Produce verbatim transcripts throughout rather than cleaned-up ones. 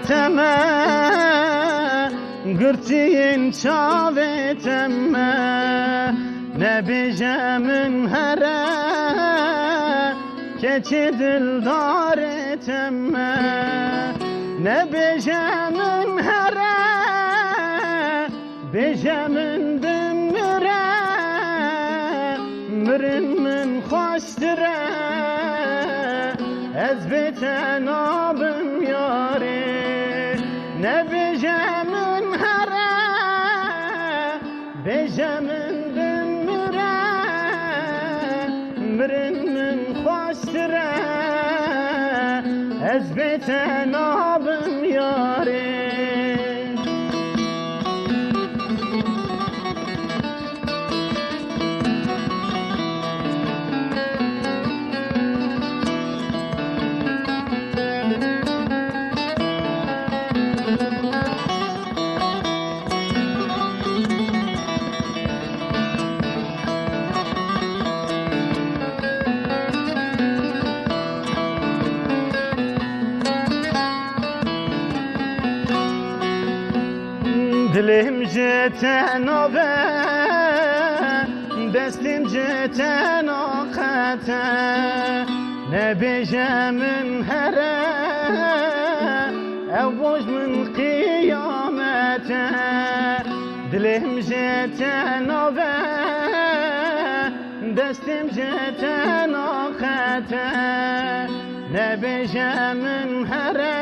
Teme, girtiyên çavê teme, nebêje min here, keçê dildarê teme, nebêje min here, bêje min bimire, mirin min xweştir e, ez bê te nabim yarê, nebêje min here, bêje min bimire, mirin min xweştir e, ez bê te nabim yarê. Dilêm ji te nave, destêm ji te naqete, nebêje min here, ew boj min qiyamete. Dilêm ji te nave, destêm ji te naqete, nebêje min here,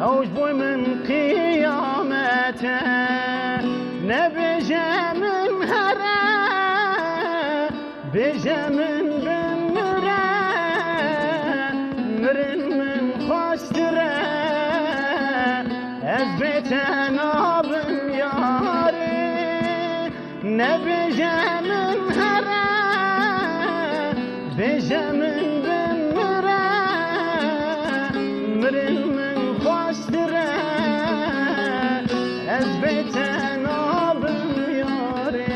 ew ji bo min qiyamete, nebêje min here, bêje min bimire, mirin min xweştir e, ez bê te nabim yarê. Nebêje min here, bêje min bimire, mirin min xweştir e, ez bê te nabim yarê.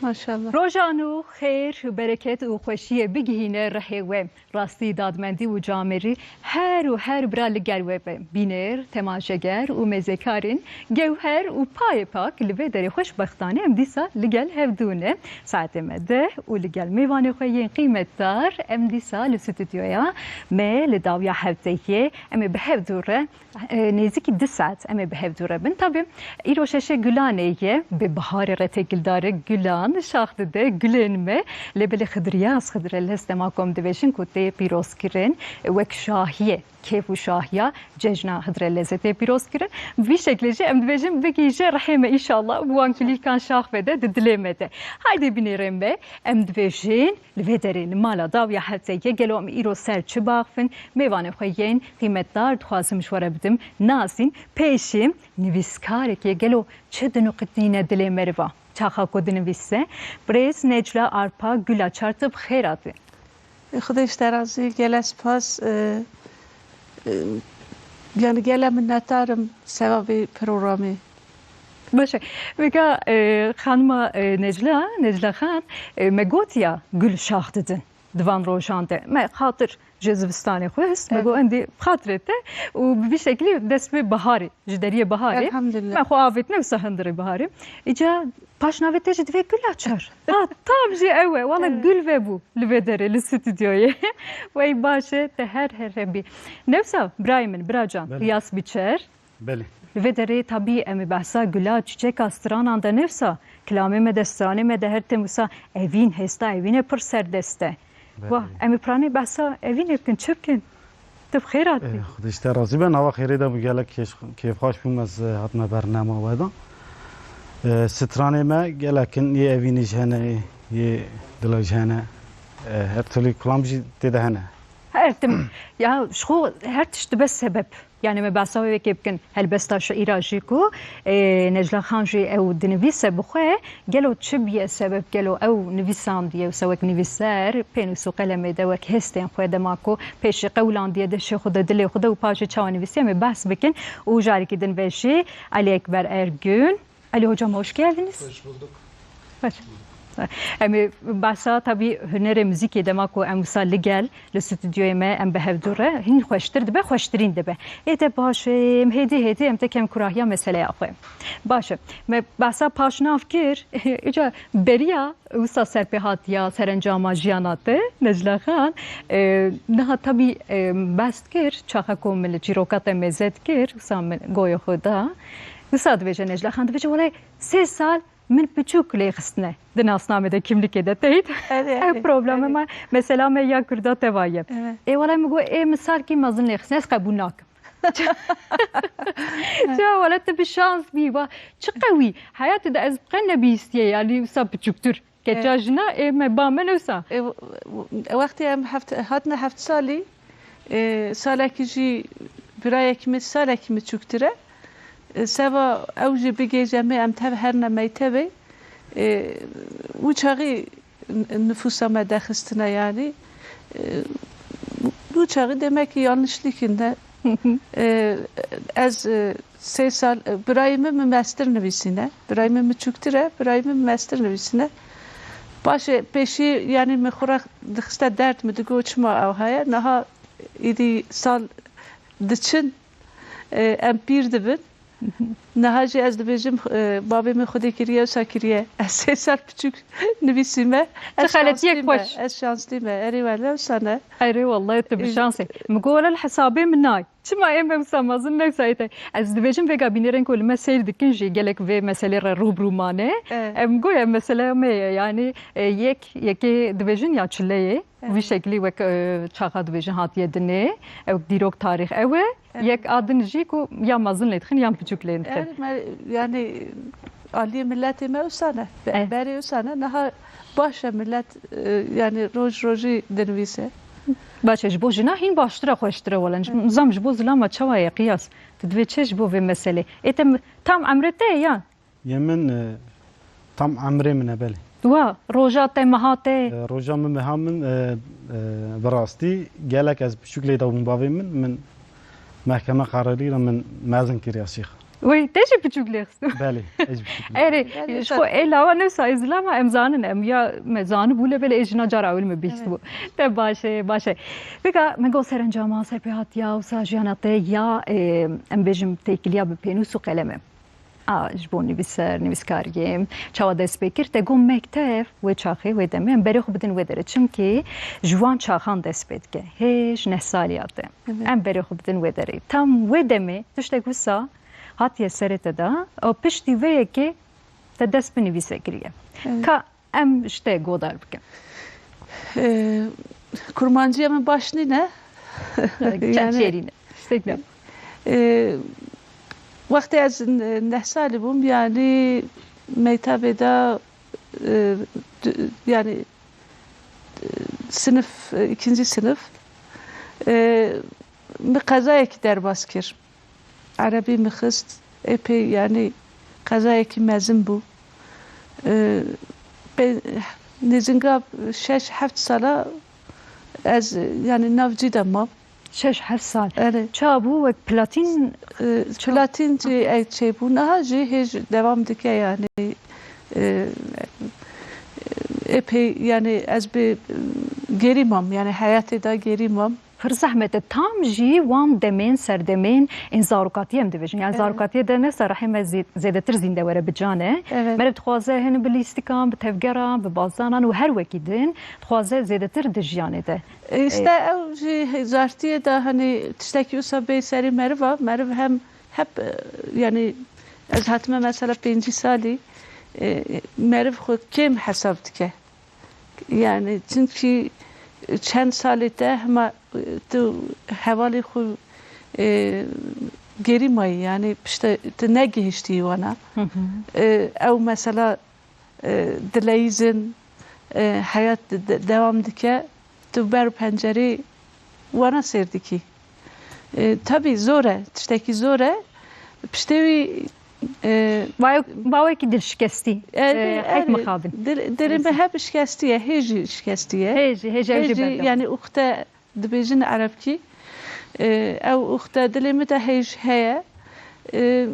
Maşallah. Roja nû xêr, bereket û xweşiyê bigihîne rihê we. Rastî, dadmendî û camêrî her û her bira li gel we be. Bîner, temaşeger û mêzekarên gewher û payê pak, li vê derê xweşbextane em dîsa li gel hevdû ne. Saetê me deh û li gel mêvanê xwe yên qîmetdar em dîsa li stûdyoya me li dawiya hevdeyê em ê bi hevdû re E, nêzîkî du saet em ê bi hev dû re bin. Tabî, îro şeşê Gulanê ye, bi biharê re têkildar e, Gulan şax dide, gulên me. Lê belê Xidir Yaz, Xidir El Hestema ku em dibêjin ku tê pîrozkirin, e, wek şahiyê, kêf û şahiya cejna Xidir El Hestê tê pîrozkirin. Bi vî şeklê jî em dibêjin, bigihîje rihê me, înşallah bi wan kulîlkan şax ve de di dilê me de. Haydê binêrê me, em dibêjin, Li vê derê li mala dawiya hevdeyê gelo em îro ser çi baxivin? Mêvanê xwe yên qîmetdar dixwazim ji we re bidim. Nasîn, pêşî nivîskarekê gelo çi diniqitîne dilê meriva çaxa ku dinivîse? Birêz Necla Arpa Gula Çar, tu bi xêr hatî. Xwedê ji te razî, gele spas. E, e, yani gele minnetdar im seva vê programê. Baş e. Vêga, e, xanima, e, Necla, Necla Xan, e, me gotiya gul şax didin di van rojan de. Me xatir ji zivistanê xwest, me Evet. got endî bi xatirê te û bi vî şeklî dest bi biharê, ji deriyê biharê. Elhamdülillah. Me xwe avêtine wisa hundirê biharê. Îca paşnavê te jî divê gula çar. Ha, tam jî ew e. Wala Evet. gul vebû li vê derê, li stûdyoyê. Wey baş e, te her her hebî. Newsa, birayê min, bira can, Belê. Riyas Biçer. Belê. Li vê derê tabî em ê behsa gula, çiçeka, stranan de newsa, kilamê me de, stranê me de her tim wisa evîn, hêsta evînê pir serdest e. Belê. Wah, em ê piranî behsa evînê bikin, çi bikin? Tu bi xêr hatî. Eh, Xwedê ji te razî be, nava xêrê de bû, gelek kêş-, kêfxweş bûm ez, eh, hatime bernama we de. Eh, stranê me gelek in, yê evînê jî hene, yê dila jî hene. Eh, her türlü kulam jî tê de hene. Her tim, ya ji xwe her tişt dibe sebeb. Yani me behsa wê yekê bikin, helbesta şiîra jî ku, e, Necla Xan jî ew dinivîse bi xwe, gelo çi biye sebeb, gelo ew nivîsandiye, wisa wek nivîser, pênûs û qelemê de wek hestên xwe dema ku pêşî qewlandiye deşê xwe de, dilê xwe de û paşê çawa nivîsiye, me behs bikin û carekî din ve jî Elî Ekber Ergün. Elî hocam, hoş geldiniz. Hoş bulduk. Hoş. Em ê behsa tabî hunerê muzîkê dema ku em wisa li gel li stûdyoyê me em bi hevdû re hîn xweştir dibe, xweştirîn dibe. Ê te baş e, em hêdî hêdî em te kemkurahiya meseleya xwe. Baş e. Me behsa paşnav kir. Îca beriya wisa serpêhatiya serencama jiyana te, Necla Xan. E, niha tabî, e, behs kir, çaxa ku min li çîroka te mêze dikir, wisa min goyê xwe da. Wisa dibêje Necla Xan, dibêje, welay sê sal min piçûk lê xistine di nasnamê de, kimlikê de teyt. Erê, Ev erê, probleme erê. me, mesela me ya Kurda teva ye. Evet. Ê wele min got, ê min salkî mezin lê xistine, ez qebûl nakim. Ya wele tu bi şans bî, va çi qewî. Heyatê de ez qe nebîstiye, yani wisa piçûktir. Keça Evet. jina, ê me ba me ne wisa. E, w-, w-, wextê em heft, hatine heft salî, e, salekî jî birayekî min, salekî min çûktir e. E, seva ew jî bigêje me, em tev herine mektebê. E, wî çaxî n-, nifûsa me dexistine, yanî. E, wî çaxî demek ki yanlışlık inde. E, ez, e, sê sal, e, birayê min, min mestir nivîsîne. Birayê min, min çûktir e, birayê min, min mestir nivîsîne. Baş e, pêşî, yanî min xwe re dixiste derd, min digot çima ew heye. Niha êdî sal diçin, e, em pîr dibin. Niha jî ez dibêjim, e, bavê min Xwedê kiriye, wisa kiriye. Ez sê sal piçûk nivîsîme. Çi Ez xeletiyek şanslî me, xweş. ez şanslî me. Erê wele wisa ne. Erê wellahî tu bi E, şans e. Min got wele li hesabê min nayê. Çima ê me wisa mezin ne wisa ê te. Ez dibêjim vêga bînerên ku li me seyr dikin jî gelek vê meselê re rû bi rû mane. E. Em got ev meseleya me ye. Yanî, e, yek, yekê dibêjin ya çileyê. Evet. Vî şeklî wek, e, çaxa dibêjin hatiye dinê. Ew dîrok tarîx ew e. Evet. Yek a din jî ku ya mezin lê dixin yan piçûk lê dixin. Evet, me, yani aliyê milletê me wisa ne. Be-, Evet. berê wisa ne. Niha baş e millet, e, yani roj rojî dinivîse. Baş e, ji bo jina hîn baştir e, xweştir e wele. Evet. Nizam ji bo zilama çawa ye qiyas? Tu divê çi ji bo vê meselê? Ê te mi-, tam emrê te ye ya? Yê min, e, tam emrê min e, belê. Wa, roja te, meha te? E, roja min, meha min, e, e, bi rastî gelek ez piçûk lê dabûm bavê min, min mehkeme qerarî re min mezin kiriya şêx. Wey, te jî piçûk lê xist? Belê, ez piçûk lê. Erê, Belê, ji xwe ê lawa ne wisa ê zilama em zanin, em ya me zanibû lê belê ê jina cara ewil me bihîstibû. Evet. Te baş e, baş e. Vêga me got serencama, serpêhatiya wisa jiyana te ya, e, em bêjim têkiliya bi pênûs û qelem e. A, ji bo nivîser, nivîskariyê çawa dest pê kir? Te got mektev wê çaxê, wê demê em berê xwe bidin wê derê. Çimkî ji wan çaxan dest pê dike. Hê ji neh saliya te. Evet. Em berê xwe bidin wê derê. Tam wê demê tiştek wisa hatiye serê te de. Û piştî vê yekê te dest bi nivîsê kiriye. Evet. Ka Em ji te godar bikin. Ee, Kurmanciya min baş nîne. Çend Yani, şêrîn e. Tiştek ne. Ee, wextê ez n-, neh salî bûm, yani meytebê de, e, d-, yani, e, sinif, e, ikinci sınıf, e, min qezayekî derbas kir. Erebî min xist, epey, yanî qezayekî mezin bû. Ee, pe-, nêzinga şeş heft sala ez, yanî nav cî de mam. Şeş heft sal. Erê. Ça bû wek platîn Ee, çi- Platîn jî ew çêbû. Niha jî hêj devam dike, yanî, e, epey, yanî ez bi gerî mam, yanî heyatê de gerî mam. Pir zehmet e. Tam jî wan demên, serdemên ên zarokatiyê em dibêjin. Yani Evet. zarokatiyê de ne serehê me zê-, zêdetir zînde were bi can e. Evet. Meriv dixwaze hin bi lîstikan, bi tevgeran, bi bazanan û her wekî din dixwaze zêdetir di jiyanê de. E, işte E, ew jî zartiyê de hani tiştekî wisa bê serî meriva, meriv hem hep, e, yani ez hatime mesela pêncî salî, e, meriv xwe kêm hesab dike. Yani, çünkü çend salê te hema, e, tu hevalê xwe, e, gerî mayî, yani, pişte tu negihiştî wana. Hı hı. E, ew mesela, e, dileyîzin, e, heyat de-, de-, devam dike. Tu ber pencerê wana sêr dikî. E, tabî zor e, tiştekî zor e. Piştê wî, e, Bayo-, bawekî dilşikestî. E, E, heyf erê, mixabin. Dil-, dilê me hep şikestî ye, hê jî şikestî ye. Hê jî, hê jî, ew jî Hê jî, berdewam. Yani uxte dibêjin erebkî. E, ew uxte dilê min de hê jî heye. E,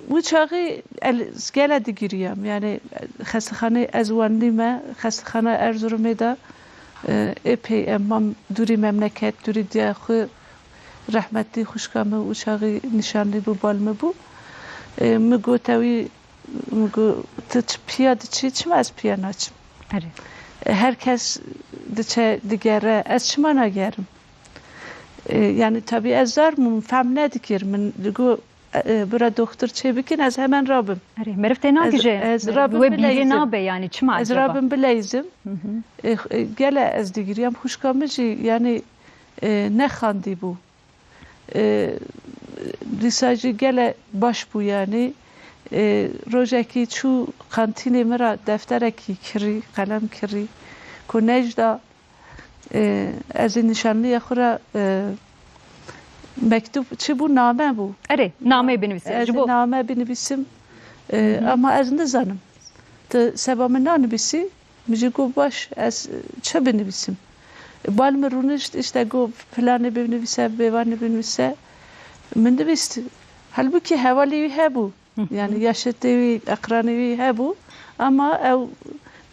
wî çaxî el, gele digiriyam. Yani xestexanê ez wendî me, xestexana Erzurumê de, e, epey em mam dûrî memleket, dûrî diya xwe, rehmetî xwişka min û çaxî nîşanlî bû, bal min bû. E, min got ewî, min got, "Tu çi piya diçî, çima ez piya naçim?" Erê. E, her kes diçe digere, ez çima nagerim? E, yani tabî ez zar bûm, fehm nedikir. Min digo, e, e, bira doktor çê bikin, ez hemen rabim. Erê, meriv tê Ez, nagije. ez rabim Wê bîrê bileyzim. nabe yani, çima Ez acaba? rabim bileyzim. Hı hı. E, e, gele ez digiriyam, xwişka min jî yani, e, nexandî bû. E, dîsa jî gele baş bû yani. E, rojekî çû kantînê min re defterekî kirî, qelem kirî, ku nejda, e, ez ê nîşanliya xwe re, e, mektûb çi bû, name bû. Erê, nameyê binivîse. Ez Ji ê bo name binivîsim, e, Hı hı. ama ez nizanim. Tu seba min nanivîsî, min jî got, "Baş, ez çi binivîsim?" Bal min rûnişt, işte got, "Filanê binivîse, bêvanê binivîse." Min nivîst. Halbûkî hevalê wî hebû. Hı hı. Yani yaşetê wî, eqranê wî hebû. Ama ew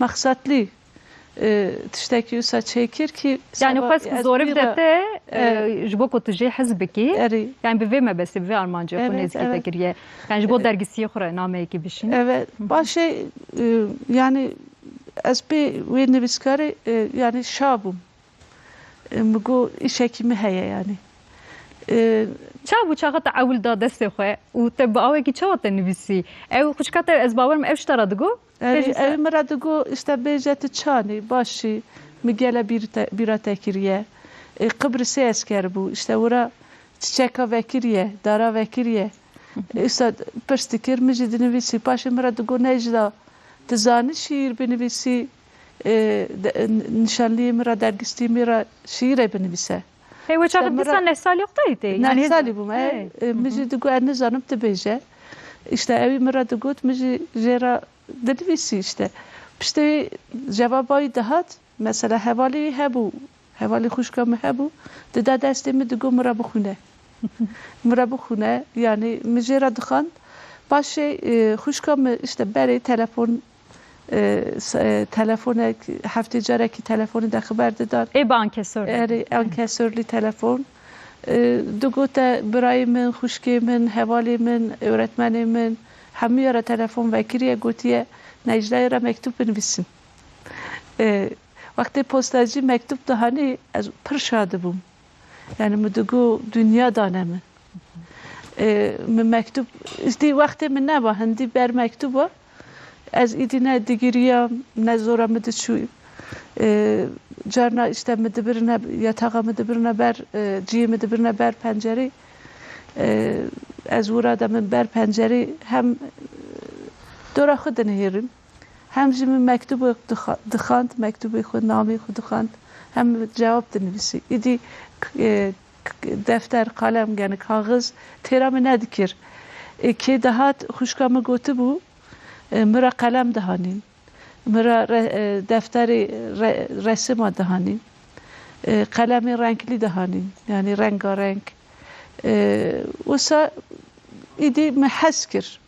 mexsatlî, e, tiştekî wisa çêkir ki Yani seba xwest ku ez zorê bîra bide te, e, Erê. ji bo ku tu jê hez bikî. Erê. Yani bi vê mebestê, bi vê armancê xwe Evet, nêzîkî te evet. kiriye. Yani ji bo Evet. dergisiyê xwe re nameyekî bişîn. Evet. Hı hı. Paşê, e, yani ez pê wê nivîskarê, e, yani şa bûm. E, min got, "Îşekî min heye yani." E, Çawa bû çaxa te ewil da destê xwe û te bi awekî çawa te nivîsî? Ew xwişka te, ez bawer im ev ji te re digot? Erê, Tê jî ew se- min re digot, işte bêje tu çanî, başî, min gele bîr te, bîra te kiriye. E, Qibrisê esker bû, işte wira çiçeka vekiriye, dara vekiriye. Îsa pirs dikir, min jî dinivîsî. Paşê min re digot, "Necda, tu zanî şîîr binivîsî, e, de, nîşanliyê min re, dergistî min re şîîrê binivîse." Hey, we çaxê Îşte min dîsa re neh salî xwe tê? Neh Yani salî bûm, e. Hey. E, min Hı hı. jî digot, "Ez nizanim, tu bêje." Îşte ewî min re digot, min jî jê re dinivîsî îşte. Piştê wî cevaba wî dihat, mesela hevalê wî hebû, hevalê xwişka min hebû, dida destê min digot, "Min re bixwîne." Min re bixwîne, yani min jê re dixwend. Paşê, e, xwişka min îşte berê telefon, e, s-, e, telefonek, heftê carekî telefonê de xiber didan. Ê bi ankesor de. Erê, ankesorlî telefon. E, digote birayê min, xwişkê min, hevalê min, öğretmenê min, hemûya re telefon vekiriye, gotiye, "Necdayê re mektûb binivîsin." E, wextê postacî mektûb dihanî, ez pir şa dibûm. Yani min digot, "Dinya dane min." E, min mektûb, îstî wextê min neba hindî ber mektûba, ez îdî ne digiriyam, ne zora min diçû. E, carna işte min dibirine, yataxa min dibirine ber, e, ciyê min dibirine ber pencerê. E, ez wira de min ber pencerê hem dora xwe dinihêrim, hem jî min mektûbek dixa-, dixwend, mektûbê xwe, namê xwe dixwend, hem cewab dinivîsî. Îdî, e, k-, defter, qalem, yani kaxiz têra min nedikir. E, kê dihat, xwişka min gotibû, e, min re qelem dihanîn. Min re, re-, e, defterê re-, resima dihanîn. E, qelemê renklî dihanîn. Yani rengarenk. E, wisa îdî min hez kir.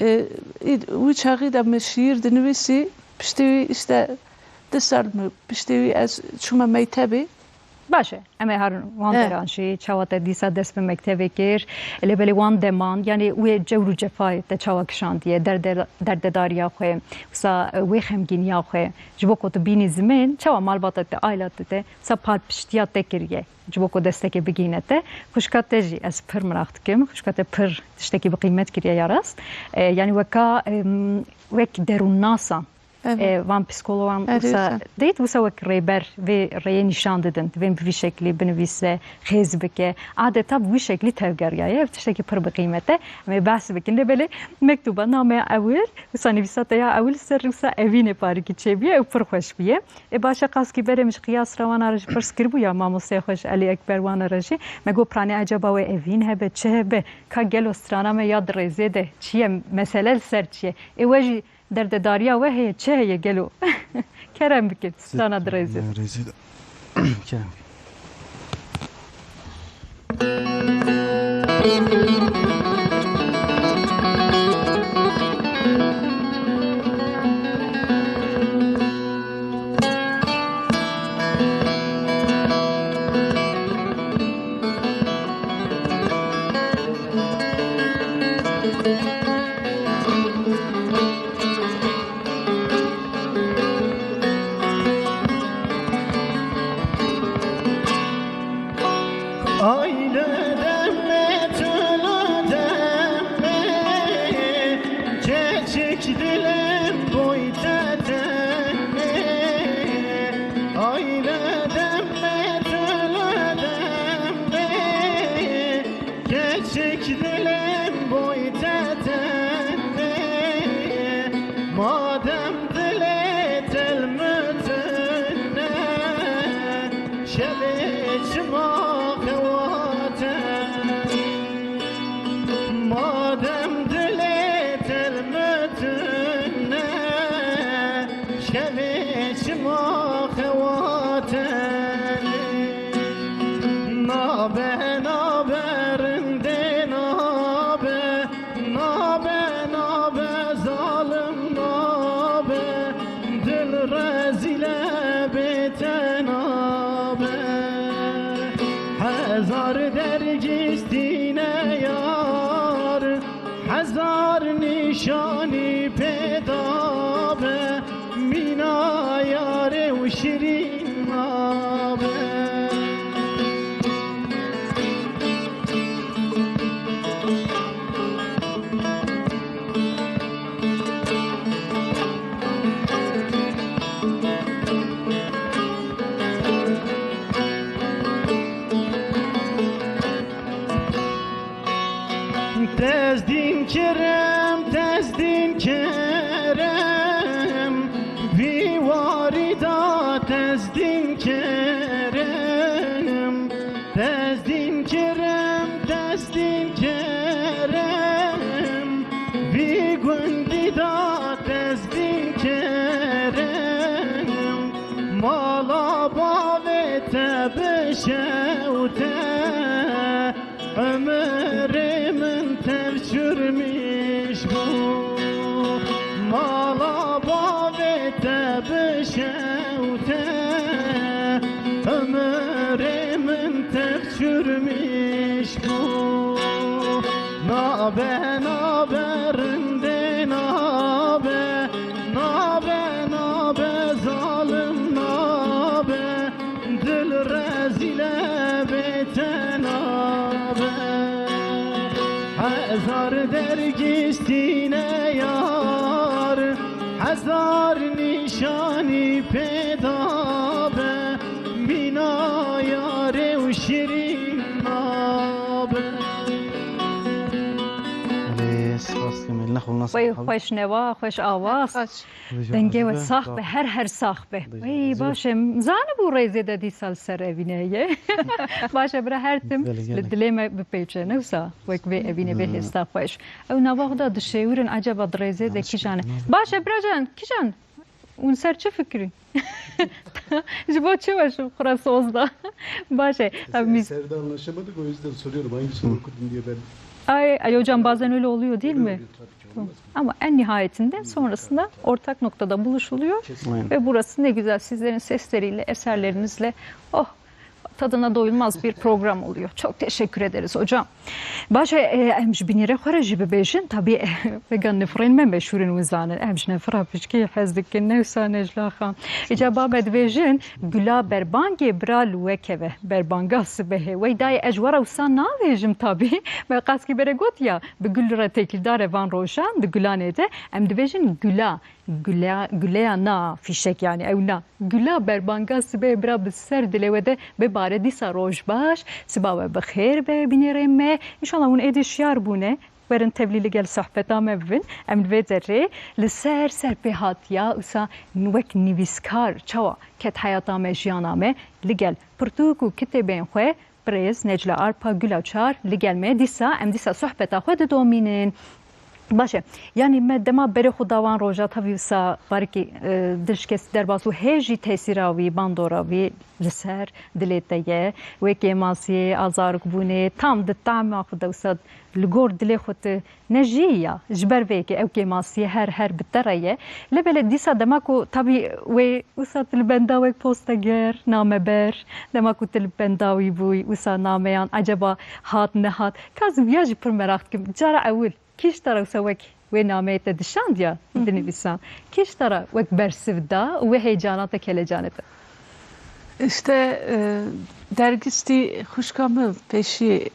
E, îd-, wî çaxî de min şiîr dinivîsî, piştî wî işte du sal min, piştî wî ez çûme mektebê. Baş e, em ê herin wan Eh. deran jî, çawa te dîsa dest bi mektevê kir, lê belê wan deman, yani wê cewr û cefayê te çawa kişandiye, derde-, derdedariya xwe, wisa wê xemgîniya xwe, ji bo ku tu bînî zimên, çawa malbata te, aila te, te, wisa palpiştiya te kiriye. Ji bo ku destekê bigihîne te. Xwişka te jî ez pir miraq dikim. Xwişka te pir tiştekî bi qîmet kiriye ya rast. E, yani weka, em, wek derûnnasa, Evet. E, van psîkologan Evet, wisa, wisa. Deyt wisa wek rêber vê rêyê nîşan didin. Divên bi vî şeklî binivîse, xêz bike. Adeta bi wî şeklî tevgeriyaye. Ev tiştekî pir bi qîmet e. Em ê behs bikin. Lê belê mektuba, nameya ewil, wisa nivîsa te ya ewil ser wisa evînê parikî çêbûye. Ew pir xweş bûye. E, baş e, qaskî berê min ji qiyas re wana re jî pirs kiribû ya mamosteya xwe ji Elî Ekber wana re jî. Me got, piranî ecaba wê evîn hebe, çi hebe? Ka gelo strana me ya di rêzê de çi ye? Mesele li ser çi ye? Ê we jî derdedariya we heye, çi heye gelo? Kerem bikin, strana di rêzê de. Rêzê de. Kerem bikin. Aile deme, tüla deme, keçik dilem boy te deme. Aile deme, tüla deme, keçik dilem boy te deme. Madem dilê te li min tune, şevê çima xewate? Madem dilê te li min tune, şevê çima xewate? Nabe, nabe, rindê nabe, nabe, nabe, zalim nabe, dil rezîle bê te nabe. Hezar dergîs tîne yar, hezar nîşanî pê dabe, mîna yarê û şirîn nabe. Tezdîn kerem, tezdîn kerem, vî warî da tezdîn kerem. Tezdîn kerem, tezdîn kerem, vî gundî da tezdîn kerem. Mala bavê te bişewte, Ömrê min tev çürmîş bû, mala bavê te bişewte. Ömrê min tev çürmîş bû, nabe, nabe, rindê nabe, nabe, nabe, zalim nabe. Dil rezîle bê te nabe. Hezar dergîs tîne yar, hezar nîşanî pê dabe, mîna yarê û şirîn nabe. Elê, spas dikim, eline koluna sağlık. Xweş newa, xweş awaz. Xweş. Dengê we sax be, her her sax be. Wey, baş e. Zanibû rêzê de dîsa li ser evîne ye. Baş e, bira her tim li dilê me bipêçe. Ne wisa wek vê evîne, vê hêsta xweş. Ew nava xwe de dişêwirin, ecaba di rêzê de kîjan e? Baş e, bira can, kîjan? Hûn ser çi fikirîn? Ji bo çi we ji xwe re soz da? Baş e. Sesler de anlaşamadık, o yüzden soruyorum hangi soru okudun diye ben. Ay, ay hocam, bazen öyle oluyor değil mi? Ama en nihayetinde sonrasında ortak noktada buluşuluyor. Ve burası ne güzel sizlerin sesleriyle, eserlerinizle, oh, tadına doyulmaz bir program oluyor. Çok teşekkür ederiz hocam. Baş e, e, em ji binêrê xwe re jî bibêjin. Tabî, e, vegan nifrên me meşhûr in, win zanin. Em ji nefira piçkî hez dikin, ne wisa Necla Xan. Îca ba me dibêjin, gula berbangê bira li we keve. Berbanga sibehê. Wey dayê, ez ji we re wisa navêjim tabî. Me qaskî berê got ya, bi gul re têkildar e van rojan, di gulanê de. Em dibêjin gula. Gule, guleya na fîşek, yani ew na. Gula berbanga sibê bira bi ser dilê we de bibare. Dîsa roj baş, siba we bi xêr be, bînerê me. Înşallah hûn êdî şiyar bûne. Werin tevlî li gel sohbeta me bibin. Em li vê derê li ser ser pê hatiya, wisa wek nivîskar çawa ket heyata me, jiyana me, li gel pirtûk û kitêbên xwe, Birêz Necla Arpa Gulaçar li gel me. Dîsa em dîsa sohbeta xwe didomînin. Baş e. Yanî me dema berê xwe da wan roja, tevî wisa barikî, e, dilşikestî derbas bû, hê jî tesîra wî, bandora wî li ser dilê te ye. Wê kêmasiyê, azarikbûnê, tam di tema xwe de wisa li gor dilê xwe tu ne jî ya. Ji ber vê yekê ew kêmasiyê her, her bi te re ye. Lê belê dîsa dema ku tabî wê wisa tu li benda wek posteger, nameber, dema ku tu li benda wî bûyî, wisa nameyan eceba hat nehat. Kazim, ya jî pir meraq dikim. Cara ewil kî ji te re wisa wek wê nameyê te dişandiya, dinivîsan? Kî ji te re wek bersiv da û wê heyecana te, kelecanê te? İşte, e, dergistî xwişka min pêşî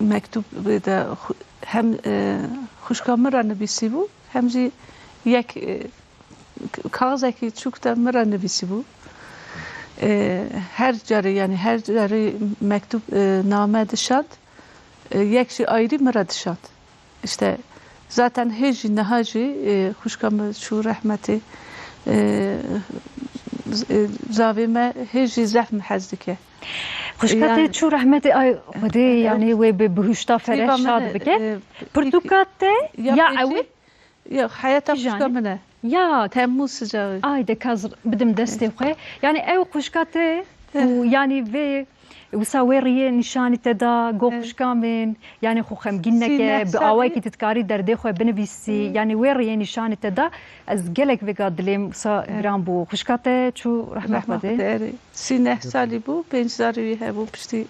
mektûb de xu-, hem, e, xwişka min re nivîsîbû, hem jî yek, e, kaxizekî çûk de min re nivîsîbû. E, her carê, yani her carê mektûb, e, name dişand, e, yek jî ayrî min re dişand. İşte zaten hê jî niha jî, e, xwişka min çû rehmetê, e, z-, e, zavê me hê jî zehf min hez dike. Xwişka te Yani çû rehmetê, ay Xwedê, Evet. yani wê bi bihuşta fereh Sîva min, şad bike. e, Pirtûka te ya ya pêşî, ewil ya heyata Kîjanê? xwişka min e. Ya Temmûz sicaxî. Ay de kaz bidim destê xwe. Yani ew xwişka te û yani vê wisa wê riyê nîşanî te da, got, Evet. xwişka min, yani xwe xemgîn neke, Sîneh bi salî. awayekî tu dikarî derdê xwe binivîsî, Hı. yani wê riyê nîşanî te da, ez gelek vêga dilêm wisa Evet. giran bû. Xwişka te çû rehma Rehma Xwedê. Xwedê, erê. Sîneh salî bû, pênc zarê wî hebû, piştî,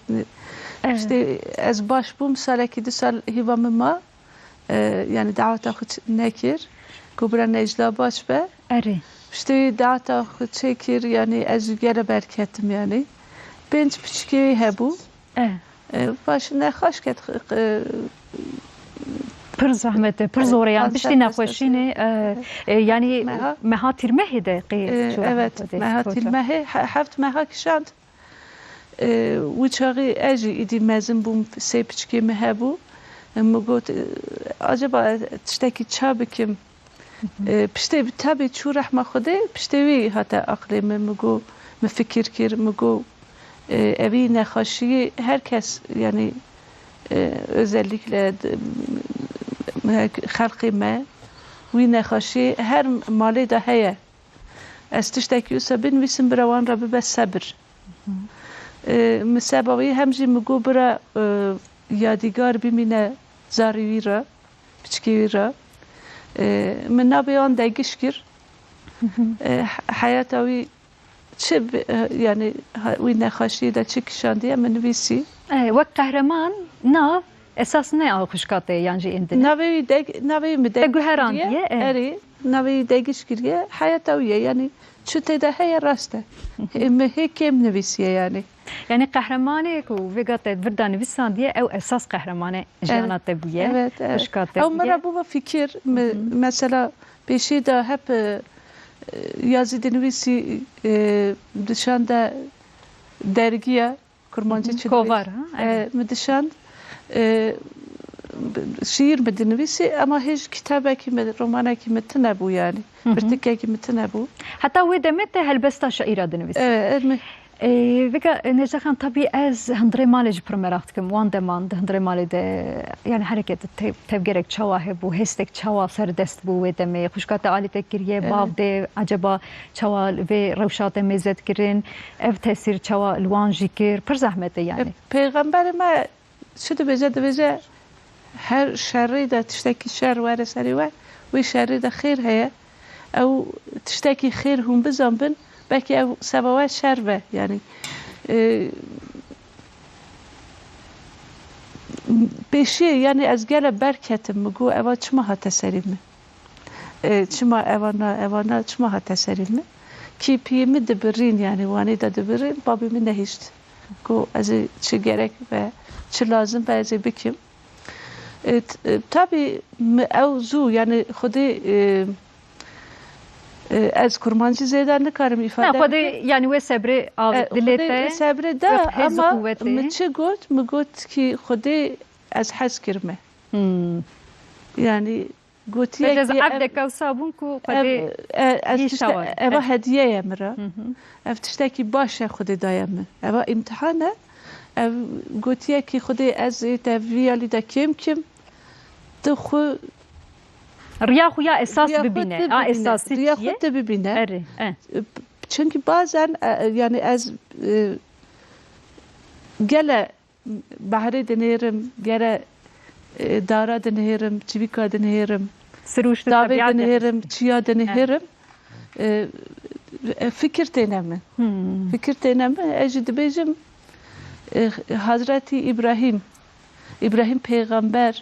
Evet. piştî ez baş bûm, salekî du sal hîva min ma, e, yani daweta xwe ç-, nekir, ku bira Necla baş be. Erê. Piştî wî daweta xwe çêkir, yani ez jî gele berketim yani. Pênc piçikê wî hebû. E. E, baş nexweş ket, e, Pir zehmet e, pir e, zor e, yani piştî kanser nexweşînê, hastası. e, e, yani Meha. meha tîrmehê de qê E, çû evet, rehmet Xwedê, meha Koça. tîrmehê, he-, heft meha kişand. E, wî çaxî ez jî îdî mezin bûm, sê piçikê min hebû. E, min got, e, acaba ez tiştekî ça bikim? E, piştê, tabî çû rehma Xwedê, piştê wî hate aqlê min, min got, min fikir kir, min got, e, evî nexweşiyê her kes, yani, e, özellikle d-, m-, xelqê me, wî nexweşiyê her malê de heye. Ez tiştekî wisa binivîsim, bira wan re bibe sebir. E, min seba wî hem jî min got bira, e, yadîgar bimîne zarê wî re, piçikê wî re. E, min navê wan de giş kir. E, he-, heyata wî çi bi, e, yani, ha-, wî nexweşiyê de çi kişandiye, min nivîsî. E, wek qehreman nav esas ne a xwişka te yan jî ên din e? Navê wî de, navê wî min de Te guherandiye, giş kiriye, e. Erê, navê wî de giş kiriye, heyata wî ye, yani çi tê de heye rast e. Hê min hê kêm nivîsiye yani. Yani qehremanê ku vêga te vir de nivîsandiye, ew esas qehremanê jiyana Evet. te bûye, Evet, evet. xwişka te Ew min bûye. re bû fikir, mi, Hı hı. mesela pêşî de hep, e, e, yazî dinivîsî, e, dişan de dergiye, Kurmancî Hı hı. çi Kovar, dibêjin? ha? E, Evet. mi dişand, e, şiir mi dinivîsî, ama hêj kitabekî mi, romanekî mi tine bû yani. Hı hı. Pirtikekî mi tine bû. Heta wê demê te helbesta şiîra dinivîsî. E, e, mi Ê, vêga, e, Necla Xan, tabî ez hundirê malê jî pir meraq dikim. Wan deman di hundirê malê de, yani hereket tev-, tevgerek çawa hebû, hêstek çawa serdest bû wê demê? Xwişka te alî te kiriye, Evet. bav dê, eceba çawa vê rewşa te mêze dikirin? Ev tesîr çawa li wan jî kir? Pir zehmet e yani. E, Pêxemberê me çi dibêje? Dibêje, her şerî de tiştekî şer were serî we, wî şerî de xêr heye. Ew tiştekî xêr hûn bizanbin, belkî ew seba we şer be. Yani, e, pêşiyê, yani ez gele berketim, min got, eva çima hate serî min? E, çima eva na, eva na, çima hate serî min? Kî piyê min dibirîn, yani wanê de dibirîn, babê min nehişt. Got, ez ê çi gerek be, çi lazim be, ez ê bikim. E, t-, e, tabî mi ew zû, yani xwedê, e, E, ez kurmancî zêde nikarim îfade bikim. Na, Xwedê, yani, wê sebrê av dilê te, sebrê da, ama min çi got? Min got ki Xwedê ez hez kirime. Hmm. Yani, gotiye ki ev, ev, e, ez tişte, eva hediye ye min re. Ev tiştekî baş e Xwedê daye min. Eva îmtihan e. Ev gotiye ki Xwedê ez ê te vî alî de kêm kim. Tu xwe riya xwe ya esas bibîne. A esasî çi ye? Riya xwe tu bibîne. Erê, e. Çünkü bazen, e, yani ez, e, gele behrê dinêrim, gele, e, dara dinêrim, çivîka dinêrim, davê dinêrim, çiya dinêrim. E, e, fikir têne min. Hmm. Fikir têne min. Ez jî dibêjim, e, Hazretî Îbrahîm, Îbrahîm pêxember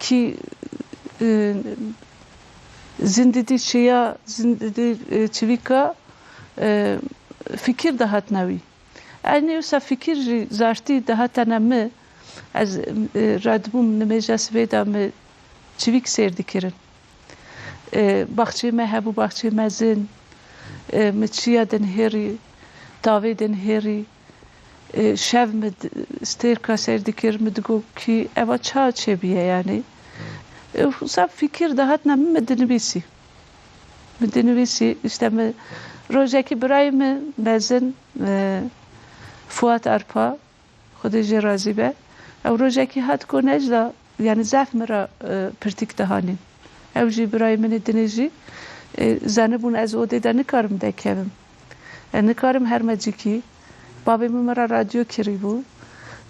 kî, e, zindidî çiya, zindidî, e, çivîka, e, fikir dihatne wî. Eynî wisa fikir jî zartî dihatene mi. Ez, e, radibûm nimêja sibê de mi çivîk sêr dikirin. E, baxçeyê me hebû, baxçeyê mezin. E, mi çiya dinihêrî, tavê dinihêrî. E, şev mi di-, stêrka sêr dikir, mi digot ki eva ça çêbûye yani. E, wisa fikir dihatine mi, mi dinivîsî. Mi dinivîsî, işte mi rojekî birayê mi mezin, e, Fuat Arpa, Xwedê jê razî be. Ew rojekî hat ku Necla, yani zehf min re, e, pirtîk dihanîn. Ew jî birayê min ê dinê jî, e, zanibûn ez odê de nikarim dekevim. E, nikarim herme cîkî. Babê min min re radyo kirîbû.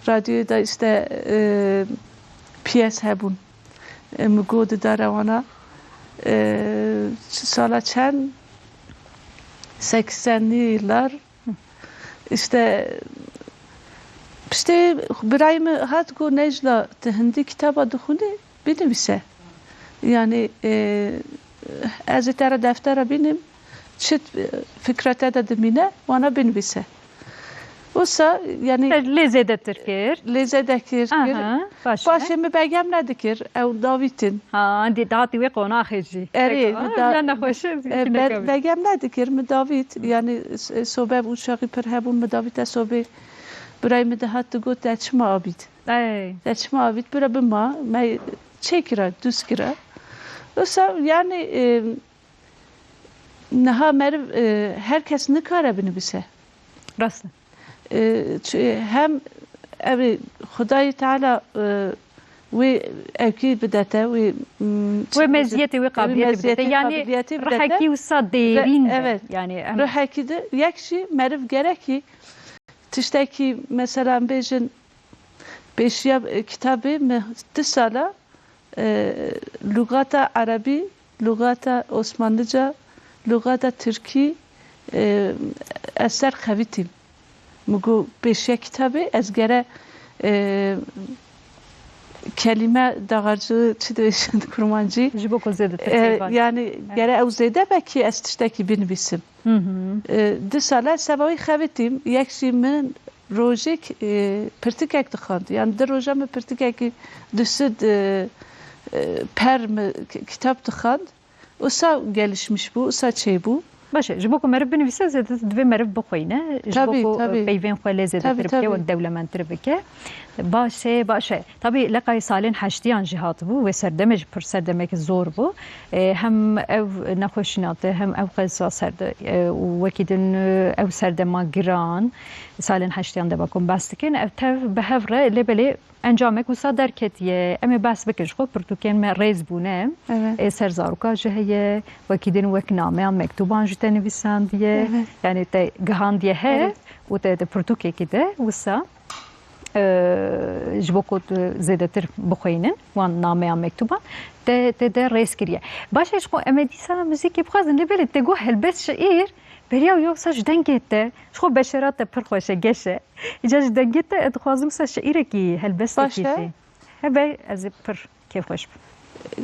Radyoyê de işte, e, piyes hebûn. E, mi go didare wana. E, sala çend? Seksenî yıllar. İşte, piştê birayê min hat got, Necla, tu hindî kitaba dixwînî, binivîse. Yani, e, ez ê te re deftera bînim, çi fikra te de dimîne, wana binivîse. Wisa, yani, te lê zêdetir kir? Lê zêde kir, kir. Aha, baş e. Paşê min begem nedikir, ew davîtin. Ha, dî datî wê qonaxê jî. Erê, tek, mi aa, da-, ya nexweşe, e, be-, begem nedikir, mi davît. Yani, s-, sobe û şaxî pir hebûn, mi davîte sobê. Birayê min dihat digot, te çima avît? Ey. Te çima avît? Bira bima, me çêkira, dûst kira. Wisa, yani, e, niha meriv, e, her kes nikare binivîse. Rast e. E, çi-, hem ev ê Xwedayê Teala, e, wê evkî bidete, wê, mm, wê meziyetê, wê qabiliyetê bidete. Yani rihekî wisa dêrîn be. Evet. Yani em rihekî de yek jî meriv gerekî tiştekî, mesela, em bêjin pêşiya, e, kitabê me du sala, e, lugata erebî, lugata osmanlica, lugata tirkî, e, ez ser xevitîm. Mi got, pêşiya kitabê ez gere, e, kelîme daxarcı çi dibêjin kurmancî? Ji bo ku zêdetir, e, yani gere ew zêde be ki ez tiştekî binivîsim. Hı hı. E, du sala seba wî xevitîm, yek jî min rojêk, e, pirtikek dixwend. Yani du roja min pirtikekî du sed, e, e, per min k-, kitap dixwend. Wisa gelişmiş bû, wisa çêbû. Baş e, ji bo ku meriv binivîse, zêde divê meriv bixweyne. Ji bo ku, e, peyvên xwe lê zêdetir bike, wek dewlemendtir bike. Baş e, baş e. Tabî leqayê salên heştiyan jî hatibû, wê serdemê jî pir serdemeke zor bû. E, hem ew nexweşîna te, hem ew qeza serde, e, û wekî din, e, ew serdema giran, salên heştiyan dema ku em behs dikin, ev tev bi hev re, lê belê encamek wisa derketiye. Em ê behs bikin ji xwe, pirtûkên me rêz bûne. Evet. E, ser zaroka jî heye, wekî din wek nameyan, mektuban jî te nivîsandiye. Evet. Yani te gihandiye hev û te di pirtûkekî de wisa, e, ji bo ku tu zêdetir bixwînin, wan nameyan, mektuban, te, te de rêz kiriye. Baş e, ji xwe em ê dîsa muzîkê bixwazin, lê belê te got helbest şiîr, beriya wî wisa ji dengê te, ji xwe beşera te pir xweş e, geş e. Îca ji dengê te, ez dixwazim wisa şiîrekî, helbestekî tê. Hebe, ez ê pir kêfxweş bim.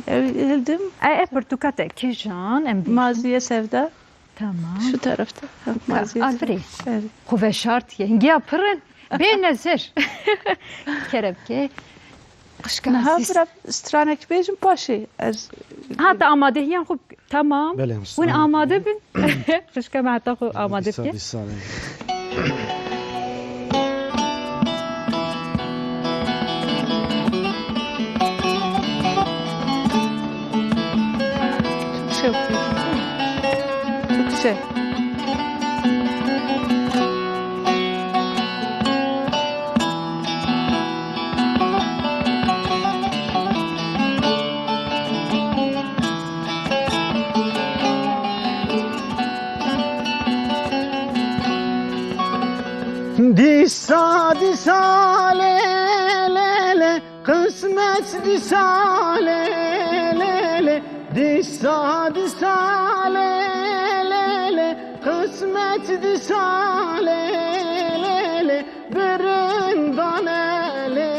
Ew hildim. E, e, pirtûka te, Kijan, em bêjin. Maziye Sevda. Tamam. Şu tarafta. Ha, Maziye Sevda. Aferî. Evet. Xwe veşartiye. Hingiya pir in. Bê nezir. Kerem ke. Qişka Niha ezîz. Bira stranek bêjim paşê. Ez Ha, te amadehiyan xwe Tamam. Belê, Hüsnü. Hûn amade bin. Xişka me heta xwe amade bike. Dîsa, dîsa, belê. Çok şey. Çok şey. Dîsa, dîsa, lê, lê, lê, qismet dîsa, lê, lê, lê, dîsa, dîsa, lê, lê, lê, qismet dîsa, lê, lê, lê, birindane, lê,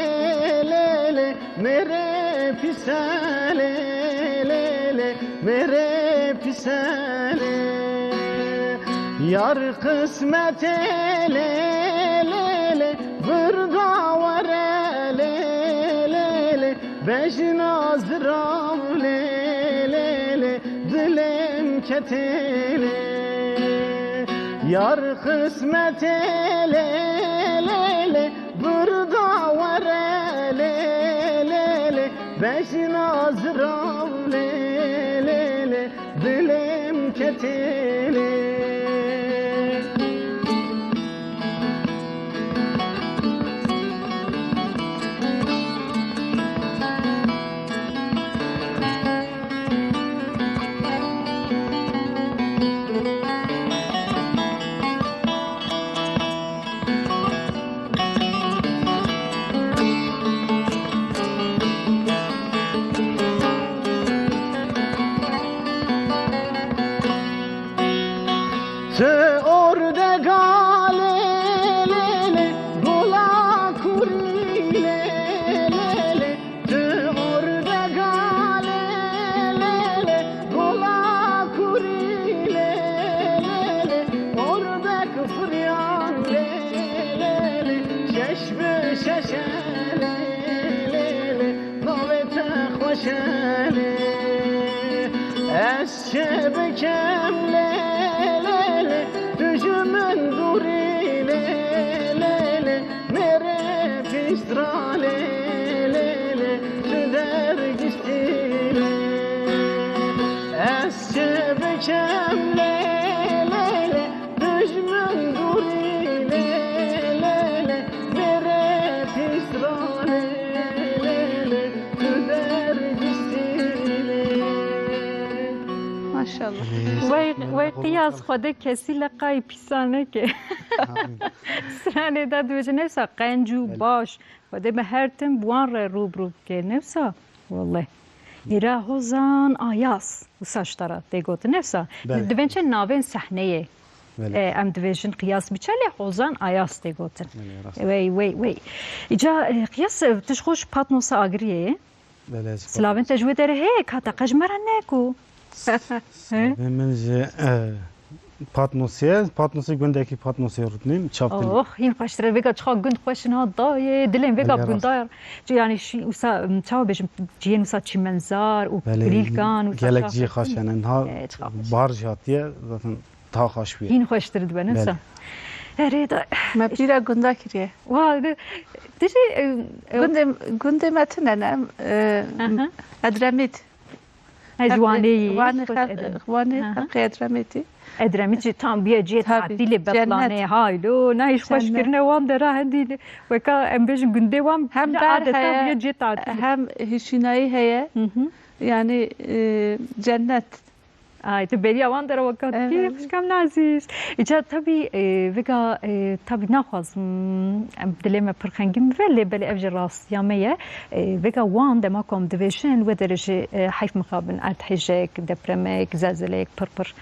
lê, lê, mêrê pîse, lê, lê, lê, mêrê pîse, lê. Yar qismetê, lê, lê, lê, birda were, lê, lê, lê, bejna zirav, lê, lê, lê, dilêm ketê, lê. Yar qismetê, lê, lê, lê, birda were, lê, lê, lê, bejna zirav, lê, lê, lê, dilêm ketê, lê. Tu ordega lê, lê, lê, gola kurî lê, lê, lê. Tu ordega lê, lê, lê, gola kurî lê, lê, lê, ordek firyan lê, lê, lê, şeş bi şeş e lê, lê, lê, navê te xweş e lê. Ez çi bikim lê, lê, lê, tu ji min dûrî lê, lê, lê, mêrê pîstra lê, lê, lê, tu dergîstî lê. Ez çi bikim lê, lê, lê, tu ji min dûrî lê, lê, lê, mêrê pîstra lê, lê, lê, tu dergîstî lê. Maşallah. Wey, wey qiyas Xwedê kesî leqayî pîsa neke. Stranê de dibêje newsa qenc û baş. Xwedê me her tim bi wan re rû bi rû bike. Newsa? Welleh. Îra Hozan Ayaz. Wisa ji te re tê gotin. Newsa? Belê. Divên çi navên sehneyê. Belê. E, em dibêjin qiyas biçe lê Hozan Ayaz tê gotin. Belê, rast. Wey, wey, wey. Îca, e, qiyas, e, tu ji xwe ji Patmosa Agiriyê yê. Belê, ez Silavên te ji wê derê heye ka te qe ji me re neku. Silavên min ji, e, Patmosê, Patmosê gundekî Patmosê rûdinîn, çaptin. Oh, hîn xweştir e, vêga çiqa gund xweş in ha dayê, dilên vêga Belê, rast. Gundayar. Çi yani şî, wisa, çawa bêjim, cihên wisa çîmenzar û Belê, krîlkan û gelek çawa cihê xweş hene. Ha, E, çiqa xweş. Bahar jî hatiye, zaten Daha xweş bûye. Hîn xweştir dibe, ne Belê. Wisa? Erê da. Me pîra gunda kiriye. Wa, de, dijî, e, e, Gundê, gundê me tune ne, e, Aha. Edremît. Ez Hep Wanê yî, Wanê xweş xelq, Edremît. Wanê Aha. Xelqê Edremîtî. Edremît jî tam bûye cihê Tabii, tatilê, cennet. Betlanê, haylo, ne hîş xweş Cennet. Kirine wan dera hendî, weka em bêjin gundê wan, Hem ber adeta heye, bûye cihê tatilê. Hem hişînayî heye. Hı hı. Yani, e, cennet. Ay, tu beriya wan dera weka Evet. Kî xişka min ezîz. Îca tabî, e, vêga, e, tabî naxwazim, em dilê me pir xengîn bibe, lê belê ev jî rastiya me ye. E, vêga wan dema ku em dibêjin, wê derê jî, e, heyf mixabin erdhejek, depremek, zelzeleyek pir pir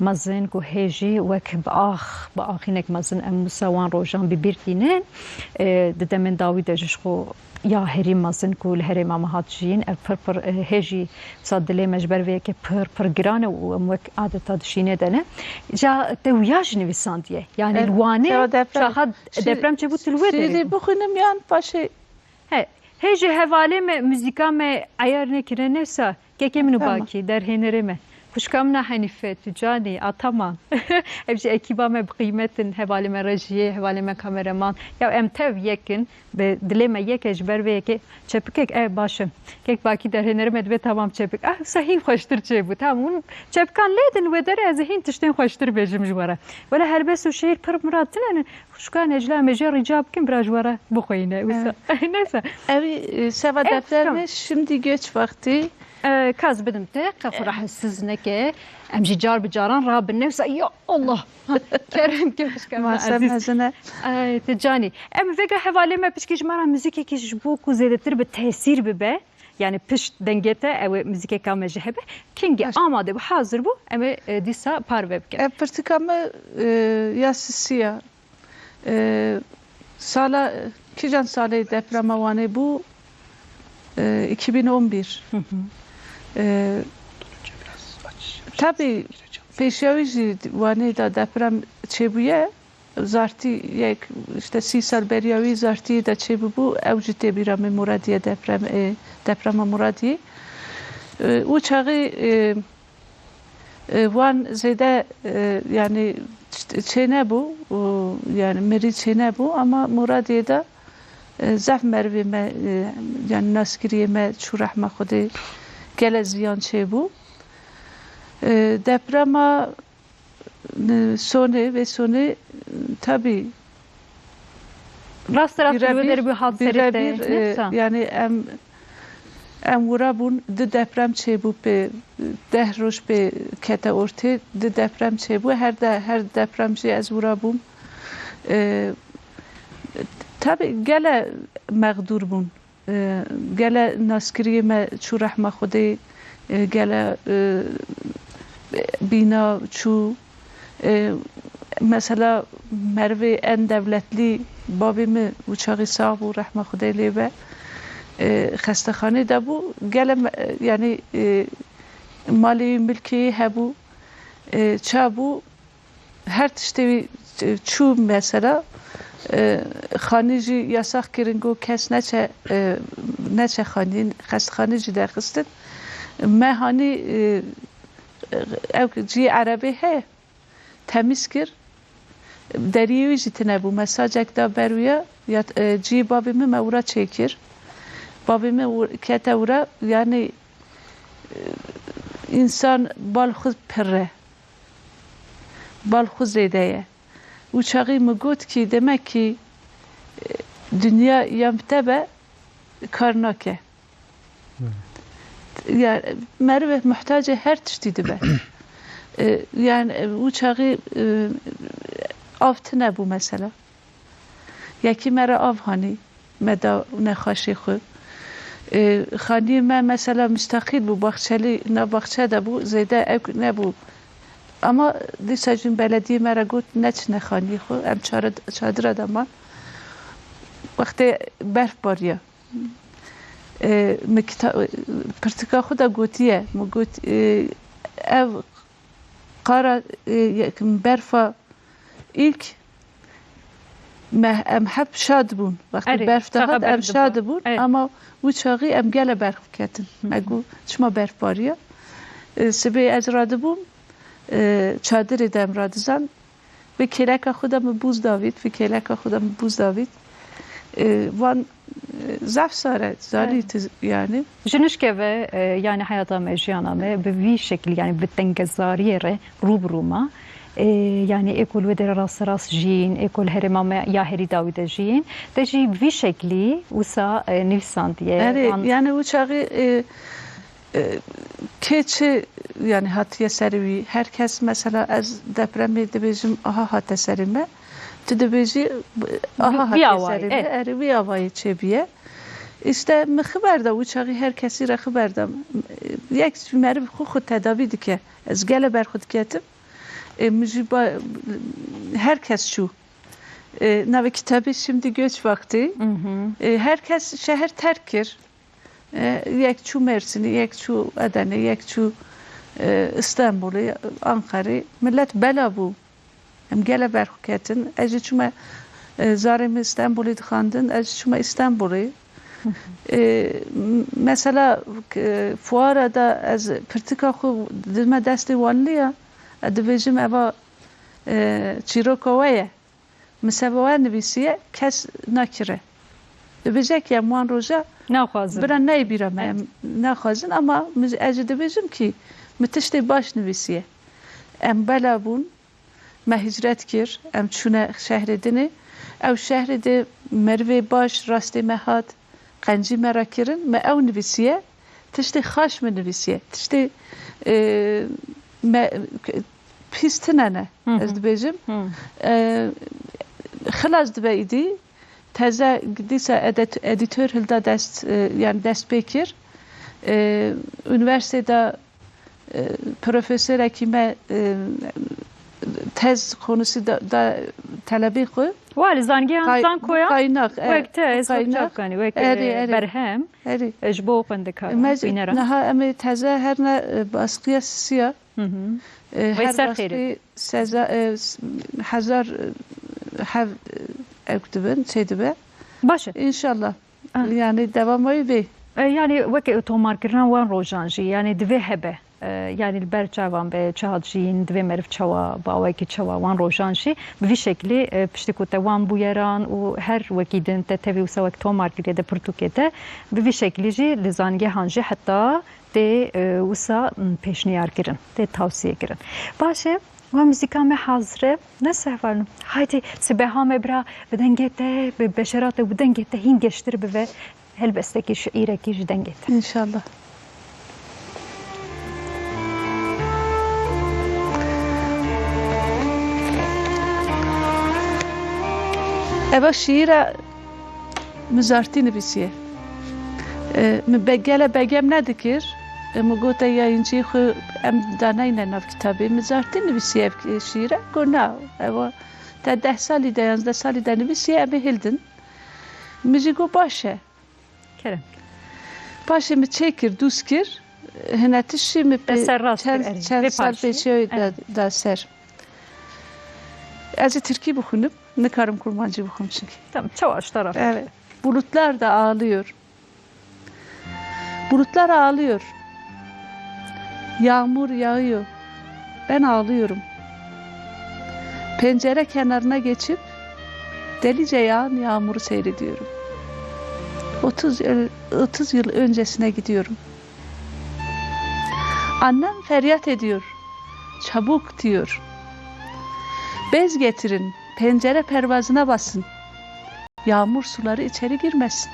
mezin ku hê jî wek bi ax, bi axînek mezin em wisa wan rojan bi bîr tînin. E, di demên dawî de jî ji xwe ya herî mezin ku li herêma me hat jiyîn, ev pir pir, eh, hê jî wisa dilê me ji ber vê yekê pir pir giran e û em wek adeta di şînê de ne. Îca te wiya jî nivîsandiye. Yani Evet, li Wanê çawa deprem? Şaxa Şî-, deprem çêbû tu li wê derê şîîrê bû. Bixwînim yan paşê? He, hê jî hevalê me, muzîka me eyar nekirine, newsa kekê min û Tamam. Bakî derhênerê me. Xwişka min a Henîfe, tu canî, Ataman. Ev jî ekîba me bi qîmet in, hevalê me rejiyê, hevalê me kameraman. Ya em tev yek in, bi dilê me yek e, ji ber vê yekê çepikek, e, baş e. Kek bakî derhênerê me dibe tamam çepik. Ah, wisa hîn xweştir çêbû. Tamam, hûn çepikan lê din wê derê ez ê hîn tiştên xweştir bêjim ji we re. Wele helbest û şêîr pir mirad tune ne. Xwişka Necla, em ê jê rica bikin, bira ji we re bixweyne. Wisa. Neyse. Ev, e, seva Ev, defterê tamam. Şimdi göç vakti. E, kaz bidim te, qe xwe rahatsiz neke. Em jî car bi caran rabin. Neyse, ya Allah. Ha, kerem ke xwişka min Masa aziz. Mezine. Ay, te canî. Em vêga hevalê me pişkî ji me re muzîkekî ji bo ku zêdetir bi tesîr bibe. Yani pişt dengê te ew ê muzîkeka me jî hebe. Kingî Baş. Amade bû, hazir bû, em ê, e, dîsa parve bikin. E, pirtika me, e, ya sisiya. E, sala, kîjan salê deprema Wanê bû? E, iki bin on bir. Hı hı. E, tabii, pêşiya wî jî Wanê de deprem çêbûye. Zartî yek, işte sî sal beriya wî Zartiyê de çêbûbû, ew jî tê bîra min Muradiyê deprem, e, deprema Muradiyê. E, û çaxî, e, e, wan zêde, e, yani çênebû, û yani mirî çênebû, ama Muradiyê de, e, zehf merivê me, e, yani naskiriyê me çû rehma Xwedê, gele ziyan çêbû. E, deprema, e, sonê, vê sonê, e, tabii Rast rast Birebir, wê derê bû hat serê te, birebir, ne e, wisa? Yani em, em wira bûn, di deprem çêbû pê, deh roj pê kete ortê, di deprem çêbû, her de, her deprem jî ez wira bûm. E, tabii gele mexdûr bûn. E, gele naskiriyê me çû rehma Xwedê, e, gele, e, bîna çû, e, mesela merivê en dewletlî babê min û çaxî sax bû, rehma Xwedê lê be, e, xestexanê de bû, gele me, yani, e, malê wî milkê wî hebû, e, ça bû, her tiştê wî, e, çû mesela, e, xanî jî yasax kirin, got kes neçe, e, neçe xanî, xestexanî jî derxistin. Me hanî, e, ew cihê erebê heye, temîz kir. Deriyê wî jî tune bû. Me sacek da ber wî ya, ya, e, cihê babê min me wira çêkir. Babê min wir-, kete wira, yani, e, însan bal xwe pirre. Bal xwe zêde ye. Û çaxî min got kî, demek kî, e, dinya ya bi te be kar nake. Evet. Ya, meriv muhtacê her tiştî dibe. E, yani, e, û çaxî, e, av tune bû mesela. Yekî me re av hanî, me da nexweşê xwe. E, xaniyê me mesela mustaqîl bû, baxçelî, nav baxçe de bû, zêde ew nebû. Ama dîsa jî belediyê me re got, neçine xaniyê xwe, em çare-, çadira de man. Wextê berf bariya. E, min kita-, pirtika xwe de gotiye, min got, e, ev qara, e, yek-, berfa, ilk me, em hep şad bûn. Wextê Erê, berf çaxa dihat, em berf şad dibû. Bûn. Erê. Ama wî çaxî em gele berf ketin. Hı hı. Me got, çima berf bariya? E, sibê ez radibûm, e, çadirê de em radizan. Bi kêleka xwe de min bûz davît, bi kêleka xwe de min bûz davît. E, van, e, zaf sar e, zanî Erê. Tu, yani. Ji nişke ve, e, yani heyata me, jiyana me bi vî şekilî, yani bi tengezariyê re rû bi rû ma. E, yani ê ku li wê derê rasterast jiyîn, ê ku li herêma me ya herî dawî de jiyîn, te jî bi vî şekilî wisa, e, nivîsandiye. Erê, Wan yani wî çaxî, e, e, kê çi, yani hatiye serê wî. Her kes mesela ez depremê dibêjim, aha hate serê me. Tu dibêjî, aha Vî hatiye awayî, serê me. E. Erê, vî awayî çêbûye. Îşte min xiber da, wî çaxî her kesî re xiber da. Yek meriv xwe xwe tedavî dike. Ez gele ber xwe diketim. E, min jî ba-, her kes çû. E, navê kitabê Şimdi Göç Vakti. Mhm. E, her kes şehir terk kir. E, yek çû Mersinî, yek çû Edenê, yek çû, e, Stenbolê, Anqerê. Millet bela bû. Em gele berxwe ketin. Ez jî çûme, e, zarê min Stenbolê dixwandin, ez jî çûme Stenbolê. E, m-, mesela, e, fuara da ez pirtika xwe dime destê Wanliya, e, dibêjim eva, e, çîroka we ye. Min seba we nivîsiye, kes nakire. Dibêje ki em wan roja Naxwazin. bira neyê bîra me, Evet. em naxwazin ama min, ez jî dibêjim ki min tiştê baş nivîsiye. Em bela bûn, me hicret kir, em çûne şehrê dinê. Ew şehrê de merivê baş rastê me hat, qencî me re kirin, me ew nivîsiye, tiştê xaş min nivîsiye, tiştê, e, me, pîs tine ne, Hı hı. ez dibêjim. Hı. E, xilas dibe îdî, teze dîsa edet-, edîtor hilda dest, e, yani dest pê kir. E, Unîversîtê de e, profesorekî me, e, tez konusî da, da telebê xwe. Wa li zanîngehan Kay-, zankoya? Kaynak, e, Wek te, ez wek kaynak. çav kanî, wek, Erê, e, erê. berhem, Erê. e, ji bo xwendekara, Me ji, wînera. niha em ê teze herne, e, baskiya sisiya. Hı hı. E, Wê her ser xêrê. baskî seza, e, s-, hezar, e, hev, e, ew dibin, çê dibe. Baş e. İnşallah. Ah. Yani dewama wê bê. E, yani weke tomarkirina wan rojan jî, yani divê hebe. E, yani li ber çavan be, çi hat jîn, divê meriv çawa, bi awayekî çawa wan rojan jî, bi vî şeklî, e, piştî ku te wan bûyeran û her wekî din te tevî wisa wek tomar kiriye de pirtûkê te, bi vî şeklî jî li zangehan jî heta tê, e, wisa, m, pêşniyar kirin, tê tavsiye kirin. Baş e, Wa muzîka me hazir e. Ne sehvalin. Haydi, sibeha me bira bi dengê te, bi beşera te, bi dengê te hîn geştir bive. Helbestekî, şiîrekî ji dengê te. İnşallah. Eva şiîra Min zartî nivîsiye. E, min be-, gele begem nedikir. E, min gote yayıncıyê xwe em daneyne nav kitabê. Min zartî nivîsiye ev şiîre. Got na, ewa te deh salî de, yanzdeh salî de nivîsiye, em ê hildin. Min jî got baş e. Kerem. Paşê min çêkir, dûst kir. Hine tiştî min Te pê ser rast çend, kir, erê. çend Vê sal parçeyê. pêşiyo da, Evet. da ser. Ez ê tirkî bixwînim, nikarim kurmancî bixwim çinkî. Tamam, çawa ji te re. Evet. Bulutlar da ağlıyor. Bulutlar ağlıyor. Yağmur yağıyor. Ben ağlıyorum. Pencere kenarına geçip delice yağan yağmuru seyrediyorum. Otuz yıl, otuz yıl öncesine gidiyorum. Annem feryat ediyor. Çabuk diyor. Bez getirin, pencere pervazına basın. Yağmur suları içeri girmesin.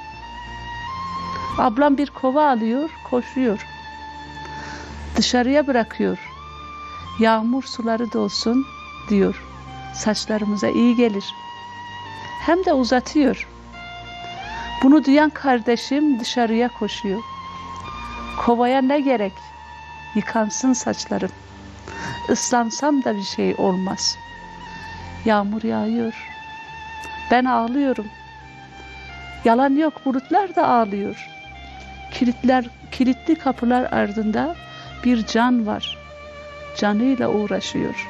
Ablam bir kova alıyor, koşuyor. Dışarıya bırakıyor. Yağmur suları dolsun diyor. Saçlarımıza iyi gelir. Hem de uzatıyor. Bunu duyan kardeşim dışarıya koşuyor. Kovaya ne gerek? Yıkansın saçlarım. Islansam da bir şey olmaz. Yağmur yağıyor. Ben ağlıyorum. Yalan yok, bulutlar da ağlıyor. Kilitler, kilitli kapılar ardında bir can var. Canıyla uğraşıyor.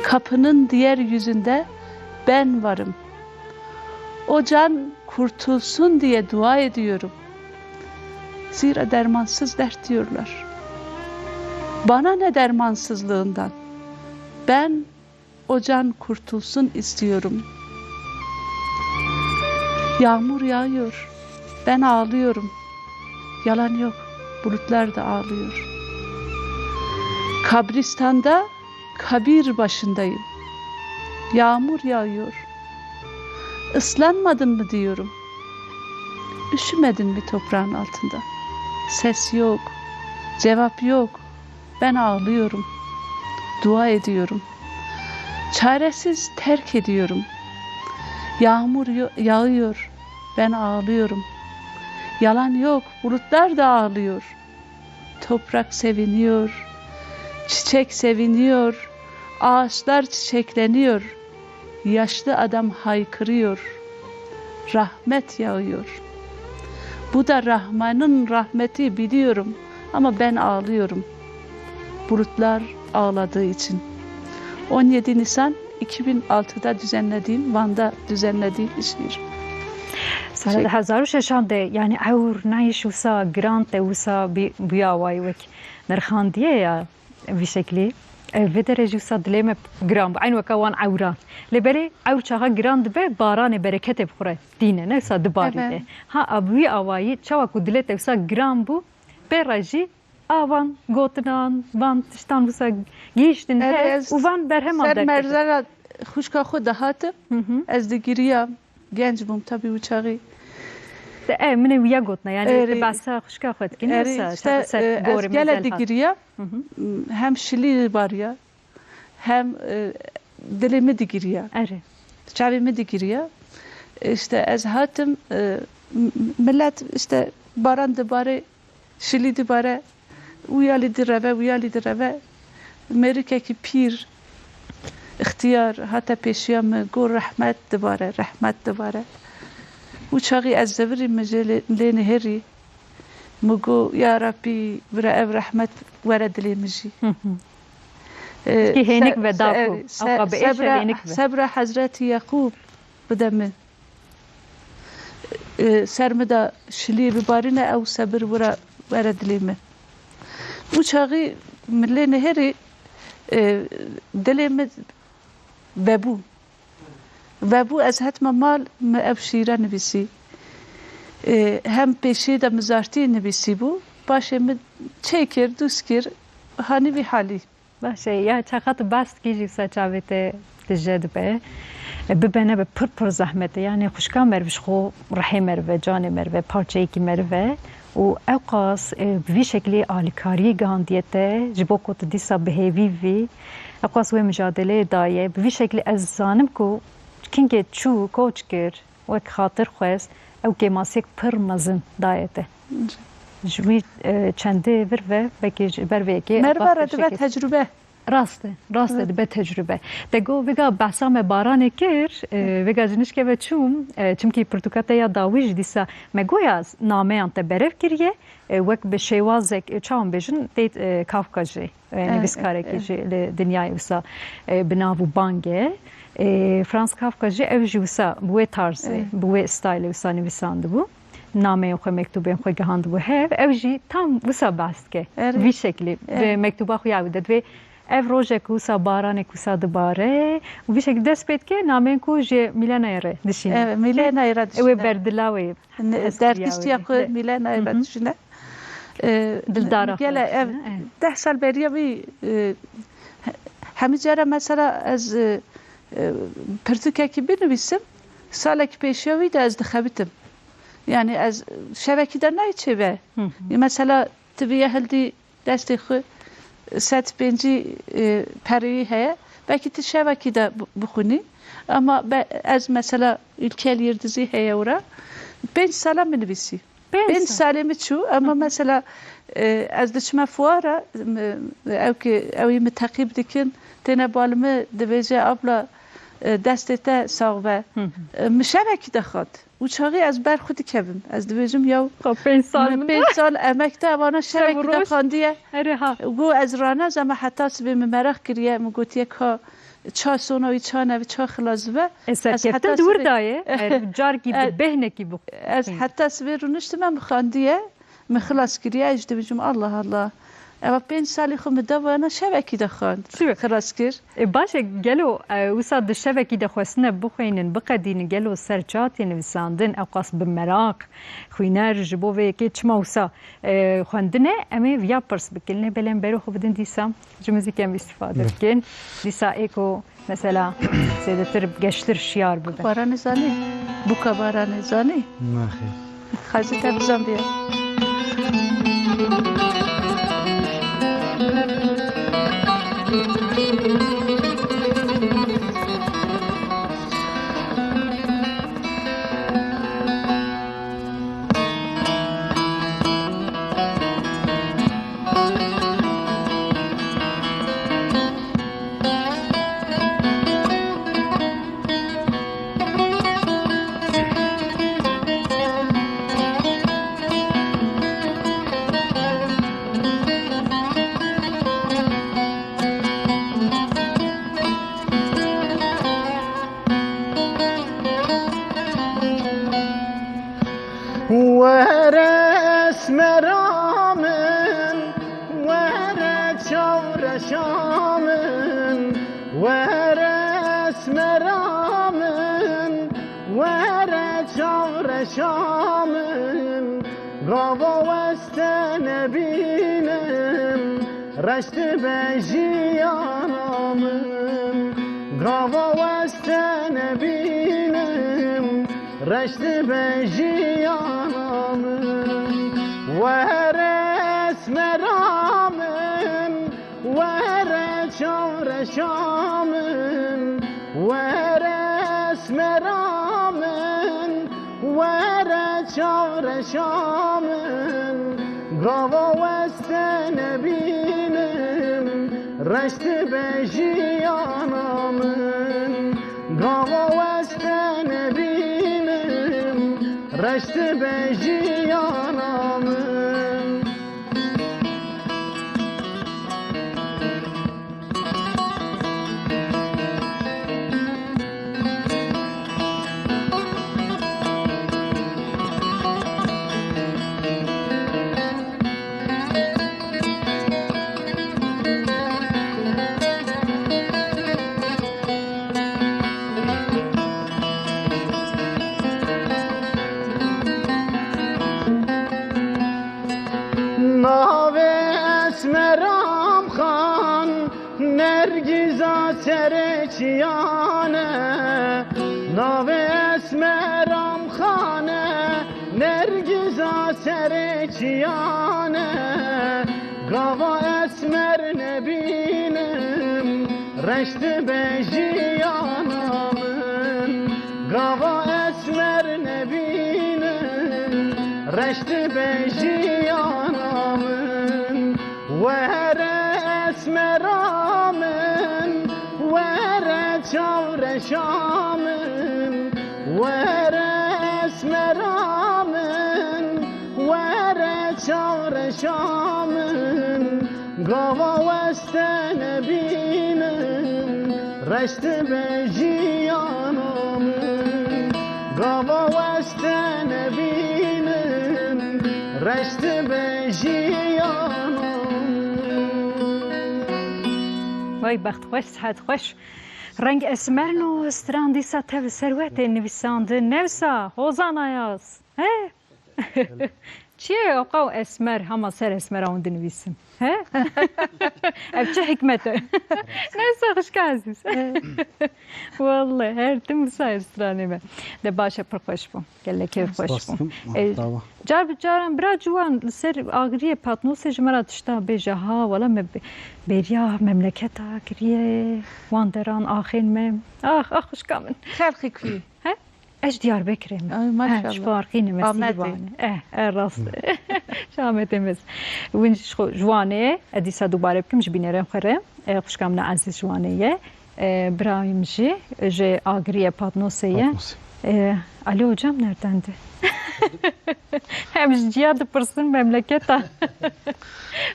Kapının diğer yüzünde ben varım. O can kurtulsun diye dua ediyorum. Zira dermansız dert diyorlar. Bana ne dermansızlığından? Ben o can kurtulsun istiyorum. Yağmur yağıyor. Ben ağlıyorum. Yalan yok. Bulutlar da ağlıyor. Kabristanda kabir başındayım. Yağmur yağıyor. Islanmadın mı diyorum. Üşümedin mi toprağın altında? Ses yok, cevap yok. Ben ağlıyorum. Dua ediyorum. Çaresiz terk ediyorum. Yağmur yo- yağıyor. Ben ağlıyorum. Yalan yok. Bulutlar da ağlıyor. Toprak seviniyor. Çiçek seviniyor. Ağaçlar çiçekleniyor. Yaşlı adam haykırıyor. Rahmet yağıyor. Bu da Rahman'ın rahmeti biliyorum ama ben ağlıyorum. Bulutlar ağladığı için. On yedi Nisan iki bin altıda düzenlediğim, Van'da düzenlediğim şiir. Sala di hezar û şeşan de, yani ewr nayîş wisa giran te wisa bî-, bûya awayî wek nirxandiye ya vî şeklî. E, vê derê jî wisa dilê me giran bû. Eyn weka wan ewran. Lê belê ewr çaxa giran dibe, baranê bereketê bi xwe re tîne, ne wisa dibarîne. Ha, a bi wî awayî, çawa ku dilê te wisa giran bû, pê re jî a van gotinan, van tiştan wisa gihîştin hev û van berheman derketin. Ser merzera xwişka xwe dihatim, ez digiriyam. Genc bûm tabî wî çaxî. Te, e, min ê wiya gotina, yani, erê, te behsa xwişka xwe dikin, erê, wisa, işte, ser, e, ez gorê gelek mezel hat. Digiriya, hem şilî dibariya, hem, e, dilê min digiriya. Erê. Çavê min digiriya. İşte ez hatim, e, m-, millet işte baran dibare, şilî dibare, wî alî direve, wî alî direve. Mêrikekî pîr, ixtiyar hate pêşiya min, got, "Rehmet dibare, rehmet dibare." Û çaxî ez zevirî min jê lê, lê nihêrî. Min got, "Ya Rabbî, bira ev rehmet were dilê min jî." Hı hı. Ee, Ki hênik se-, ve se-, daku, evet, se-, ewqa bi êşe sebra, hênik ve. Sebra Hezretî Yaqûb bide min. E, ser min de şilî bibarîne, ew sebir wira were dilê min. Û çaxî min lê nihêrî, e, dilê min vebû. Vebû, ez hetime mal, min ev şîre nivîsî. E, hem pêşiyê de min zartî nivîsî bû, paşê min çêkir, dûst kir, hanî vî halî. Baş e, ya çaxa tu behs dikî jî wisa çavê te tije dibe. E, bibe nebe pir pir zehmet e. Yani xwişka meriv ji xwe rihê meriv e, canê meriv e, parçeyekî meriv e. Û ewqas, e, bi vî şeklî alîkariyê gihandiye te, ji bo ku tu dîsa bi hêvî vî, ewqas wê mijadeleyê daye. Bi vî şeklî ez zanim ku kingê çû, koç kir, wek xatir xwest, ew kêmasiyek pir mezin daye te. Ji wî, e, çendê vir ve, belkî ji ber vê yekê. Meriva re dibe tecrube. Rast e, rast e, dibe tecrube. Te got, vêga behsa me baranê kir, e, vêga ji nişke ve çûm, e, çimkî pirtûka te ya dawî jî dîsa me goya nameyan te berev kiriye, e, wek bi şêwazek, e, çawan bêjin, tê, e, Kafka jî. E, e, nivîskarekî jî li dinyayê wisa, e, bi nav û bang e. E, Franz Kafka jî ew jî wisa bi wê tarzê, bi wê stylê wisa nivîsandibû. Nameyên xwe, mektûbên xwe gihandibû hev. Ew jî tam wisa behs dike. Erê. Vî şeklî. Erê. Bi mektûba xwe ya wî de divê ev rojek wisa baranê wisa dibare û vî şeklî dest pê dike nameyên ku ji Mîlenayê re dişîne. Evet, Mîlenayê re dişîne. Ew ê berdilawê. Dergistiya ku Mîlenayê re dişîne. E, Dildara gele ev deh sal beriya vî, e, hemî cara mesela ez, e, e, pirtûkekî binivîsim, salekî pêşiya wî de ez dixebitim. Yani ez şevekî de nayê çêve. Mesela tu viya hildî destê xwe sed pêncî, e, pereyî heye. Belkî tu şevekî de bi-, bixwînî. Ama be-, ez mesela Ülker Yıldızî heye ora. Pênc sala min nivîsî. Pênc Pênc sal. Salê min çû, ama mesela, e, ez diçime fuara, m-, ew ki, ew ê min teqîb dikin, têne bal min dibêje, "Abla, e, destê te sax be." E, min şevekî de xwend. Û çaxî ez ber xwe dikevim. Ez dibêjim, "Yaw, pênc sal min pênc sal emek te evana şevekî de xandiye." Erê ha. Û got, "Ez ranez, ama heta sibê min meraq kiriye." Min gotiye, "Ka ça sona wî, ça nevî, ça xilas dibe." Ez serkeftin heta di wir sibê dayê. Her carkî di bêhnekî bixwe. Ez heta sibê rûniştime, min xandiye, min xilas kiriye, ez dibêjim, "Allah Allah." Eva pênc salî xwe min da vana şevekî de xwend. Xilas kir. E, baş e, gelo, e, wisa di şevekî de xwestine bixwînin, biqedînin, gelo ser çatê nivîsandin, ewqas bi meraq, xwîner ji bo vê yekê çima wisa, e, xwendine, em ê viya pirs bikin. Lê belê em berê xwe bidin dîsa, ji muzîkê em îstîfade bikin. Dîsa ê ku mesela zêdetir, geştir şiyar bibe. Baranê zanî? Bûka Baranê zanî? Naxêr. Xezî te bizandiye. Çavreşa min, were esmera min, were çavreşa min. Gava weste nebînim, reşt be jiyana min. Gava weste nebînim, reşt be jiyana min. Were esmera min, were çavreşa min, were esmera min, were çavreşa min. Gava weste nebînim, reşt be jiyana min. Gava weste nebînim, reşt be jiyana min. Navê Esmeram Xan, Nergîza serê çiyan e. Navê Esmeram Xan e, Nergîza serê çiyan e. Gava esmer nebînim, reşt be jiyana min. Gava esmer nebînim, reşt be jiyana min. Were esmera min, were çavreşa min, were esmera min, were çavreşa min. Gava weste nebînim, reşt be jiyana min. Gava weste nebînim, reşt be jiyana min. Vay bext xweş, sihet xweş. Reng esmer no stran dîsa tev ser we tê nivîsandin. Newsa, Hozan Ayaz. He? Çi ye oqa û esmer, hema ser esmera hûn dinivîsin? He? Ev çi hikmet e? Neyse, xişka ezîz. Wallahî, her tim wisa stranê me. De baş e, pir xweş bû. Gelekê xweş bû. Spas dikim. E, Dawa. Car bi caran bira ciwan li ser agiriyê Patnosê ji me re tişta bêje, ha, wela me bê-, bêriya memleketa kiriye, wan deran axên me. Ax, ax, xişka min. Xelqî kuyî. He? Ez Diyarbekirê me. Ay, maşallah. He, ji Farqînê me, Amedê. Sîrvanê. Eh, eh, rast. Ji Amedê me. Win ji xwe, ji Wanê, ez dîsa dubare bikim, ji bînerên xwe re. Eh, xwişka min ezîz ji Wanê ye. Eh, birayê min jî ji Agiriyê Patnosê ye. Patnosê. Eh, Alî hocam nereden de? Hem ji ciya dipirsin memleketa.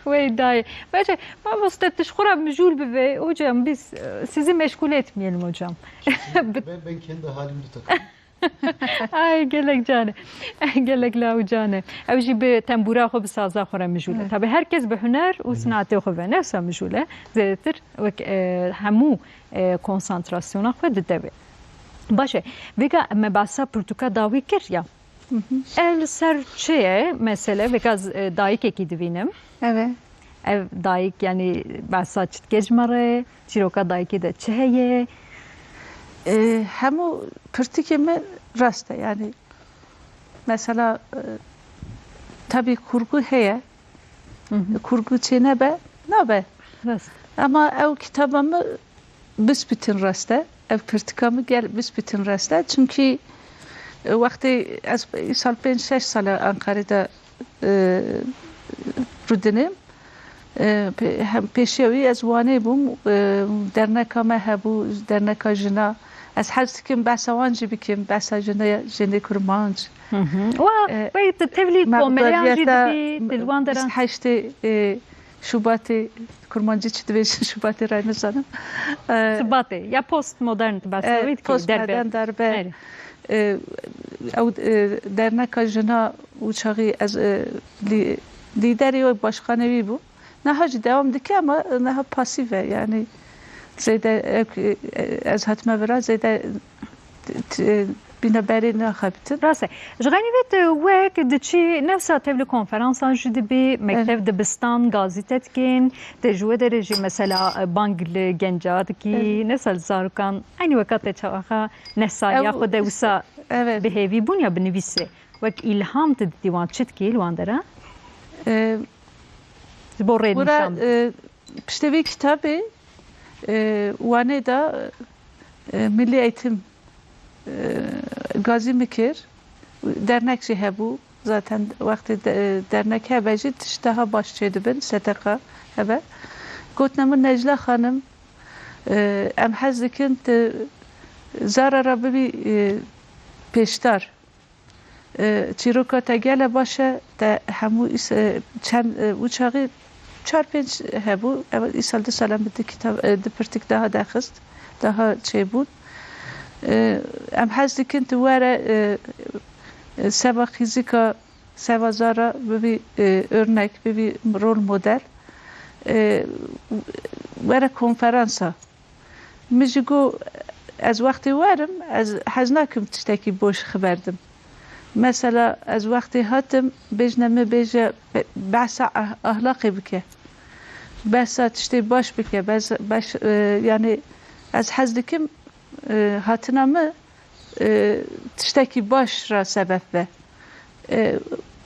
Wey dayê. Bence, mamoste, tu ji xwe re mijûl bibe. Hocam, biz, e, sizi meşgul etmeyelim hocam. Ben, ben kendi halimde takılayım. Ay, gelek can e. Gelek law can e. Ew jî bi tembûra xwe, bi saza xwe re mijûl e. Evet. Tabii herkes bi huner û sinatê xwe ve nefsa mijûl e. Zêdetir wek, e, hemû, e, konsantrasyona xwe dide wê. Baş e. Vêga me behsa pirtûka dawî kir ya. Hı hı. Ev li ser çi ye mesele? Vêga z-, e, dayikekî dibînim. Evet. Ev dayik, yanî, behsa çi dike ji me re? Çîroka dayikê de çi heye? E, hemû pirtûkê min rast e, yanî, mesela, e, tabii kurgu heye. Hı hı. Kurgu çênebe, nabe. Rast. Ama ew kitaba min bisbîtin rast e. Ev pirtûka min gel bisbîtin rast e. Çimkî, e, wextê ez îsal pênc şeş sal e Ankarê de, e, rûdinêm. E, pê-, hem pêşiya wî ez Wanê bûm, e, derneka me hebû, derneka jina. Ez hez dikim behsa wan jî bikim, behsa jinê, jinê kurmanc. Hı hı. Wa, e, wey, tu tevlî me komeleyan jî dibî, tu li wan deran. Bîst heştê, e, Şubatê, kurmancî çi dibêjin, Şubatê rayê nizanim. E, Sibatê, ya postmodern tu behsa wî dikî, postmodern derbe. Derbe. Erê. E, ew, e, derneka jina û çaxî ez, e, lî-, lîderê wê, başkanê wî bû. Niha jî dewam dike ama niha pasîf e, yanî zêde, e, ez hatime vira, zêde t-, t-, bîne berê naxebitin. Rast e. Ji xenîvet, e, wek diçî nefsa tevli konferansan jî dibî, mektev, dibistan, gazîte dikên, te ji wê derê jî mesela, e, bang li genca dikî, nefsa li zarokan, eynî weka te çaxa nesa ya xwe de wisa bi hêvî bûn ya bi nivîsê. Wek îlham tu didî wan, çi dikî li wan dera? E, Ji bo rê nîşan bidî. E, piştê vî kitabê, e, Wanê de, e, Milli Eğitim, e, gazî min kir. Dernek jî hebû. Zaten wextê de-, dernek hebe jî tişt daha baş çêdibin, S T K hebe. Gotine min, Necla Xanim, e, em hez dikin tu zara re bibî, e, pêşdar. E, çîroka te gele baş e, te hemû îs-, e, çend, e, û çaxî çar pênc hebû. Ev îsal du sal em bi du kitab, e, du pirtûk daha dexist, daha çêbûn. E, em hez dikin tu were, e, e, seba qîzika, seba zara bibî, e, örnek, bibî rol model. E, were konferansa. Min jî got, ez wextê werim, ez hez nakim tiştekî boş xiberdim. Mesela, ez wextê hatim, bêjne min bêje, be-, behsa ah-, ahlaqê bike. Behsa tiştê baş bike. Behsa, beş, e, yanî, ez hez dikim, e, hatina min, e, tiştekî baş re sebeb be. E,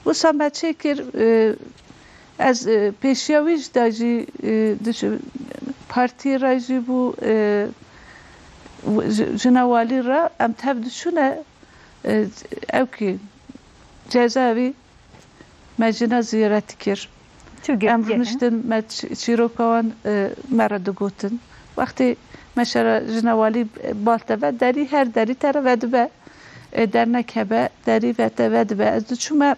wisa me çêkir, e, ez, e, pêşiya wî jî de jî, e, diş-, partiyê re jî bû, e, j-, jina walî re em tev diçûne, e, ew kî cezaevî me jina ziyaret dikir. Em rûniştin, me çî-, çîroka wan, e, me re digotin. Wextê me şera jina walî bal te ve derî, her derî te re vedibe. E, dernek hebe, derî ve te vedibe. Ez diçûme,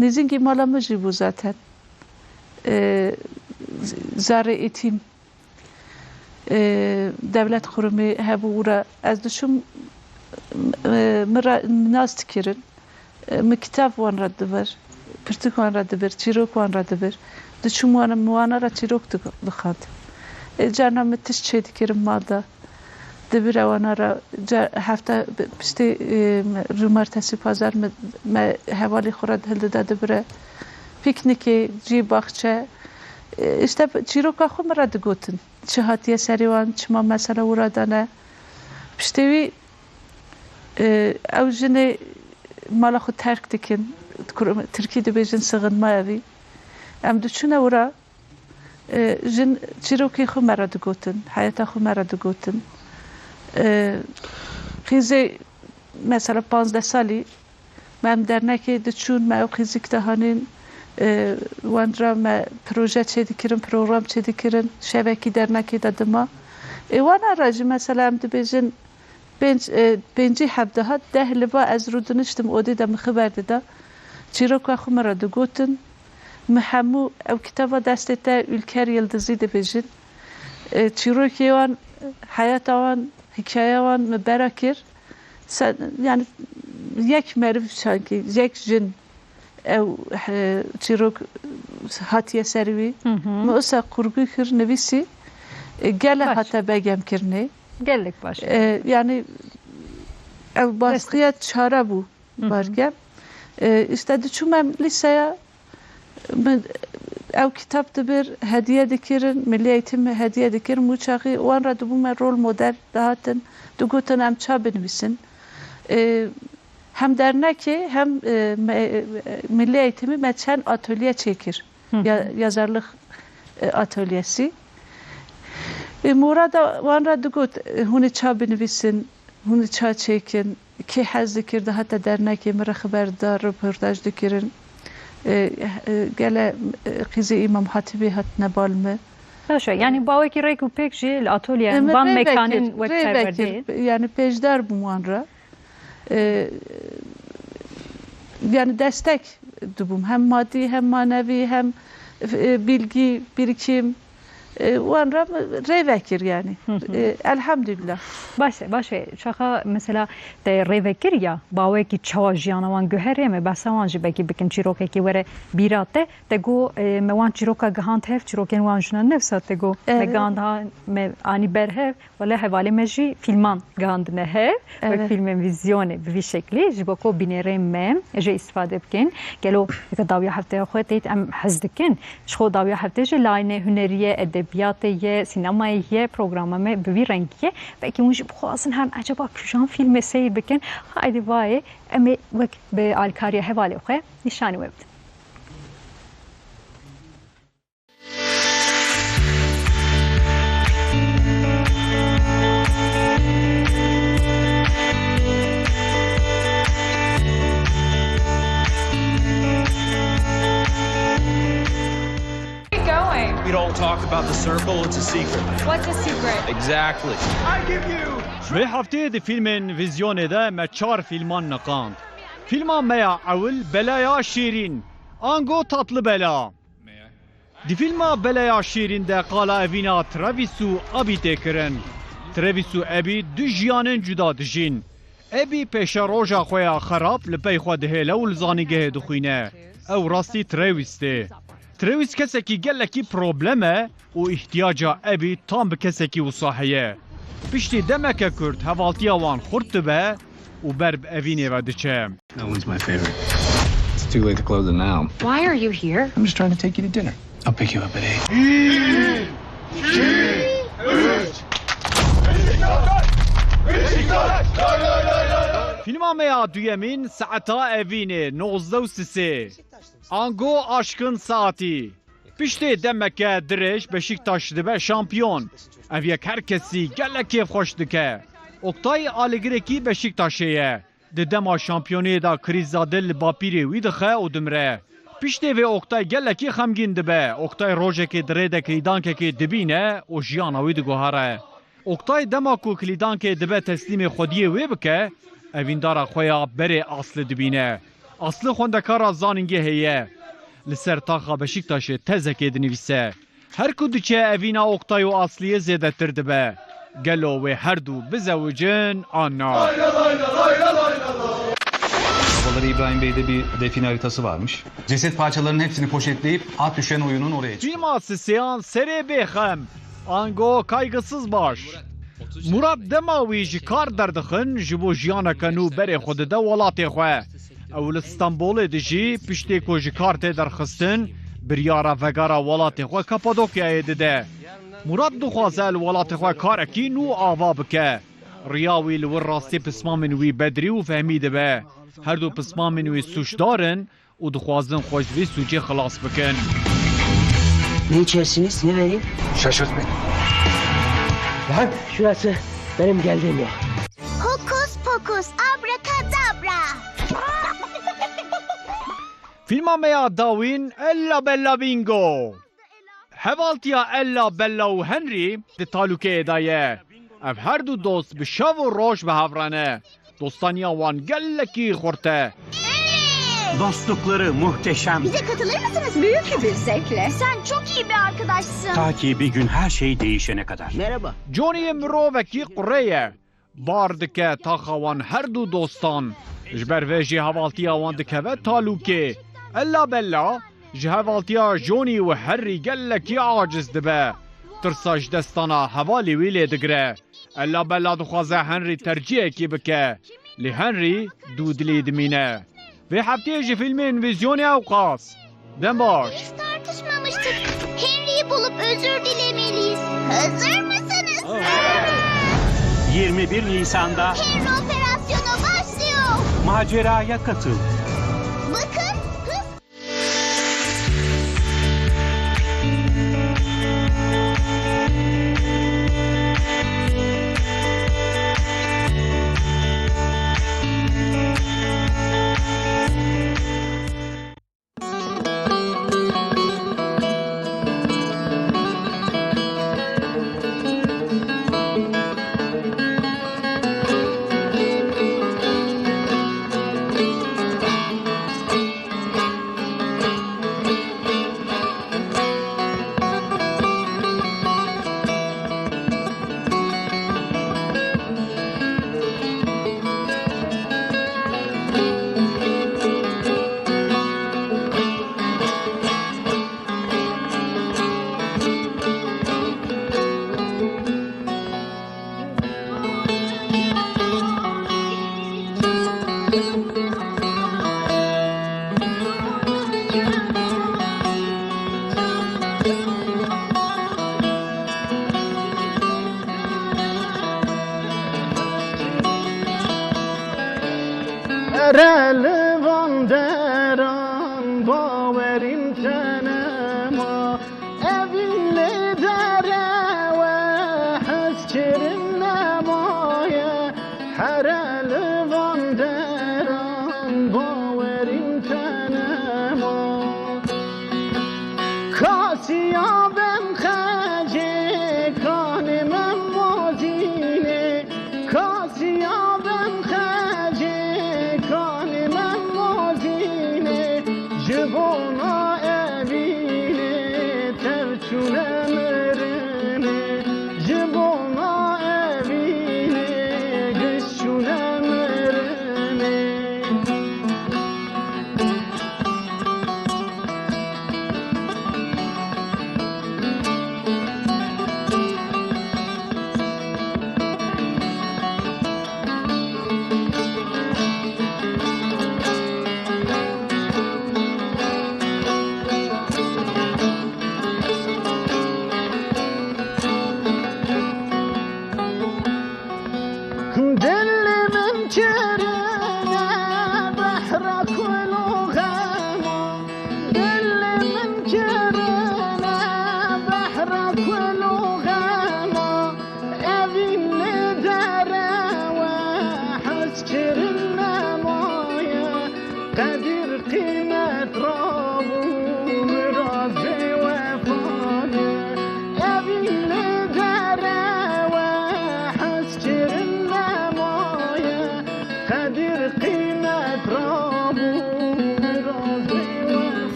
nêzîngî mala min jî bû zaten. E, z-, zarê êtîm. E, dewlet qurumê hebû û re ez diçûm, e, min re nas dikirin. E, min kitab wan re dibir, pirtûk wan re dibir, çîrok wan re dibir. Diçûm wana, min wana re çîrok di-, dixwend. E, carna min tişt çêdikirim mal de. Dibire wana re ca-, hefte bi-, piştê, e, cumartesî pazar me, me hevalî xwe re hildida dibire. Pîknîkê, cî baxçe. E, işte çîroka xwe min re digotin. Çi hatiye serê wan, çima mesela wira dane. Piştê wî, e, ew jinê mala xwe terk dikin. Kur-, tirkî dibêjin sığınma evi. Em diçûne wira, e, jin çîrokê xwe me re digotin, heyeta xwe me re digotin. E, qîzê mesela panzdeh salî me em dernekê diçûn, me ew qîzik dihanîn, e, wan re me proje çêdikirin, program çêdikirin, şevekî dernekê de dima. Ê wana re jî mesela em dibêjin, pênc, e, pêncî heb dihat, deh li va ez rûdiniştim odê de min xiber dida. Çîroka xwe min re digotin. Min hemû ew kitaba destê te Ülker Yıldızî dibêjin. E, çîrokê wan, heyata wan, hikayeya wan min bera kir. Se-, yani yek meriv sanki, yek jin ew, e, çîrok hatiye ser wî. Hı hı. Min wisa qurgû kir, nivîsî, e, gele hate begem kirinê. Gelek baş. E, yani ew baskiya çara bû. Hı hı. Barke. E, işte diçûm em lîseya, min ew kitap dibir, hediye dikirin, Milli Eğitim hediye dikirin. Wî çaxî wan re dibûme rol model, dihatin, digotin em ça binivîsin. E, hem dernekê, hem, e, me, e, Milli Eğitimî me çend atölye çêkir. Hı hı. Ya-, yazarlık, e, atölyesi. E, Murada wan re digot, e, hûn ê ça binivîsin, hûn ê ça çêkin, kê hez dikir, dihate dernekê min re xiber da, röportaj dikirin. E, e, gele, e, qîzê Îmam Hatîbê hatine bal min. Baş e, yani bawekî rêk û pêk jî li atolye, e, min van rê mekanên vekir, wek rê perwerdê. Vekir, yani pêşdar bûm wan re. E, yani destek dibûm. Hem madî, hem manevî, hem, e, bilgi, birikim. E, wan re rê vekir yani. Hı hı. E, elhamdülillah. Baş e, baş e. Çaxa mesela te rê vekir ya, bawekî çawa jiyana wan guherê me, behsa wan jî belkî bikin çîrokekî were bîra te. Te got, e, me wan çîroka gihand hev, çîrokên wan jina nefsa te got. Me Evet. gihand ha, me anî ber hev. Wele hevalê me jî fîlman gihandine hev. Wek Evet. fîlmên vîzyonê bi vî şeklî ji bo ku bînerên me jê îstîfade bikin. Gelo eke dawiya hefteya xwe têt em hez dikin. Ji xwe dawiya heftê jî layinê hunerî ye, edebiyatê ye, sînemayê ye, programa me bi vî rengî ye. Belkî hûn jî bixwazin herin eceba kîjan fîlmê seyr bikin. Haydî vayê em ê wek bi alîkariya hevalê xwe nîşanî we bidin. Going. We don't talk about the circle, it's a secret. What's a secret? Exactly. I give you Vê hefteyê di fîlmên vîzyonê de me çar fîlman niqand. Fîlma me ya ewil Belaya Şîrîn, ango Tatlı Bela. Di fîlma Beleya Şîrîn de qala evîna Travis û Abî tê kirin. Travis û Abî du jiyanên cuda dijîn. Abî pêşeroja xwe ya xerab li pey xwe dihêle û li zanîngehê dixwîne. Ew rastî Travis tê. Travis kesekî gelekî problem e û îhtiyaca Abî tam bi kesekî wisa heye. Piştî demeke kurt hevaltiya wan xurt dibe û ber bi evînê ve diçe. That one's my favorite. It's too late to close it now. Why are you here? I'm just trying to take you to dinner. I'll pick you up at eight. Fîlma me ya duyemîn Saeta Evînê, nozdeh û sisê. Ango Aşkın Saati. Piştê demeke dirêj Beşiktaş dibe şampiyon. Ev yek her kesî gelek kêfxweş dike. Oktay alîgirekî Beşiktaşê ye. Di dema şampiyoniyê de krîza dil li bapîrê wî dixe û dimire. Piştê vê Oktay gelekî xemgîn dibe. Oktay rojekê di rê de kilîdankekê dibîne û jiyana wî diguhere. Oktay dema ku kilîdankê dibe teslîmê xwediyê wê bike, evîndara xwe ya berê Asli dibîne. Asli xwendekara zanîngehê ye. Li ser taxa Beşiktaşê tezekê dinivîse. Her ku diçe evîna Oktay û Asliyê zêdetir dibe. Gelo wê her du bizewicin an na? Babaları İbrahim Bey'de bir define haritası varmış. Ceset parçalarının hepsini poşetleyip at düşen oyunun oraya çıkıyor. Fîlma Sisêyan serê bêxem, ango Kaygısız Baş. Murat dema wî ji kar derdixin, ji bo jiyaneke nû berê xwe dide welatê xwe. Ew li Stenbolê dijî, piştê ku ji kar tê derxistin, biryara vegara welatê xwe Kapadokyayê dide. Murat dixwaze li welatê xwe karekî nû ava bike. Riya wî li wir rastî pismamên wî Bedrî û Fehmî dibe. Her du pismamên wî sûcdar in û dixwazin xwe ji vê sûcê xilas bikin. Ne içersiniz? Ne vereyim? Şaşırt beni. Lan! Şurası benim geldiğim yer. Hokus pokus, abrakadabra. Fîlma me ya dawîn Ella Bella Bingo. Hevaltiya Ella Bella û Henry di talûkeyê de ye. Ev her du dost bi şev û roj bi hev re ne. Dostaniya wan gelekî xurt e. Dostlukları muhteşem. Bize katılır mısınız? Büyük bir zevkle. Sen çok iyi bir arkadaşsın. Ta ki bir gün her şey değişene kadar. Merhaba. Johnny mirovekî qurê ye. Bar dike taxa wan her du dostan. Ji ber vê jî hevaltiya wan dikeve talûkê. Ella Bella ji hevaltiya Johnny û Harry gelekî aciz dibe. Tirsa ji destdana hevalê wî lê digire. Ella Bella dixwaze Henry tercihekî bike. Lê Henry dû dilê dimîne. Vê hefteyê ji fîlmên vîzyonê ewqas. Dem baş. Biz tartışmamıştık. Henry'yi bulup özür dilemeliyiz. Hazır mısınız? Evet. Yirmi bir Nisan'da Henry operasyonu başlıyor. Maceraya katıl. Bakın, hız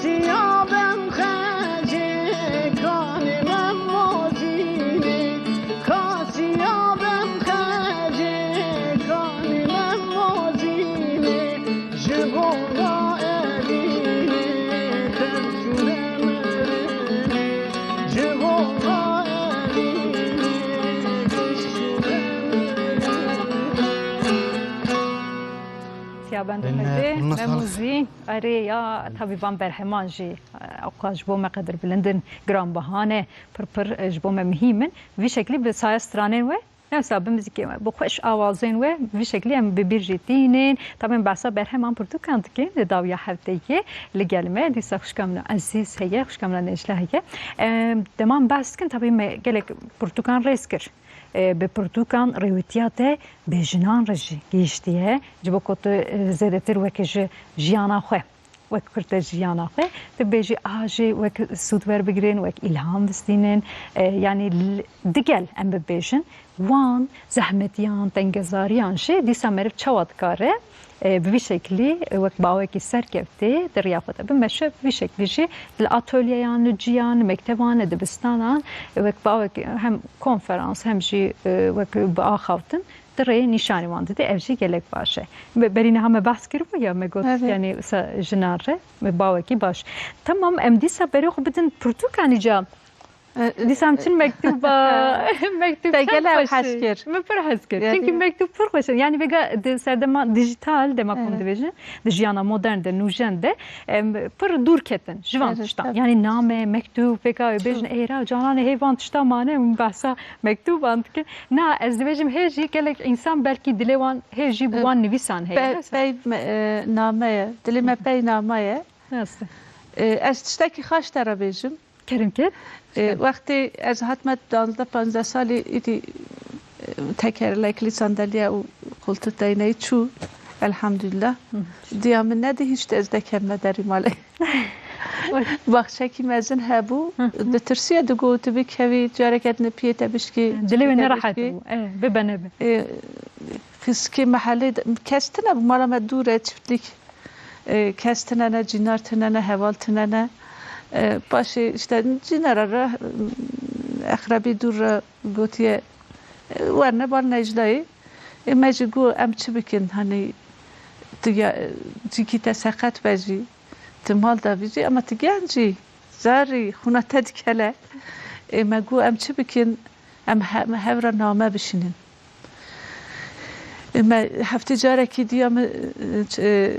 Siya bem xecê kanê mem mozînê, ka siya bem xecê kanê mem mozînê, ji bo ra evînê, tev şûne mirinê, ji bo ra evînê, giş şûne mirinê. Siya bem Eline xecê, koluna sağlık. Mem mozîn. Erê ya, tabî van berheman jî, e, ewqas ji bo me qedirbilind in, giranbiha ne, pir pir, e, ji bo me muhîm in. Vî şeklî bi saya stranên we, ne wisa bi muzîkê we, bi xweş awazên we, vî şeklî em bi bîr jî tînin. Tabî em behsa berheman pirtûkan dikin, di dawiya hefteyê li gel me, dîsa xwişka min ezîz heye, xwişka min Necla heye. E, dema em behs dikin, tabî me gelek pirtûkan rêz kir. E, bi pirtûkan rêwîtiya te bêjinan re jî gihîştiye. Ji bo ku tu, e, zêdetir weke ji jiyana xwe, wek kur te jiyana xwe, tu bêjî, aha jî wek sûd werbigirin, wek îlham bistînin. E, yanî l-, digel em bibêjin, wan zehmetiyan, tengezariyan jî dîsa meriv çawa dikare, e, bi vî şeklî, e, wek bawekî serkevtî di riya xwe de bimeşe, bi vî şeklî jî li atolyeyan, li ciyan, li mekteban, li dibistanan, e, wek bawek hem konferans hem jî, e, wek bi axaftin di rê nîşanî wan dide, ev jî gelek baş e. Be-, berî niha me behs kiribû ya me got, Evet. yanî wisa jinan re me bawekî baş. Tamam, em dîsa berê xwe bidin pirtûkan îca. E, Dîsa em çin mektuba, mektub Te çend gelek xweş hez e. kir. Min pir hez kir. Yani. Çünkü mektub pir xweş e. Yani vega di serdema dijital, dema ku Evet. dibêjin, di jiyana modern de, nûjen de, em, pir dûr ketin ji van Evet, tiştan. tabii. Yani name, mektub, vega wê bêjin, Çok. ey ra, canan hê van tişta mane, em behsa mektuban dikin. Na, ez dibêjim, hê jî gelek insan belkî dilê wan, hê jî bi E, wan nivîsan heye. Pey, Neyse. pey me, e, name ye. Dilê me pey name ye. Neyse. E, ez tiştekî xaş te re bêjim. Kerem kir. E, wextê ez hatime duwazdeh panzdeh salî, îdî, e, tekerlekli sandalye û koltuk teyneyî çû. Elhamdülillah. Hı. Diya min nedihişt ez dekevime derî malê. Oy. Baxçekî mezin hebû. Hı hı. Ditirsiye, digot, tu bikevî, careke din piyê te bişkî, Dilê wê çî te nerehet bişkî. bû. E, bibe nebe. E, Fiskê mehelê de, kes tine bû, mala me dûr e, çiftlik. E, kes tine ne, cînar tine ne, heval tine ne. E, paşê işte cînara re, exrebî dûr re gotiye, e, werne bal Necdayê. E, me jî got, em çi bikin, hani tu ya, cîkî te seqet be jî, tu mal de bî jî, ama tu genc î, zarî, xûna te dikele. E, me got, em çi bikin, em he-, me hev re name bişînin. Me heftê carekî diya min, e,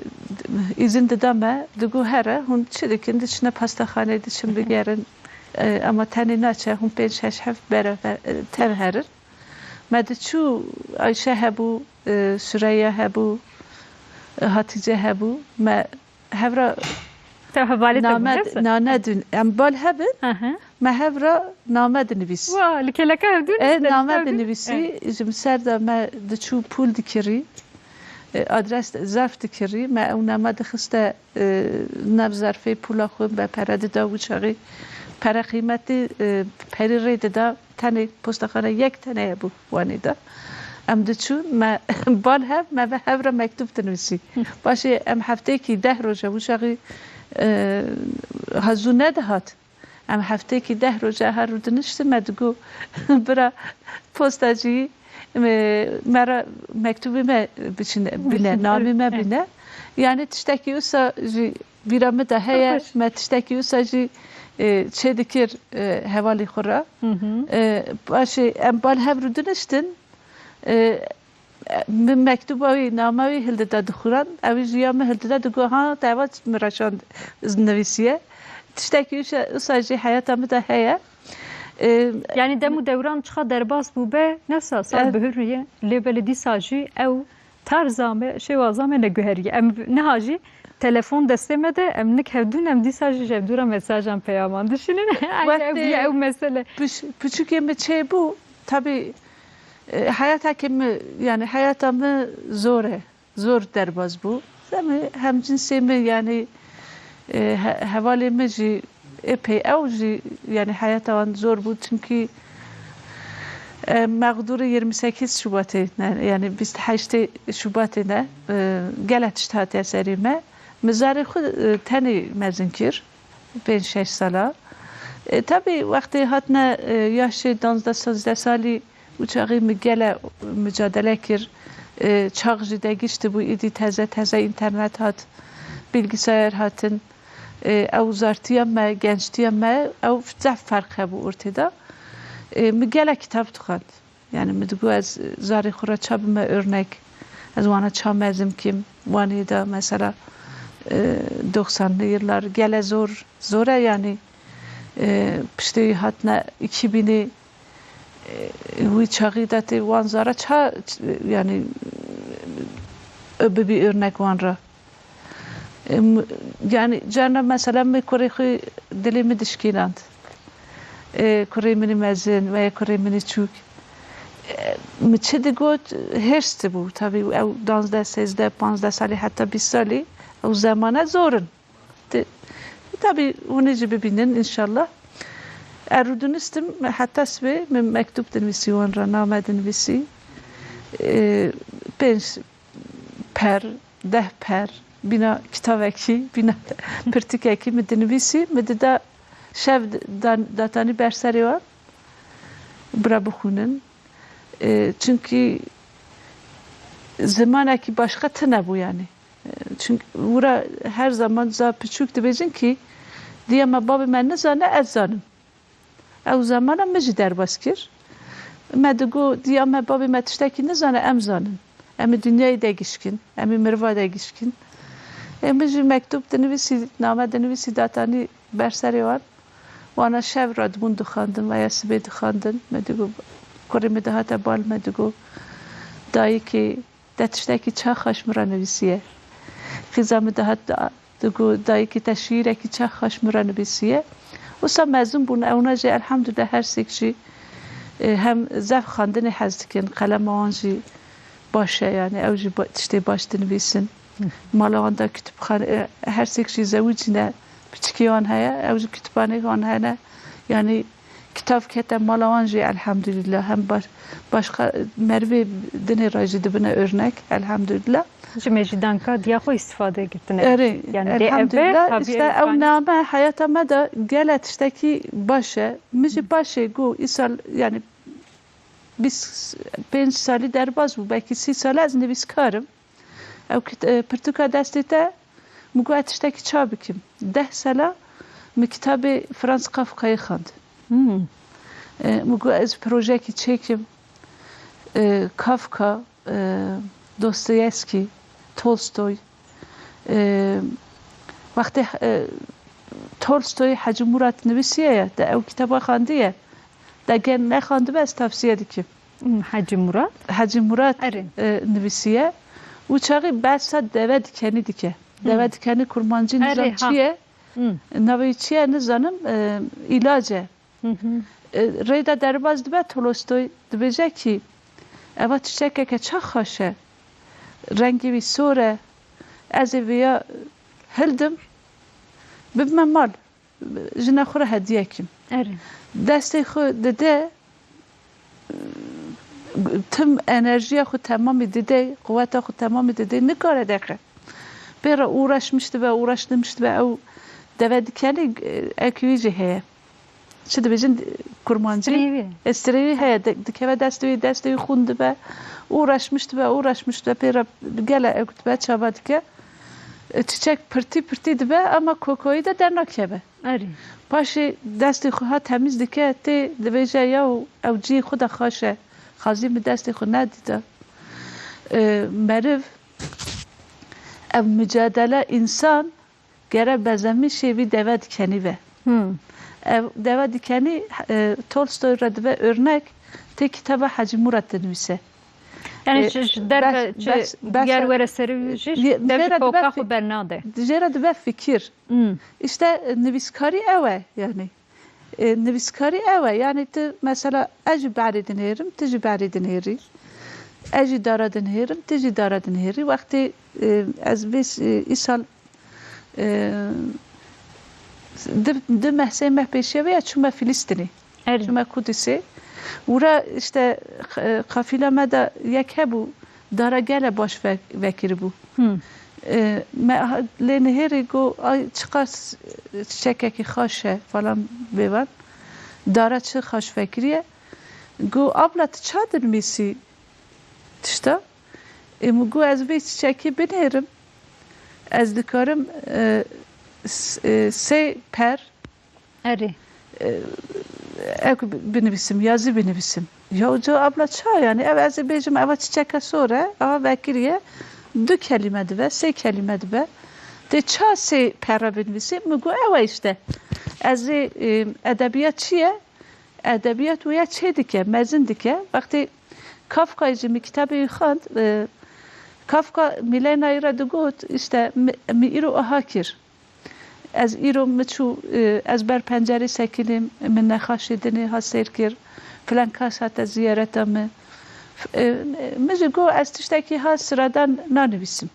îzin dida me, digo here, hûn çi dikin, diçine pastaxaneyê, diçin bigerin. E, ama tenê naçe, hûn pênc şeş heft beraber, e, tev herin. Me diçû, Ayşe hebû, e, Süreyya hebû, e, Hatîce hebû. Me hev re Te hevalê te name bû, ne? nane dûn. Em bal hebin, Hı hı. me hev re name dinivîs. Wa, li keleka hevdû E, name dinivîsî, ji min ser de me diçû pûl dikirî, e, adres, zerf dikirî, me ew name dixiste, e, nav zerfê pûla xwe, me pere dida wî çaxê. Pere qîmetî, e, perî rê dida, tenê postaxane yek tenê hebû wanê de. Em diçûn, me bal hev, me ve hev re mektûb dinivîsî. Paşê em hefteyekî deh roje wî çaxê, e, ha zû nedihat. Em hefteyekî deh roje her rû diniştin, me digo, bira postacî, me, me re mektûbê me biçine, bine, namê me bine. Yani tiştekî wisa jî bîra min de heye, Pir xweş. me tiştekî wisa jî, e, çê dikir, e, hevalî xwe re. Hı hı. E, paşê em bal hev rû diniştin, e, Min mektuba wî, nama wî hildida dixuran. Ew jî ya min hildida digo, ha, te eva min re şand nivîsiye. Tiştekî wisa, wisa jî heyata min de heye. Ee, Yani dem û dewran çiqa derbas bûbe, ne wisa sal Evet. bihuriye, lê belê dîsa jî ew tarza me, şêwaza me neguheriye. Em niha jî telefon destê me de, em nik hevdûn, em dîsa jî ji hevdû re mesajan, peyaman dişînin. Ew, Wextê ew mesele. piç-, piçûkê min çêbû, tabî E, heyata ke mi, yani heyata mi zor e. Zor derbas bû. Hem, hem cinsê mi yani, e, he-, hevalê mi jî epey ew jî yani heyata wan zor bû. Çünkü, e, mağdurî yirmi sekiz Şubatê ne, yani bîst heştê Şubatê ne, e, gelek tişt hatiye serê me. Mi zarê xwe, e, tenê mezin kir. Pênc şeş sala. E, tabii wextê hatine, e, yaşê danzdeh sêzdeh salî, û çaxî min gele mücadele kir. E, çax jî degişti bû, îdî teze teze înternet hat, bilgisayar hatin. E, ew zartiya me, gençtiya me, ew zehf ferq hebû ortê de. E, min gele kitap dixwend. Yani min digot ez zarê xwe re ça bime örnek, ez wana ça mezin kim, wanê de mesela, e, doksanlı yıllar gele zor, zor e yani, e, piştê hatine iki binê, e, wî çaxî de tê wan zara ça, yani, e, bibî örnek wan re. Em, yani, carna mesela min kurê xwe dilê min dişkînand. E, kurê min ê mezin veya kurê min ê çûk. E, min çi digot, hêrs dibû. Tabii ew danzdeh, sêzdeh, panzdeh salî, heta bîst salî, ew zemane zor in. Ti-, tabii hûn ê jî bibînin, înşallah. Erû dinistim, heta sibê min mektûb dinivîsî wan re, name dinivîsî. E, pênc per, deh per, bîna kitavekî, bîna pirtikekî min dinivîsî, min dida şev dan-, datanî ber serê wan, bira bixwînin. E, çunkî zimanekî başqa tune bû yani. E, çunkî wira her zaman za piçûk dibêjin kî, diya me babê me nizane, ez zanim. Ew zemana min jî derbas kir. Me digot, diya me babê me tiştekî nizane, em zanin. Em ê dinyayê de gişkin, em ê miriva de gişkin. Ê min jî mektûb dinivîsî, name dinivîsî datanî ber serê wan. Wana şev radibûn dixwendin veya sibê dixwendin. Me digot, kurê min dihate bal, me digot, dayikê, te tiştekî çax xweş min re nivîsiye. Xîza min dihat da-, digot, dayikê, te şîîrekî çax xweş min re nivîsiye. Wisa mezin bûn, ewna jî elhamdulillah her sêk jî, e, hem zef xwendinê hez dikin, qelema wan jî baş e, yani ew jî ba-, tiştê baş dinivîsin. Mala wan de kutubxane, e, her sêk jî zewicî ne, piçikê wan heye, ew jî kutubxaneyê wan hene. Yani kitav kete mala wan jî elhamdulillah. Hem baş-, başqa merivê dinê re jî dibine örnek, elhamdulillah. Ji mêjîdanka diya xwe îstifade girtine. Erê, yani dê ev be, elhamdulillah, tabiye işte ew name heyata me de gele tiştekî baş e. Min jî paşê got, îsal, yani bîst pênc salî derbas bû, belkî sî sal ez nivîskar im. Ew kit-, e, pirtûka destê te, min got, ez tiştekî ça bikim? Deh sala min kitabê Franz Kafkayê xwend. Hmm. E, min got, ez projeyekî çêkim. E, Kafka, e, Dostoyevsky, Tolstoy. E, wextê, e, Tolstoy Hecî Murat nivîsiye ye, te ew kitaba xwendiye. Te ger nexandibe, ez tavsiye dikim. Hmm, Hecî Murat? Hecî Murat, Erê. E, nivîsiye. Û çaxî behsa deve dikenî dike. Deve Hmm. dikenî kurmancî Erê, nizam ha. çi ye? Hmm. Navê çi ye nizanim, e, îlac e. Hı hı. E, reyda derbas dibe Tolstoy dibêje kî, eva çiçekeke çax xweş e. Rengê wî sor e. Ez ê vêya hildim, bibime mal. Jina xwe re hediye kim. Erê. Destê xwe dide, tim enerjiya xwe temamî dide, quweta xwe temamî dide, nikare deqe. Pê re uğraşmiş dibe, uğraştırmış dibe, ew deve dikenî, e, ekî wî jî heye. Çi dibêjin, kurmancî? Strêvî. E, strêvî heye, di-, dikeve destê wî, destê wî xûn dibe, uğraşmiş dibe, uğraşmiş dibe, pê re gele ew dibe, çava dike. E, çiçek pirtî pirtî dibe, ama kokoyî de dernakeve. Erê. Paşê destê xwe ha temîz dike, tê dibêje, yaw, ew cihê xwe de xweş e. Xazî min destê xwe nedîta. E, meriv, ev mücadele însan gere bezemîşê vî deve dikenî ve. Hmm. Ev deve dikenî, e, Tolstoy re dibe örnek, tê kitaba Hecî Murat dinivîse. Yani E, ji, ji derve bes-, çi bes-, bes-, diğer were serî jî ye-, dev jê ji re koka dibe xwe fi-, bernade. Jê re dibe fikir. Hmm. İşte, e, nivîskarî ew e yani. E, nivîskarî ew e. Yani tu mesela ez jî berê dinêrim, tu jî berê dinêrî. Ez jî dara dinêrim, tu jî dara dinêrî. Wextê, e, ez vê s-, e, îsal, e, di, di meh sê meh pêşiya vê ya çûme Filîstinê. Erê. Çûme Kudusê. Wira işte, e, qafîla me de yek hebû, dara gele baş ve-, vekiribû. Hmm. E, me ha-, lê nihêrî got, "Ay, çiqas çiçekekî xaş e," falan bêvan. Dara çi xaş vekiriye. Got, "Abla, tu ça dinivîsî tişta?" E, min got, "Ez vê çiçekî binêrim. Ez dikarim, e, s-, e, sê per, Erê. E, ew bi-, binivîsim, yazî binivîsim." Ya uca abla ça yani? Ev ez ê bêjim, eva çiçeke sor e, aha vekiriye, du kelîme dibe, sê kelîme dibe. Tê ça sê pere binivîsî? Min got, "Ew e işte." Ez ê, e, edebiyat çi ye? Edebiyat wê ya çê dike, mezin dike. Wextê Kafkayê jî min kitabê wî xwend, e, Kafka Milenayê re digot, işte, mi, mi îro aha kir. Ez îro min çû, e, ez ber pencerê sekinîm, min nexaşê dinê ha seyr kir, filan kas hate ziyareta min. F-, e, min jî got, ez tiştekî ha siradan nanivîsim.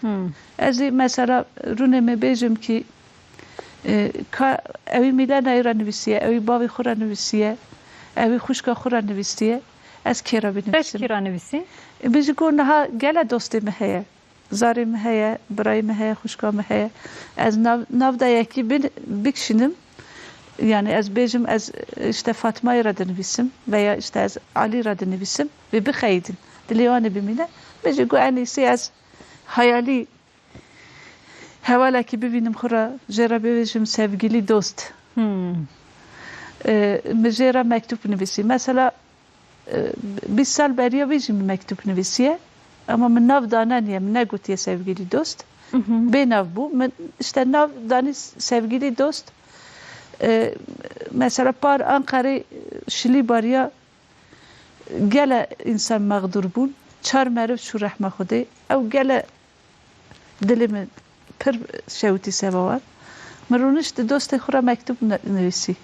Hmm. Ez ê mesela rûnê me bêjim kî, e, ka ewî Mîlenayê re nivîsiye, ewî bavê xwe re nivîsiye, ewî xwişka xwe re nivîsiye, ez kê re Te binivîsim? Kî re nivîsî? E, min jî got, niha gele dostê min heye. Zarê min heye, birayê min heye, xwişka min heye. Ez nav, nav de yekî bin, bikişînim. Yani ez bêjim, ez işte Fatmayê re dinivîsim veya işte ez Alî re dinivîsim ve bixeyidin. Dilê wan ê bimîne. Min jî got, en iyisi ez hayalî hevalekî bibînim xwe re, jê re bibêjim sevgili dost. Hmm. E, min jê re mektûb nivîsî. Mesela, E, bîst sal beriya vê jî min mektûb nivîsiye. Ama min nav dane niye, min negotiye sevgili dost. Mhm. Bê nav bû. Min işte nav danî sevgili dost. E, mesela par Ankarê şilî bariya gele însan mexdûr bûn. Çar meriv çû rehma Xwedê. Ew gele Dilê min pir şewitî seba wan. Min rûnişt dostê xwe re mektûb ne-, nivîsî.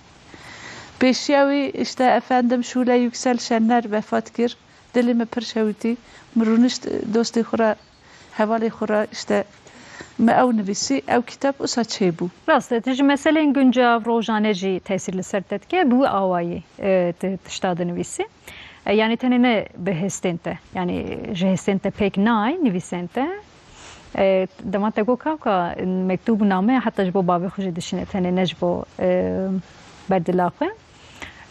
Pêşiya wî, işte, efendim, Şule Yüksel Şener vefat kir. Dilê min pir şewitî. Min rûnişt dostê xwe re, hevalê xwe re, işte, min ew nivîsî. Ew kitap wisa çêbû. Rast e, tu ji meselên guncav, rojane jî tesîr li ser te dike, bi wî awayî, e, tu tişta dinivîsî. E, yanî tenê ne bi hestên te, yanî ji hestên te pêk nayê, nivîsên te. E, dema te got Kafka, mektûb û name heta ji bo bavê xwe jî dişîne, tenê ne ji bo, e, berdila xwe.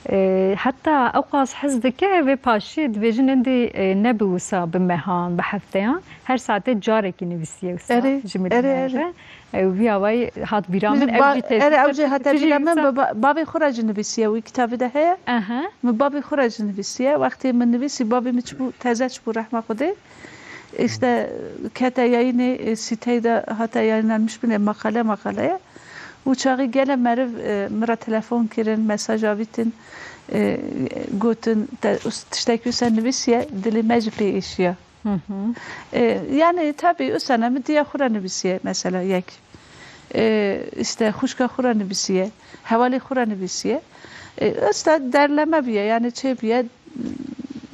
E, heta ewqas hez dike vê paşê dibêjin endî, e, ne bi wisa, bi mehan, bi hefteyan, her saetê carekî nivîsiye wisa Erê, ji min erê, erê. Re. E, vî awayî hat bîra min, ew jî tesîr Erê, ew jî hate bîra min, bi ba-, bavê xwe re jî nivîsiye, wî kitabê de heye. Aha. Min bavê xwe re jî nivîsiye. Wextê min nivîsî, bavê min çibû, teze çibû rehma Xwedê. Îşte kete yayînê, e, sîteyê de hate yayînlenmiş bûne, maqale maqale ye. Û çaxî gele meriv, e, min re telefon kirin, mesaj avîtin, e, gotin, te, us-, tiştekî wisa nivîsiye, dilê me jî pê êşiya. Hı hı. E, yani tabii o sene mi diye xura nivîsiye mesela yek. E, işte xuşka xura nivîsiye, hevalê xura nivîsiye. E, işte derleme biye, yani çê biye,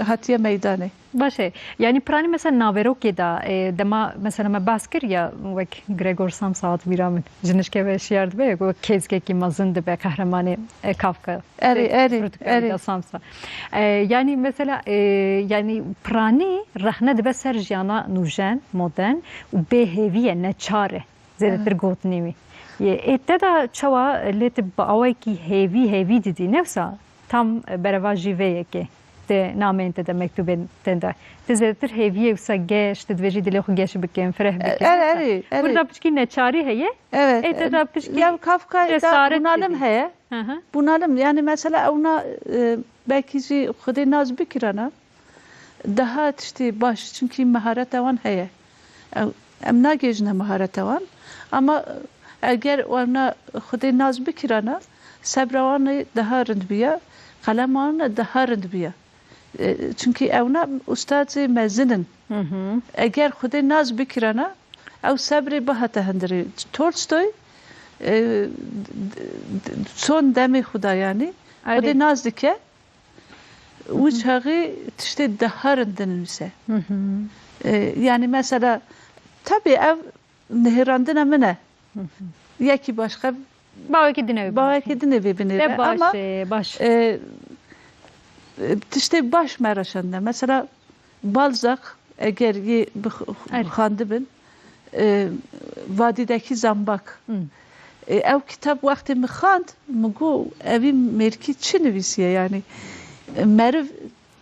hatiye meydanê. Baş e. Yani piranî mesela naverokê de, e, dema mesela me behs kir ya wek Gregor Samsa hat bîra min. Ji nişke ve şiyar dibe, wek kêzkekî mezin dibe, qehremanê, e, Kafka. Erê, erê, erê. Samsa. E, yani mesela, e, yani piranî rexne dibe ser jiyana nûjen, modern û bê hêvî ye, neçar e. Zêdetir Evet. gotinê wî. Yê, ê te de çawa lê tu bi awayekî hêvî, hêvî didî, ne wisa tam bereva jî vê yekê. Di nameyên te de, mektûbên te de. Tu zêdetir hêviyê wisa geş, tu dibêjî dilê xwe geş bikin, fireh bikin. Erê, wisa. Erê, erê. Burada piçkî neçarî heye. Evet. Ê te de piçkî Ya Kafka da cesaret bunalım didî. Heye. Hı hı. Bunalım, yani mesela ewna, e, belkî jî Xwedê naz bikirana, daha tiştê baş, çimkî mehareta wan heye. Ew, em nagêjine mehareta wan, ama eger wana Xwedê naz bikirana, sebra wan ê daha rind biya, qelema wan ê daha rind biya. E, çimkî ewna ustazê mezin in. Hı hı. Eger Xwedê naz bikirana, ew sebrê bihate hundirê. Tolstoy, e, d-, d-, d-, son demê xwe da, yanî. Erê. Xwedê naz dike, wî çaxî tiştê daha rind dinivîse. Hı hı. E, yani mesela, tabii ev nihêrandina min e. Hı hı. Yekî başqa Bawekî dinê wê bawekî dinê vê binêre. Te baş Ama, e, baş. E, e, tiştê baş me re şandine. Mesela Balzac, eger yê bix-, Erê. xandibin, E, Vadideki Zambak. Hmm. E, ew kitab wextê min xwend, min got, "Evî mêrkî çi nivîsiye?" Yani, e, meriv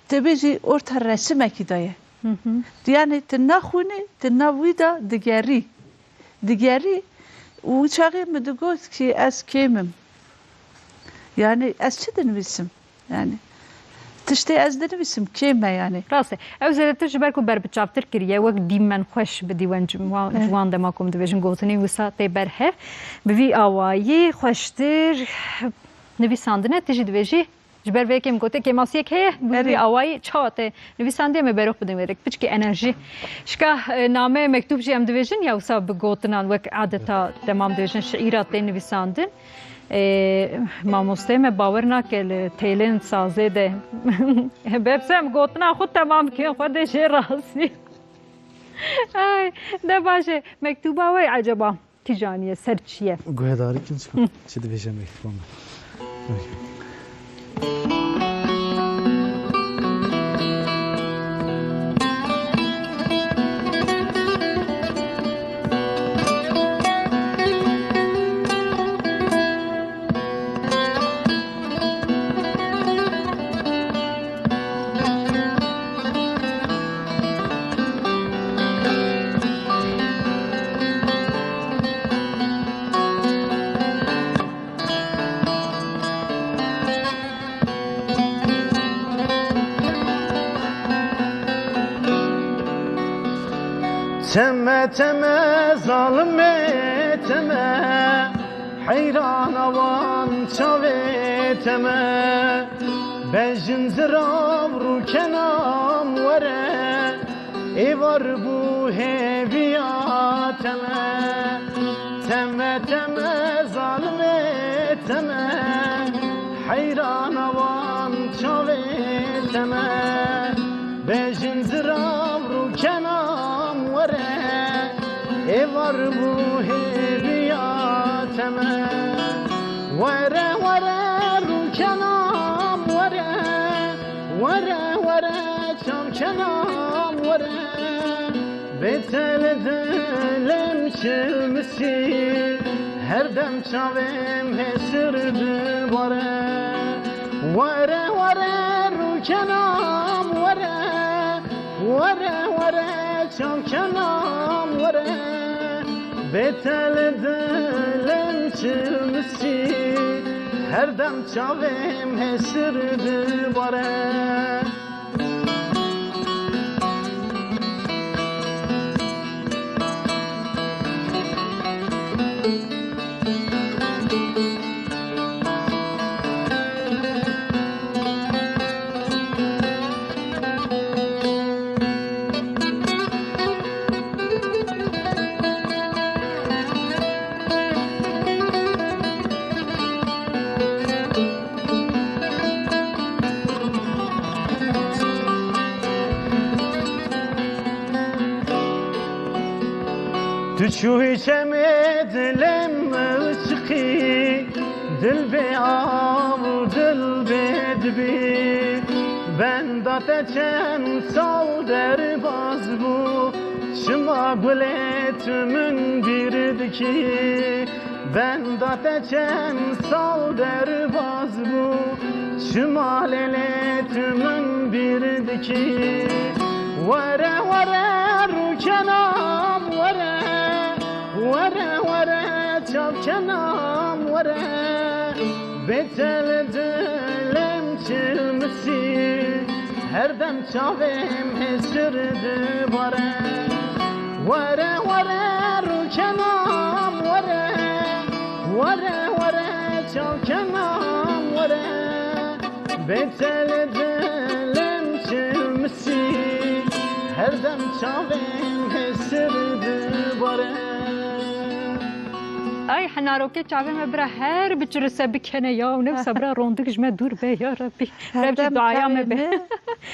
tê bêjî orta resimekî de ye. Hı hı. Yani, tu naxwînî, tu nav wî de digerî. Digerî û çaxê min digot ki ez kêm im. Yani, ez çi dinivîsim? Yani, tiştê ez dinivîsim, kêm e yani. Rast e. Ew zêdetir ji ber ku berbiçavtir kiriye, wek dîmen xweş bi dîwen ji wan, Eh. ji wan dema ku em dibêjin gotinên wisa tê ber hev. Bi vî awayî xweştir nivîsandine, tu jî dibêjî, ji ber vê yekê min gote kêmasiyek heye, bi vî Erê. awayî çawa te nivîsandiye, me berok bidin wê rek. Piçkî enerjî. Şika, e, name mektûb jî em dibêjin ya wisa bi gotinan wek adeta dema em dibêjin şiîra tê nivîsandin. Ê, mamosteyê me bawer nake li têlên sazê de. Bepse em gotina xwe temam dikin, xwe dê jê razî. Ay, de baş e. Mektûba we eceba kîjanî ye, ser çi ye? Guhdarî kin çi, çi dibêje mektuba me? Teme teme zalimê teme, heyrana wan çavê teme. Bejin zirav rûkenam were, êvar bû hêviya teme. Teme teme zalimê teme, heyrana wan çavê teme. Bejin zirav rûkenam were, êvar bû hêviya teme. Were were rûkenam were, were were çavkenam were. Bê te li dilê min çilmisî, her dem çavê min hêsir dibare. Were were rûkenam were, were were çavkenam were. Bê te li dilê min çilmisî, her dem çavê min hêsir dibare. Tu çûyî çemê dilê min çiqî, dil bê av û dil bê dibî. Benda te çend sal derbaz bû, çima gulê tu min bîr dikî? Benda te çend sal derbaz bû, çima lêlê tu min bîr dikî? Were were rûkenam were, were were çavkenam were. Bê te li dilê min çilmisî, her dem çavê min hêsir dibare. Were were rûkenam were, were were çavkenam were. Bê te li dilê min çilmisî, her dem çavê min hêsir dibare. Ay, henarokê çavê me bira her biçirise bikene ya, û newsa bira rondik ji me dûr be ya Rebbî. Her Reb ji dem duaya me çavê be. Me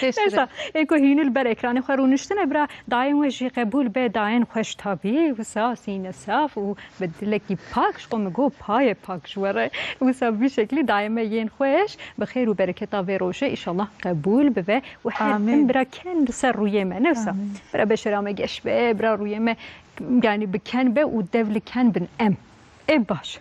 hêsir e. Neysa, ê ku hînî li ber ekranê xwe rûniştine bira, dayên we jî qebûl be, dayên xweş tabî, wisa sîne saf û bi dilekî pak, ji xwe min got payê pak ji we re. Wisa bi vî şeklî dayê me yên xweş, bi xêr û bereketa vê rojê, îşallah qebûl bibe û her Amîn. Tim bira ken li ser rûyê me. Newsa, Amîn. Bira beşera me geş be, bira rûyê me yani bi ken be û dev li ken bin em. Ê baş.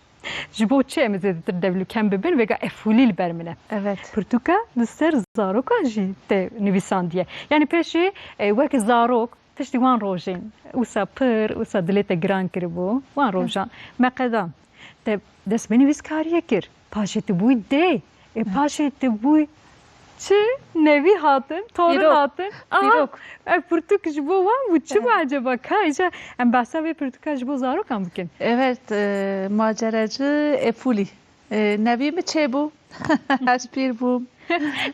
Ji bo çi em ê zêdetir dev li ken bibin? Vêga efûlî li ber min e. Evet. Pirtûka li ser zarokan jî te nivîsandiye. Yani pêşî, e, wek zarok, piştî wan rojên, wisa pir, wisa dilê te giran kiribû, wan rojan me qedan. Te dest bi nivîskariyê kir. Paşê tu bûyî dê. E, paşê tu bûyî çi? Nevî hatin, torûn Dîrok. hatin. Aha, Dîrok. Ev pirtûk ji bo wan bû. Çi bû Evet. eceba? Ka îca em behsa vê pirtûka ji bo zarokan bikin. Evet, e, maceracı Efûlî. E, nevî min çêbû. Ez pîr bûm.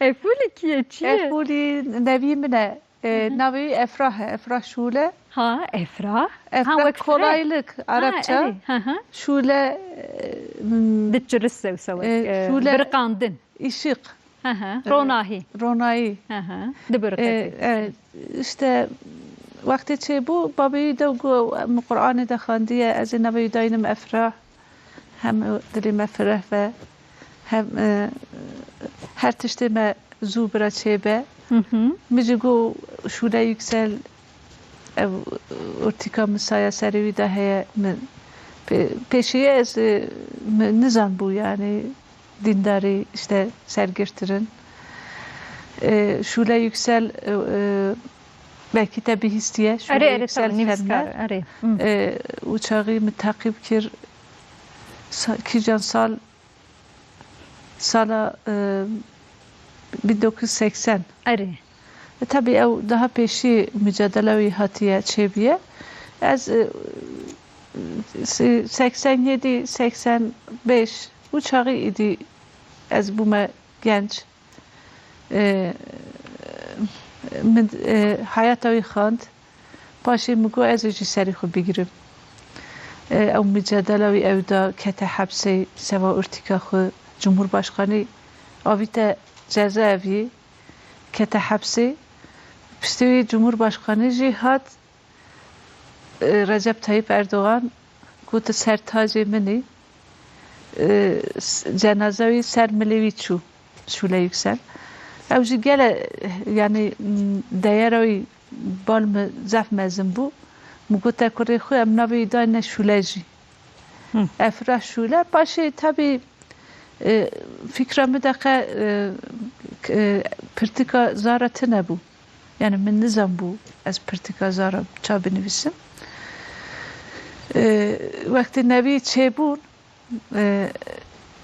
Efûlî kî ye? Çi ye? Efûlî nevî min e. E, Hı hı. navê wî Efrah e. Efrah Şûle. Ha, Efrah. Efrah Ha, wek kolaylık, Ha, Arapça. erê. Hı hı. Şûle, e, m, Diçirise wisa wek, e, e, şûle biriqandin. Işık. Hı hı. E, Ronahî. Ronahî. Hı hı. Dibiriqe E, jî. e, işte wextê çêbû, babê wî de got, min Qur'anê de xandiye, ez ê navê wî dayînim Efrah. Hem dilê me fireh be, hem, e, her tiştê me zû bira çêbe. Hı hı. Min jî got, Şûle Yüksel, ev ortîka min saya serê wî de heye, min pê-, pêşiyê ez, e, min nizan bû, yani dîndarî, işte sergirtirin. E, Şûle Yüksel, e, e, belkî te bihîstiye, Şûle Erê, erê, Yüksel tamam, Fermer. nivîskar, erê. Hı. E, û çaxî min teqîb kir, sa-, kîjan sal, sala, e, bin dokuz yüz seksen. Erê. E, tabii ew daha pêşî mücadele wî hatiye çêbiye. Ez, e, se-, seksen yedi, seksen beş û çaxî îdî ez bûme genç. E, min, e, hayata wî xwend. Paşê min got, ez ê jî serê xwe bigirim. E, ew micadela wî ew da kete hepsê, seva ortîka xwe, Cumhurbaşkanî avîte cezaevî, kete hepsê. Piştî wî Cumhurbaşkanî jî hat, e, Recep Tayyip Erdogan got, "Tu ser tacê min î." E, s-, cenaza wî ser milê wî çû, Şule Yüksel. Ew jî gele, yani, m, deyera wî bal mi zef mezin bû. Min got, "Te kurê xwe, em navê wî dayne Şule jî." Hı. Efra Şule. Paşê, tabî, e, fikra min de qe, e, k-, e, pirtîka zara tune bû. Yani min nizanbû ez pirtîka zara ça binivîsim. E, wextê nevî çêbûn, e,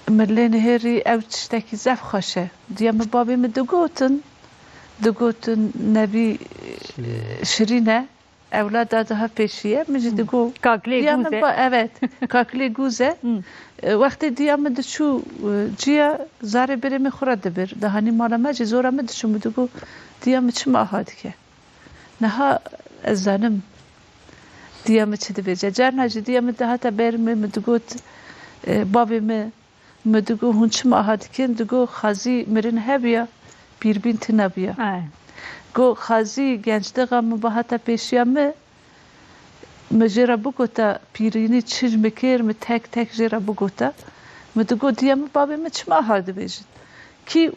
min lê nihêrî ew tiştekî zef xweş e. Diya min babê min digotin, digotin nevî, e, şirîn e. Ewlada daha pêşiye, min jî Hmm. digot, Kaklê diya gûz min e. ba-, evet, kaklê gûz e. Hmm. E, wextê diya min diçû, e, ciya, zarê birê min xwe re dibir. Dihanî mala me jî zora min diçû, min digot, diya min çima aha dike? Niha ez zanim diya min çi dibêje. Carna jî diya min dihate ber min, min digot, e, babê min, min digot, hûn çima aha dikin? Digot, xazî mirin hebiya, pîrbîn tune biya. Ay. Got, xazî gençliga min bihate pêşiya min, min jê re bigota pîrînî çi ji min kir, min tek tek jê re bigota. Min digot, diya min, babê min çima aha dibêjin? Kî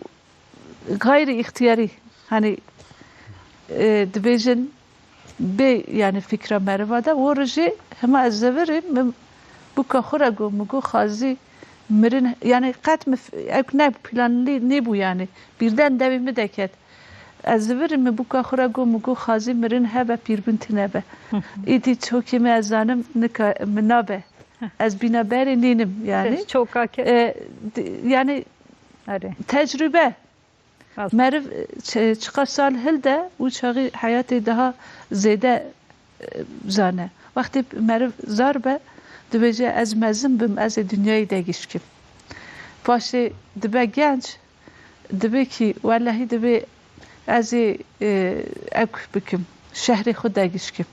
gayrî îxtiyarî, hani, e, dibêjin bê, yani, fikra meriva de, wo rijê hema ez zivirî, min bûka xwe re got, min got, xazî mirin, yani, qet min f-, ew ne planlî nêbû, yani, birden devê min de ket. Ez zivirî, min bûka xwe re got, min got, xazî mirin hebe, pîrbûn tune be. Hı hı. Îdî çokê min ez zanim, nika, min nabe. Hı. Ez bîna berê nînim, yani. Çoka ke- E, di-, yani, Erê. tecrübe. Rast. Meriv, e, çi-, çiqas sal hilde û çaxî heyatê daha zêde, e, zane. Wextê meriv zar be, dibêje, ez mezin bim, ez ê dinyayê degişkim. Paşê dibe genç, dibê kî, wellehî dibê ez ê, e, ewk bikim, şehrê xwe degişkim.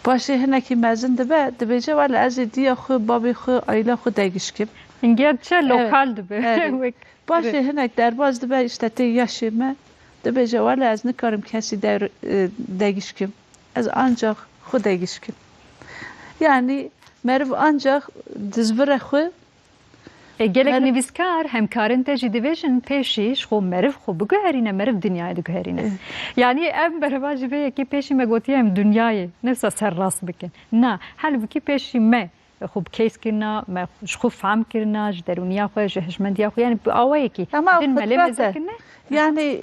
Paşê hinekî mezin dibe, dibêje, wele ez ê diya xwe, babê xwe, aîla xwe degişkim. Hingê çi Evet. lokal dibe. Evet. Wek Paşê hinek derbas dibe, işte tê yaşê me, dibêje, wele ez nikarim kesî der, e, degişkim. Ez ancak xwe degişkim. Yani meriv ancak dizvire xwe E, gelek nivîskar hemkarên te jî dibêjin pêşî ji xwe meriv xwe biguherîne, meriv dinyayê diguherîne. Eh. Yanî em berhev jî vê yekê pêşî me gotiye em dinyayê, ne wisa serrast bikin. Na, halbûkî pêşî me xwe bi keys kirina, me ji xwe fehm kirina, ji derûniya xwe, ji hişmendiya xwe, yanî bi awayekî Ama din me lê fitret e. mezin kirine. Yani,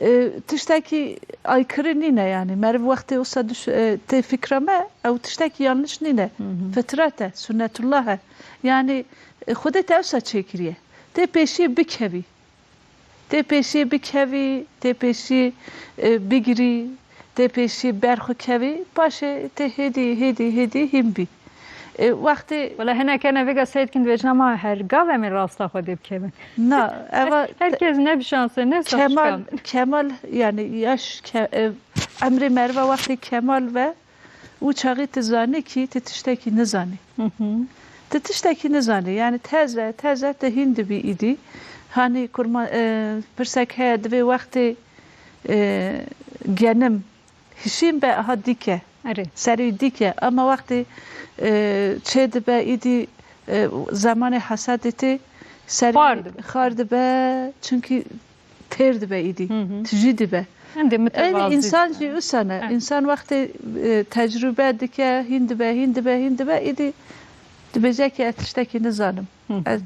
e, tiştekî aykırı nîne yani. Meriv wextê wisa düş-, e, tê fikra me, ew tiştekî yanlış nîne. Hı hı. Fitret e, sünnetullah e. Yani, e, Xwedê te wisa çêkiriye. Tê pêşiyê bikevî. Tê pêşiyê bikevî, tê pêşiyê, e, bigirî, tê pêşiyê berxwe kevî, paşê tê hêdî, hêdî, hêdî hîn bî. E, wextê Wela hinek hene vêga seyr dikin dibêjin, ama her gav em ê rasta Xwedê bikevin. Na, eva Herkes ne bi şans e, ne Kemal, şanskan. Kemal, yani yaş ke-, e, emrê meriva wextê kemal ve û çaxî tu zanî kî tu tiştekî nizanî. Hı hı. Tu tiştekî nizanî, yani teze, teze tu hîn dibî îdî. Hani kurma, e, pirsek heye divê wextê, e, genim hişîn be, aha dîke. Erê. Serî dîke. Ama wextê, e, çê dibe îdî, e, zemanê hesedê tê serî Xwar dibe. xwar dibe. Çünkü têr dibe îdî. Hı hı. Tijî dibe. Hem de Eynî mütevazî insan dibe. jî wisa ne. Evet. Însan wextê, e, tecrube dike, hîn dibe, hîn dibe, hîn dibe, îdî dibêje ki ez tiştekî nizanim. Hı hı. Ez,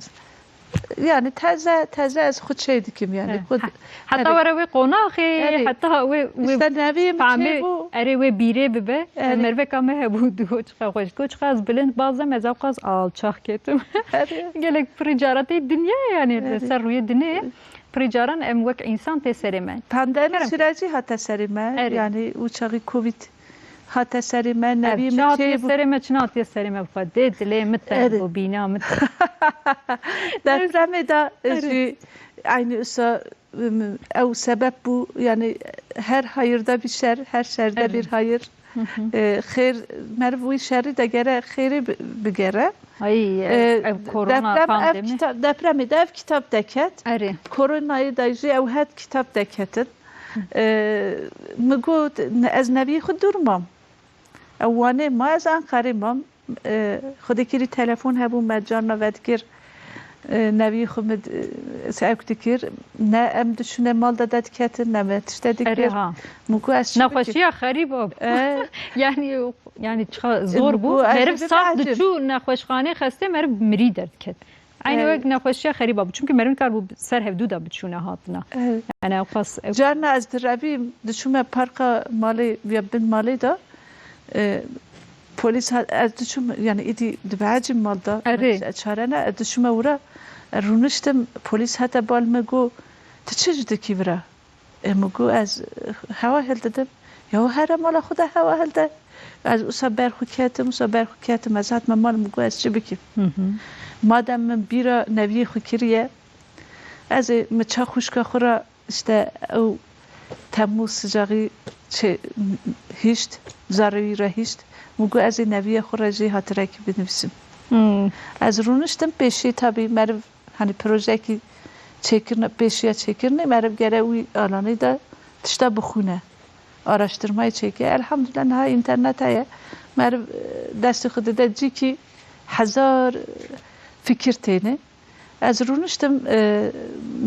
yani teze, teze ez xwe çê dikim yani. Evet. Xwe Ha-, heta Erê. were wê qonaxê, Erê. heta wê, wê İşte neviyê min famê, çê bû. erê wê bîrê bibe. Erê. Merveka me hebû digo çiqa xweş. Digo çiqa ez bilind bazem, ez ewqas alçax ketim. Erê. Gelek pirî cara tê dinya yani, Erê. ser rûyê dinê. Pirî caran em wek însan tê serê me. Pandemi Kerem. sürecî hate serê me, Erê. yani û çaxî Covid hate serê me, Ev, nevî çi min hatiye çê bû. serê me, çi hatiye serê me bi xwe. Dê dilê min teng Erê. bû, bîna min teng. Depremê de Erê. jî aynı usa, ım, ew sebep bû, yani her hayırda bir şer, her şerde Erê. bir hayır. Hı hı. E, xêr, meriv wî şerî de gere xêrî bi-, bigere. Ay, E, ev korona deprem, ev pandemi. kita-, depremê de ev kitap deket. Erê. Koronayê de jî ew het kitap deketin. E, min got, ne, ez nevî xwe dûr mam. Ew Wanê ma, ez Anqerê mam. E, xwedî kirî telefon hebû, me carna vedikir. E, nevî xwe min, e, sewk dikir. Ne em dişûne mal de dediketin, ne me tişte dikir. Erê ha. Min got, ez çi bikim? Nexweşiya xerîb o. E. Yani, yani çiqa zor bû. Meriv sax diçû nexweşxanê xestê, meriv mirî derdiket. Aynı Evet. wek nexweşiya xerîba bû. Çünkü meriv kar bû ser hevdû de biçûne hatina. Evet. Yani ew qas, ew Carna ez direvîm, diçûme parka malê, ya bin malê de, e, polîs ha-, ez diçûm, yani îdî dibe ecî mal de, Erê. çare ne, ez diçûme wira, e, rûniştim, polîs hete bal me got, tu çi ji dikî vira? E, min got, ez, e, hewa hildidim. Ya here mala xwe de hewa hilde. Ez usa ber xwe ketim, usa ber xwe ketim. Ez hatime mal, min got, ez çi bikim? Hı hı. Madem min bîra neviyê xwe kiriye, ez ê min ça xwişka xwe re, işte, ew Temmûz sicaxî çê-, hişt, zarê wî re hişt. Min got, ez ê neviyê xwe re jî hatirekî binivîsim. Hmm. Ez rûniştim pêşî, tabî meriv Hani projeyekî çêkirine, pêşiya çêkirinê, meriv gere wî alanê de tişta bixwîne. Araştirmayê çêke. Elhamdülillah niha înternet heye. Meriv, e, destê xwe dide cîkî hezar, e, fikir têne. Ez rûniştim, e,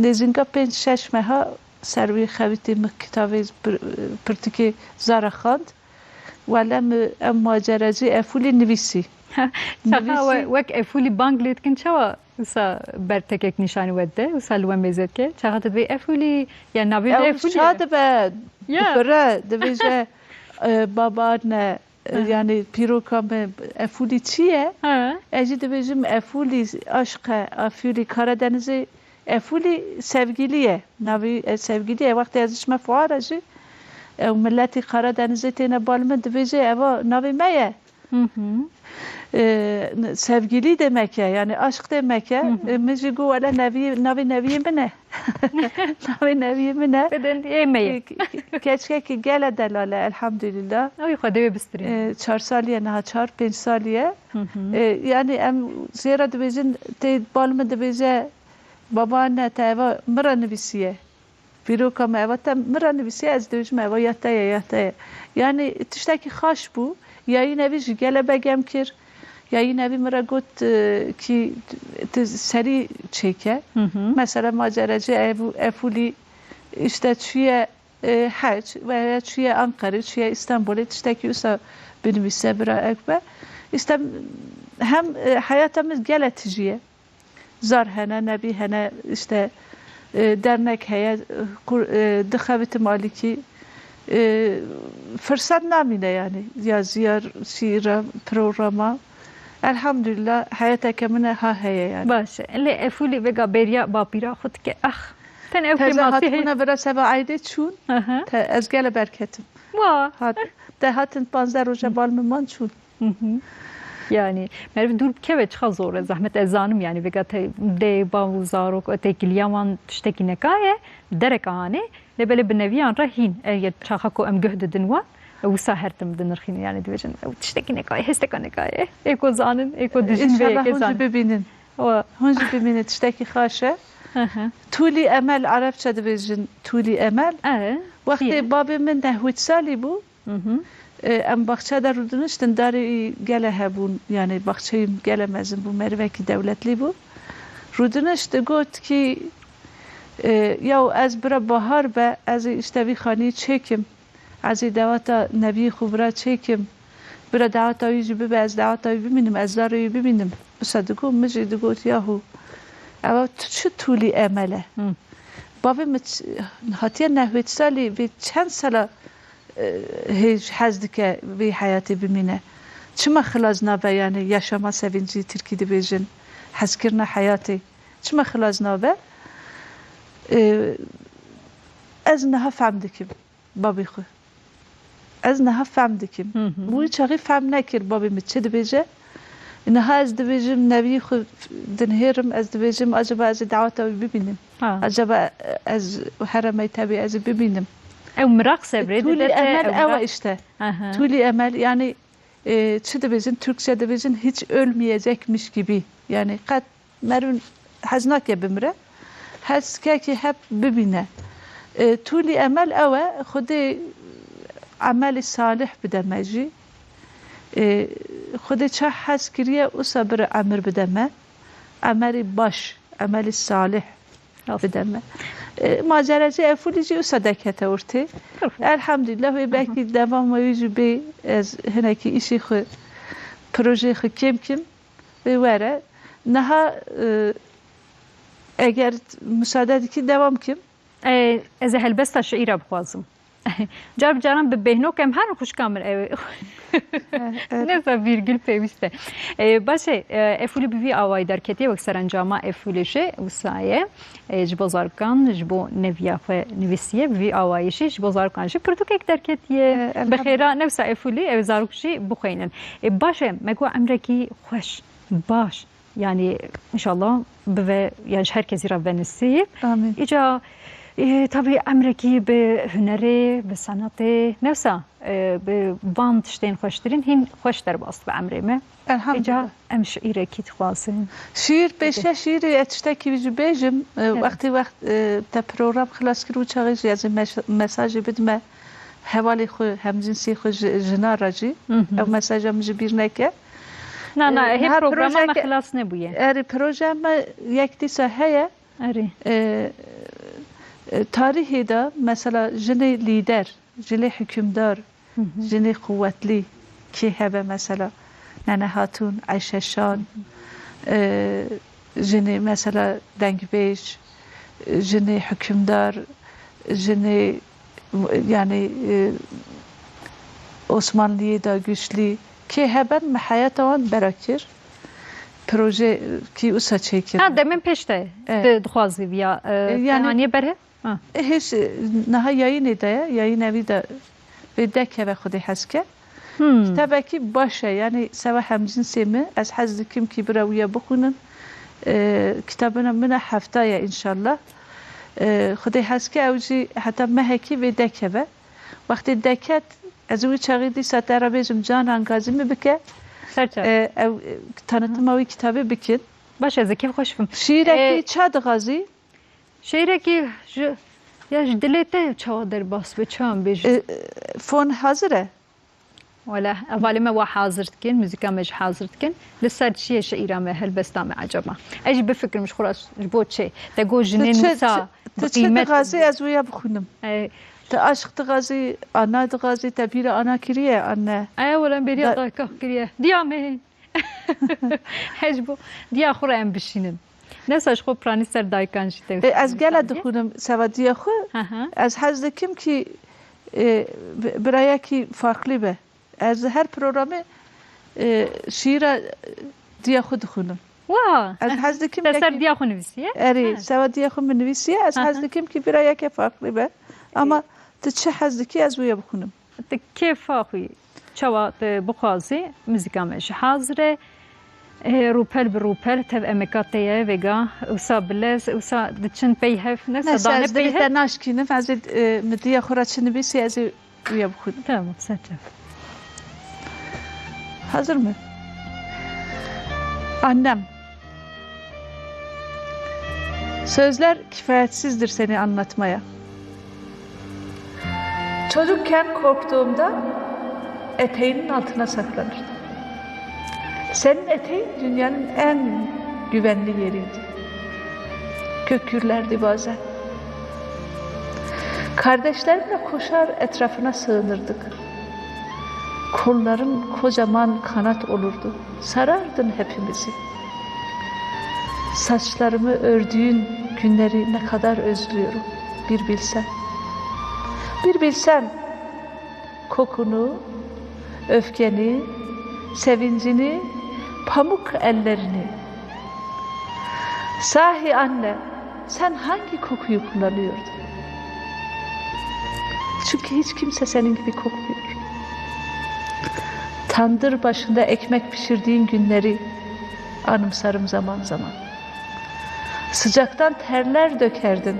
nêzînga pênc şeş meha ser wî xebitî min kitavê pir-, pirtûkê Zara xwend. Wele min ev macera jî Efûlî nivîsî. Çaxa we-, Nivîsî. wek Efûlî bang lê dikin, çawa wisa ber tekek nîşanî we dide, wisa li we mêze dike? Çaxa tu dibê Efûlî, ya navê Ew Efûlî şa ye? dibe, Ya. dibire, dibêje, e, baba ne, e, Hı. yani pîroka me Efûlî çi ye? Hı. Ez jî dibêjim Efûlî aşk e, Efûlî Karadenizê, Efûlî sevgilî ye. Navê, e, sevgilî ye. Wextê ez diçime fuara jî, ew miletî Karadenizê têne bal min, dibêje, eva navê me ye. Hı hı. E, sevgilî demek e, yani aşk demek e. Hı hı. E, min jî got, wele neviyê, navê neviyê min e. Navê neviyê min e. Beden ê me ye. E, ke-, ke-, keçkekî gele delal e, elhamdülillah. Oy, Xwedê wê bistirî. E, çar salî ye niha, çar, pênc salî ye. Hı hı. E, yani em zêra dibêjin, tê bal min dibêje, Baba, ne te eva min re nivîsiye. Pîroka me eva te min re nivîsiye, ez dibêjim eva ya te ye, ya te ye. Yani tiştekî xaş bû. Yayîn evî jî gele begem kir. Yayînevî min re got, e, kî tu serî çêke. Hı hı. Mesela macerecê Efu-, Efûlî işte çûye, e, hec veya çûye Anqerê, çûye Îstanbulê, tiştekî wisa binivîse bira Ekber. İşte hem, e, heyata min gele tijî ye. Zar hene, nevî hene, işte, e, dernek heye, kur-, e, dixebitim alîkî. E, firsat namîne yani. Ya ziyar şiîra, programa. Elhamdülillah, heyeteke min e ha heye yani. Baş e. Lê Efûlî vêga bêriya bapîra xwe dike. Ax, tenê ew Teze kêmasî heye. Hatibûne vira seba eydê çûn. Aha. Te, ez gele berketim. Wa. Hat, te hatin panzdeh roja bal min man çûn. Hı hı. Yani, meriv dûr bikeve çiqa zor e, zehmet ez zanim yani, vêga te dê, bav û zarok, têkiliya wan tiştekî neka ye, dereka hanê, lê belê bi neviyan re hîn, e, ye çaxa ku em guh didin wan, e, wisa her tim dinirxînin yani, dibêjin, ew tiştekî neka ye, hesteka neka ye, ê ku zanin, ê ku dijîn vê İnşallah yekê hûn jî zanin. Bibînin. Wa. Hûn jî bibînin, tiştekî xaş e. Hı hı. Tûlî emel, Erebçe dibêjin tûlî emel. E, Wextê çi ye? Babê min nehwêt salî bû, Hı hı. E, em baxçe de rûdiniştin, darê wî gele hebûn, yani baxçeyê gele mezin bû, merivekî dewletlî bû. Rûdinişt, digot kî, e, yaw ez bira bahar be, ez ê işte vî xanî çêkim, ez ê daweta neviyê xwe bira çêkim, bira daweta wî jî bibe, ez daweta wî bimînim, ez darê wî bimînim. Wisa digot, min jî digot, yahu, ewa tu çi tûlî emel e? Hı. Bavê min ç-, hatiye nehwêt salî, vê çend sala e, hê hez dike vê heyatê bimîne. Çima xilas nabe, yani yaşama sevinci tirkî dibêjin, hezkirina heyatê. Çima xilas nabe? E, ez niha fehm dikim babê xwe. Ez niha fehm dikim. Hı hı. Wî çaxî fehm nekir babê min çi dibêje. Niha ez dibêjim, neviyê xwe dinihêrim, ez dibêjim, acaba ez ê daweta wî bibînim? Ha. Acaba ez here mektebê ez ê bibînim? Ew miraq sebrê Tûlî dide te, emel ew ew e miraq işte. Aha. Tûlî emel, yani, e, çi dibêjin, Türkçe dibêjin, hiç ölmeyecekmiş gibi. Yani qet meriv hez nake bimire. Hez dike ki hep bibîne. E, tûlî emel ew e, Xwedê emelî salih bide me jî. E, Xwedê ça hez kiriye, wisa bire emir bide me. Emelî baş, emelî salih Aferin. Bide me. E, maceracê Efûlî jî wisa dekete ortê. Aferin. Elhamdülillah, wê belkî devama wî jî bê, ez hinekî îşê xwe, projeyê xwe kêm kim, wê were. Niha, e, eger t-, müsaade dikî, devam kim. E, ez ê helbesta şiîra bixwazim. Car bi caran bi bêhnok em herin xwişka min ew ê. Evet, evet. Neza vîrgul pêwîst e. E, baş e, e, Efûlî bi vî awayî derketiye, wek serencama Efûlê jî wisa ye. E, ji bo zarokan, ji bo neviya xwe nivîsiye, bi vî awayî jî ji bo zarokan jî pirtûkek derketiye. E, elhamdülillah. Bi xêra ne wisa Efûlî, ew zarok jî bixwînin. E, baş e, me got emrekî xweş, baş. Yani, inşallah bive, yani, ji her kesî re ve nesîb. Amîn. Îca, e, tabî emrekî bi hunerê, bi senetê, ne wisa, e, bi van tiştên xweştirîn hîn xweş derbas dibe emrê me. Elhamdülillah. Îca em şiîrekî dixwazin. Şiîr, pêşiya şiîrê ez tiştekî jî bêjim. E, Evet. Wextê wext, e, te program xilas kir û çaxê jî ez ê mes-, mesajê bidime hevalê xwe, hemcinsê xwe ji, jina re jî. Hı hı. Ew mesaja min ji bîr neke. Na, na, E, hê niha programa me projeke-, xilas nebûye. Erê, projeya me yek dîsa heye. Erê. E, e, tarîhê de, mesela, jinê lîder, jinê hikimdar, Hı hı. jinê quwetlî kê hebe, mesela, Nene Hatun, Ayşe Şan, Hı hı. e, jinê, mesela, dengbêj, jinê hikimdar, jinê, yani, e, Osmanliyê de güçlü kê heben, me heyata wan bera kir. Proje kî usa çêkir. Ha, demên pêş te Evet. di-, dixwazî viya, e, E, yani, Peyhaniyê berhe? Ha. E, hêj, e, niha yayînê de ye, yayînevî de vê dekeve Xwedê hez ke. Hmm. Kitabekî baş e, yani sewa hemcinsê min, ez hez dikim kî bira wî ye bixwînin. E, kitabina min e hefta ye înşallah. E, Xwedê hez ke ew jî heta mehekî vê dekeve. Wextê deket, ez wî çaxî dîsa te re bêjim, canan gazî min bike. Ser çav. E, ew, e, tanıtıma wî kitabê bikin. Baş, ez ê kêf xweş bim. Şiîrekî E, ça dixwazî? Şiîrekî ji, ya ji dilê te çawa derbas be, çawa em bêjin? E, e, fon hazir e? Wele, hevalê me wa hazir dikin, muzîka me jî hazir dikin. Li ser çi ye şiîra me, helbesta me ecaba? Ez jî bifikirim ji xwe re ji bo çi? Te got jinên çi, wisa çi, tu çi dixwazî ez wê ya bixwînim. E, Tu aşq dixwazî, ana dixwazî, te bîra ana kiriye, anne. Aya were em bêriya Da- dayika kiriye. Diya min. Ez ji bo diya xwe re em bişînin. Ne sa ji xwe piranî ser dayikan jî te. E, ez gela dixwînim seva diya xwe. Hı hı. Ez hez dikim ki e, bi- birayekî farklı be. Ez her programê e, şiîra diya xwe dixwînim. Wa. Ez hez dikim Te ser yekî- diya xwe nivîsiye? Erê, Ha. seva diya xwe min nivîsiye. Ez Aha. hez dikim ki birayeke farklı be. Ama tu çi hez dikî ez wê ya bixwînim. Ti kêfa xwe çawa tu bixwazî, muzîka me jî hazir e. E, rûpel bi rûpel tev emeka te ye vêga. Wisa bi lez, wisa diçin pey hev, ne Neyse, sedane ez pey divê te hev. naşkînim, ez ê, e, min diya xwe re çi nivîsî ez ê wê ya bixwînim. Tamam, serçe. Hazır mı? Annem. Sözler kifayetsizdir seni anlatmaya. Çocukken korktuğumda eteğinin altına saklanırdım. Senin eteğin dünyanın en güvenli yeriydi. Gök gürlerdi bazen. Kardeşlerimle koşar etrafına sığınırdık. Kolların kocaman kanat olurdu. Sarardın hepimizi. Saçlarımı ördüğün günleri ne kadar özlüyorum, bir bilsen. Bir bilsen kokunu, öfkeni, sevincini, pamuk ellerini. Sahi anne, sen hangi kokuyu kullanıyordun? Çünkü hiç kimse senin gibi kokmuyor. Tandır başında ekmek pişirdiğin günleri anımsarım zaman zaman. Sıcaktan terler dökerdin.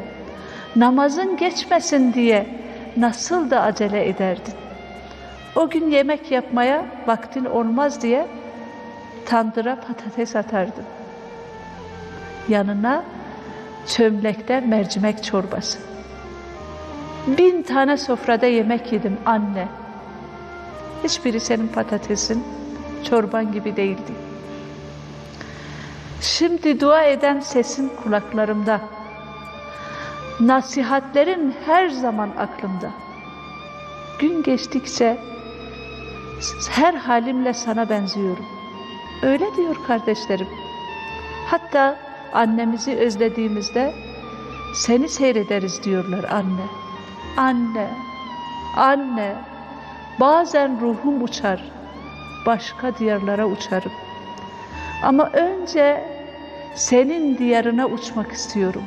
Namazın geçmesin diye nasıl da acele ederdin. O gün yemek yapmaya vaktin olmaz diye tandıra patates atardın. Yanına çömlekte mercimek çorbası. Bin tane sofrada yemek yedim anne. Hiçbiri senin patatesin, çorban gibi değildi. Şimdi dua eden sesin kulaklarımda. Nasihatlerin her zaman aklımda. Gün geçtikçe her halimle sana benziyorum. Öyle diyor kardeşlerim. Hatta annemizi özlediğimizde seni seyrederiz diyorlar anne. Anne, anne. Bazen ruhum uçar. Başka diyarlara uçarım. Ama önce senin diyarına uçmak istiyorum.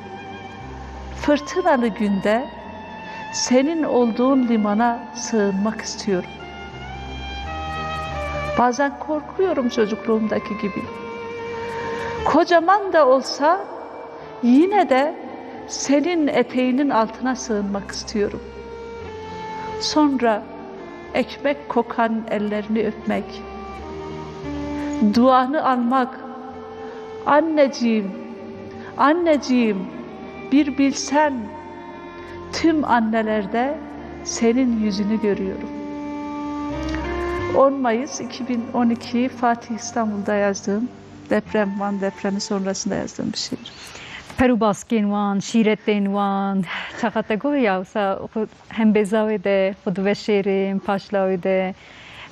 Fırtınalı günde senin olduğun limana sığınmak istiyorum. Bazen korkuyorum çocukluğumdaki gibi. Kocaman da olsa yine de senin eteğinin altına sığınmak istiyorum. Sonra ekmek kokan ellerini öpmek, duanı almak. Anneciğim, anneciğim, bir bilsen, tüm annelerde senin yüzünü görüyorum. On Mayıs iki bin on iki, Fatih, İstanbul'da yazdığım deprem, Van depremi sonrasında yazdığım bir şiir. Per û baskên wan, şîretên wan, çaxa te got ya, wisa xwe hem bêza wê de, xwe diveşêrin, paşla wê de.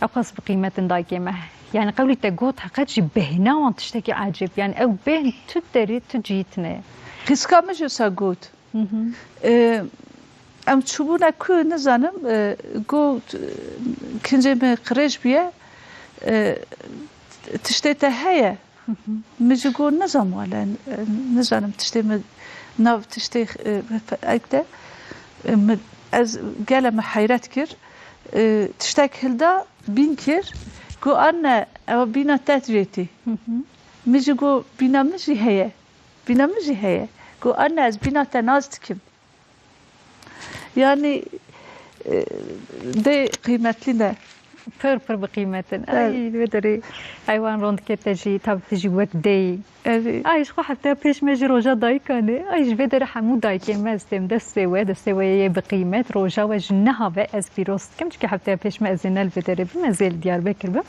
Ew qas bi qîmet in dayikê me. Yani qewlî te got, heqet jî bêhna wan tiştekî ecêb. Yani ew bêhn tu derî, tu cihî tine. Qîska min jî wisa got. Hı hı. E, em çûbûne ku nizanim, e, got, e, kincê min qirêj bûye, e, tiştê te heye? Min jî got, nizam wele, e, nizanim tiştê min nav tiştê, e, ek de, e, min, ez gele min heyret kir. E, tiştek hilda bîn kir, got, anne, ew bîna te jê tê. Min jî got, bîna min jî heye. Bîna min jî heye. Got, anne, ez bîna te nas dikim. Yani, e, dê qîmetlî ne. Pir pir bi qîmet in. Evet. Ay, li wê derê heywan rondikê te jî, tabi tu jî wek dey. Erê. Ay, ji xwe hefteya pêş me jî roja dayikan e. Ay, ji vê derê hemû dayikên me ez têm destê we, destê we yê bi qîmet. Roja we ji niha ve ez pîroz dikim. Çimkî hefteya pêş me ez ê ne li vê derê bim, ez ê li Diyarbekir bim.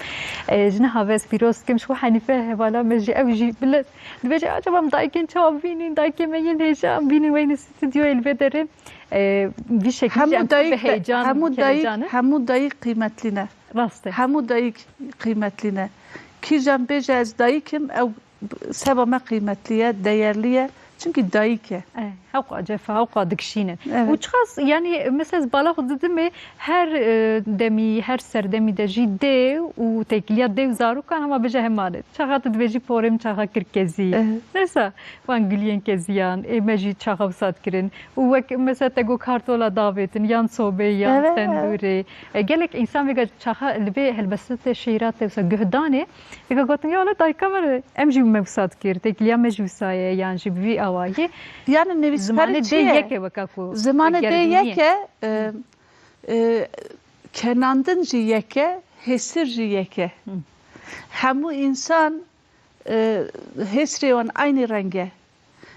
E, ji niha ve ez pîroz dikim. Ji xwe Henife hevala me jî, ew jî bile dibêje, acaba em dayikên çawa bînin, dayikê me yên hêja em bînin weyne stûdyoyê li vê derê. E, vî şekilî jî em Hemû dayik, bi heyecan, hemû dayik, heyecan e. Hemû dayik qîmetlî ne. Rast e. Hemû dayik qîmetlî ne. Kîjan bêje ez dayik im, ew seba me qîmetlî ye, değerli ye. Çimkî dayik e. E, hewqa cefa, hewqa dikişînin. Evet. Û çiqas, yanî, mesela ez bala xwe didimê, her, e, demî, her serdemî de jî dê û têkiliya dê û zarokan hema bêje heman e. Çaxa tu dibêjî porê min çaxa kir kezî. Evet. Neyse, wan guliyên keziyan, ê me jî çaxa wisa dikirin. Û wek mesela te got kartola davêtin, yan sobê, yan Evet. tendûrê. E, gelek însan vêga çaxa li vê helbestê şîra te wisa guh danê. Vêga gotin, ya wele dayika me re, em jî me wisa dikir, têkiliya me jî wisa ye, yan jî bi vî awayî. Yani nivîskar Zimanê çi dê ye? yek e weka ku Zimanê dê gergînî ye. yek e, e, e, kenandin jî yek e, hêsir jî yek e. Hı. Hemû însan, e, hêsrê wan aynî reng e.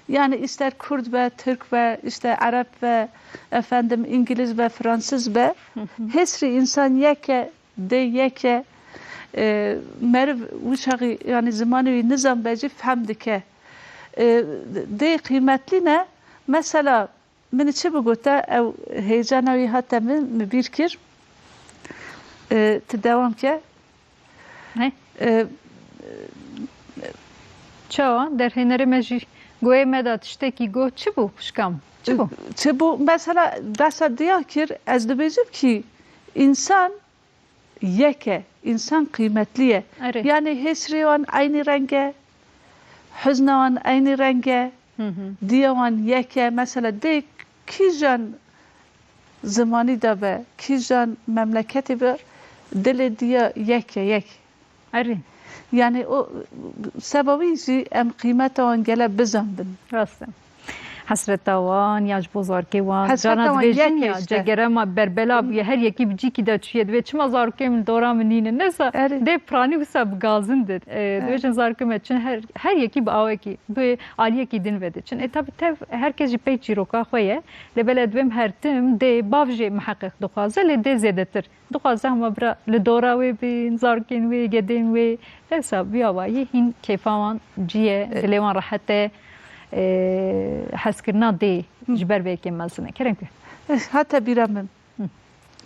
Yani ister Kurd be, Türk be, işte Ereb be, efendim İngiliz be, Fransız be, Hı hı. hêsrê însan yek e, dê yek e. E, meriv wî çaxî, yani zimanê wî nizan be jî fehm dike. E, dê qîmetlî ne. Mesela, min çi bigota, ew heyecana wî hate min, min bîr kir. E, tu dewam ke. Hey. E, Çawa? Derhênerê me jî goyê me da tiştekî got. Çi bû, xwişka min? Çi bû? Çi bû? Mesela, behsa diya kir, ez dibêjim kî, însan yek e, însan qîmetlî ye. Erê. Yani hêsrê wan eynî reng e, huzna wan eynî reng e, Hı hı. diya wan yek e. Mesela dê kîjan zimanî de be, kîjan memleketê be, dilê diya yek e, yek. Erê. Yani o seba wî jî em qîmeta wan gele bizanbin. Rast e. Hesreta wan ya ji bo zarokê wan, Hesreta carna wan dibêjin yek e ya, işte. cegere ma berbela bûye, her yekî bi cîkî de çûye, dibê çima zarokê min dora min nîne. Neyse, Erê. dê piranî wisa bi gazin dir. E, Evet. dibêjin zarokê me çin her, her yekî bi awekî, bi aliyekî din ve diçin. E, tabi tev her kes jî pey çîroka xwe ye. Lê belê dibêm her tim dê bav jê miheqeq dixwaze, lê dê zêdetir. Dixwaze hema bira li dora wê bin, zarokên wê, gedên wê. Dewsa bi awayî hîn kêfa wan cî ye, E- dilê wan rehet e. E, hezkirina dê Hı. ji ber vê yekê mezin e. Kerem ke. Eh, hate bîra min. Hı.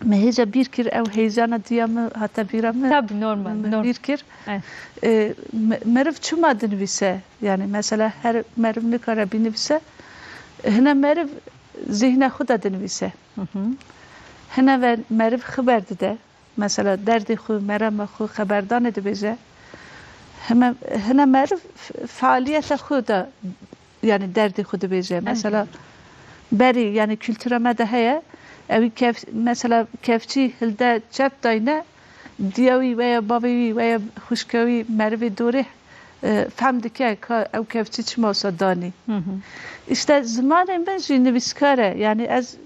Me hêja bîr kir, ew heyecana diya min hate bîra min. Tabii, normal, Min normal. bîr kir. Evet. E, me- meriv çima dinivîse? Yani mesela her meriv nikare binivîse. Hine meriv zihne xwe de dinivîse. Hı hı. Hine ve meriv xiber dide. Mesela derdê xwe, merema xwe, xeberdanê dibêje. Hime, hine meriv f- faaliyeta xwe de, yani derdê xwe dibêje. Mesela berî, yani kultura me de heye. Ew kef, mesela kevçî hilde çep dayne, diya wî veya bavê wî veya xwişka wî merivê dorê, e, fehm dike ka ew kevçî çima wisa danî. Hı hı. İşte zimanê min jî nivîskar e. Yani ez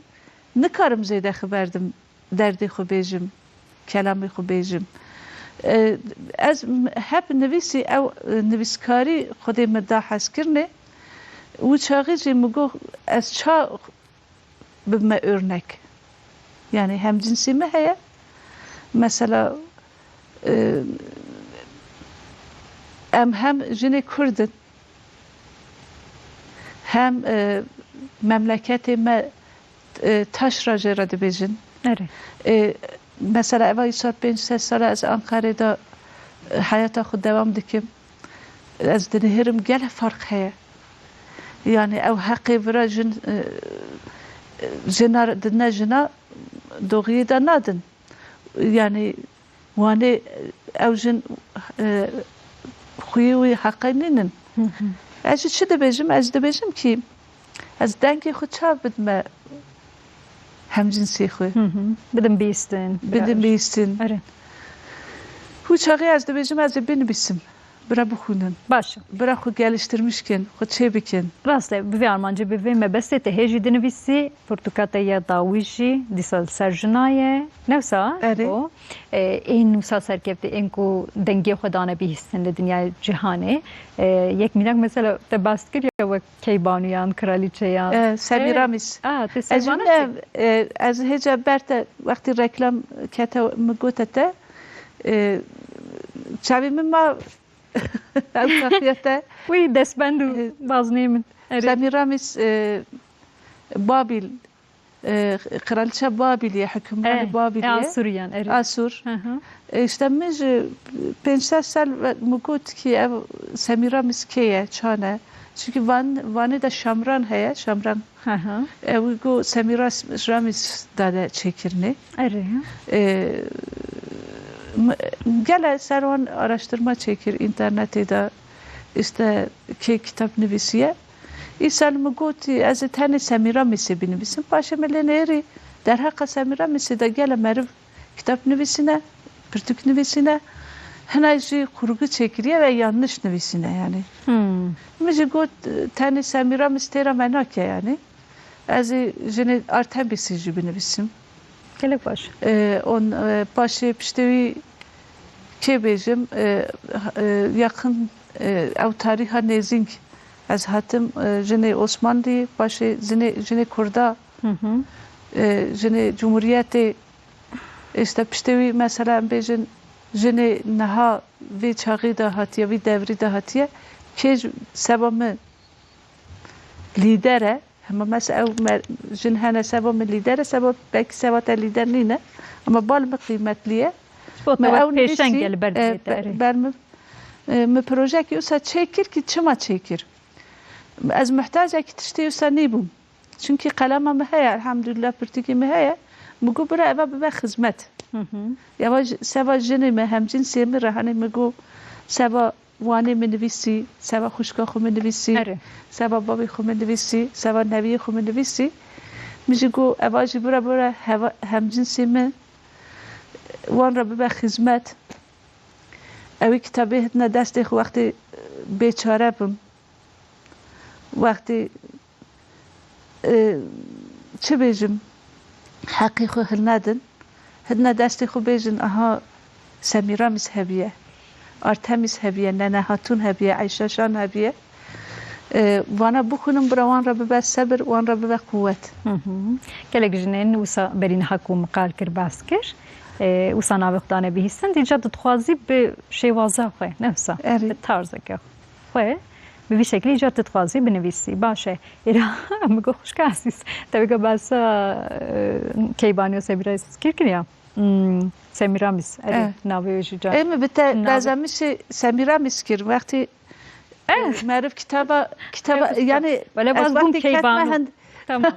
nikarim zêde xiber dim derdê xwe bêjim, kelamê xwe bêjim. E, ez m- hep nivîsî ew, e, nivîskarî Xwedê min da hezkirinê. Wî çaxî jî min got ez ça bibime örnek. Yani hemcinsî me heye. Mesela, e, em hem jinê Kurd in, hem, e, memleketê me, e, taşra jê re dibêjin. Erê. E, mesela eva îsar pênc sed sal e ez Ankarê de, e, heyata xwe dewam dikim. Ez dinihêrim gelek farq heye. Yani ew heqê vira jin, e, jina dine jina doğiyê de nadin. Yani wanê ew jin, e, xwî wî heqê nînin. Hı hı. Ez jî çi dibêjim? Ez dibêjim kî ez dengê xwe çav bidime hemcinsê xwe. Hı hı. Bidim bîstin. Bidim bîstin. Erê. Wî çaxê ez dibêjim ez ê binivîsim. bira bixwînin. Baş e. Bira xwe geliştirmiş kin, xwe çê bikin. Rast e, bi vê armancê, bi vê mebestê te hê jî dinivîsî, pirtûka te ya dawî jî dîsa li ser jina ye. Ne wisa? Erê. O, e, ên wisa serkevtî, ên ku dengê xwe dane bihîstin li dinyayê cîhanê. E, yek mînak mesela te bas kir ya wek keybanuyan, kralîçeyan. E, Semîramis. E, a, te Ez Semîramis ne, e, ez hêca ber te wextî reklam kete min gote te, e, çavê min ma ew saxiye te. Wî destbend û E, baznê min. Erê. Semîramis, e, Babil, e, kraliçe Babilê, hukimranê E, Babilê. E, Asuriyan, erê. Asur. Hı hı. E, işte min ji pênc sed sal ve-, min got ki ev Semîramis kê ye, çan e? Çünkü Van, Vanê de Şamran heye, Şamran. Hı hı. Ew got Semîramis dade çêkirinê. Erê. E, m-, gele ser wan araştırma çêkir internetê de, işte kê kitap nivîsiye. Îsal min gotî, ez ê tenê Semîramisê binivîsim. Paşê min lê nêrî derheqa Semîramisê de gele meriv kitap nivîsîne, pirtûk nivîsîne. Hina jî kurgu çêkiriye ve yanlış nivîsîne yani. Hmm. Min jî got, tenê Semîramis têra me nake yani. Ez ê jinê Artemisê jî binivîsim. Gelek baş. E, on, e, paşê piştê wî kê bêjim, e, e, yakın, e, ew tarîha nêzîng ez hatim, e, jinê Osmanlî, paşê jinê, jinê Kurda, Hı hı. e, jinê Cumhuriyetê, işte piştê wî mesela em bêjin jinê niha vê çaxî de hatiye, vî devrî de hatiye, kê ji seba min lîder e. Hema mesela ew mer-, jin hene seba min lîder e, seba belkî seba te lîder nîne. Ama bal min qîmetli ye. Ji bo te Me wek ew pêşeng nivîsî, e li ber e, dizê te, be-, erê. ber min, e, min projeyekî wisa çêkir ki çima çêkir? Ez muhtacekî tiştê wisa nîbûm. Çünkü qelema min heye, elhamdülillah pirtûkê min heye. Min got bira eva bibe xizmet. Hı hı. Eva j-, seba jinê min, hemcinsê min re, hanê min got seba wanê min nivîsî, seba xwişka xwe min nivîsî, Erê. seba bavê xwe min nivîsî, seba neviyê xwe min nivîsî. Min jî got eva jî bira bira heva-, hemcinsê min, wan re bibe xizmet. Ewî kitabê hitine destê xwe wextê, e, bêçare bim. Wextê, e, çi bêjim, heqê xwe hilnedin. Hitine destê xwe bêjin, aha, Semîramis hebiye, Artemis hebiye, Nene Hatun hebiye, Eyşa Şan hebiye. E, vana bixwînin bira wan re bibe sebir, wan re bibe quwet. Hı hı. Gelek jinên wisa berî niha ku min qal kir, behs kir. E, wisa navê xwe dane bihîstin, dîca tu dixwazî bi şêwaza xwe, ne wisa, Erê. bi tarzeke xwe, bi vî şeklî îcar tu dixwazî binivîsî. Baş e. Îra min got xwişka ezîz, te weke behsa, e, Keybaniya Semîra Eskîr kiriya. Hmm, Semîramis, erê, Evet. navê wê jî car. Ê min bi te Navê- bezemişê Semîramis kir. Wextî, Evet. e, meriv kitaba, kitaba, Evet. yani Wele ez baz bûm wextî ketme Keybanu. hend-, Tamam.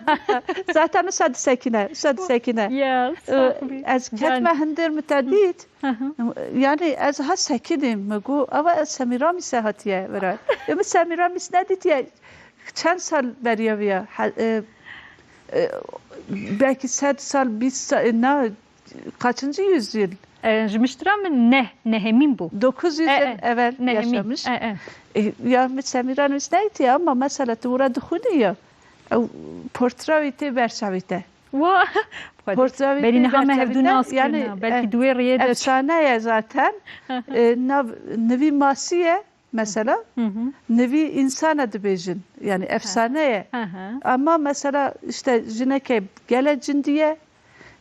Zaten wisa disekine, wisa disekine. Ya, E, sax bî. Ez Can. ketme hindir min te dît. Hı hı. Yani ez ha sekinîm, min got, ava ez Semîramis hatiye vira. Ya min Semîramis nedîtiye. Çend sal beriya viya? Ha, e, e, belkî sed sal, bîst sal, e, na, kaçıncı yüzyıl? E, ji miştira min neh, nehemîn bû. Dokuz yüz E, yıl e, evvel nehemîn. yaşamış. E, e. E, ya min Semîramis nedîtiye ama mesela tu wira dixwînî ya. Ew portrawî tê berçavî te. Wa, Portrawî Berî tê niha me berçavî hevdû te, nas yani, kirina. Belkî e, di wê rêyê de efsane ye zaten. E, nav nivî masî ye mesela. Hı hı. Nivî însana dibêjin. Yani efsane ye. Hı hı. Ama mesela işte jineke gele cindî ye.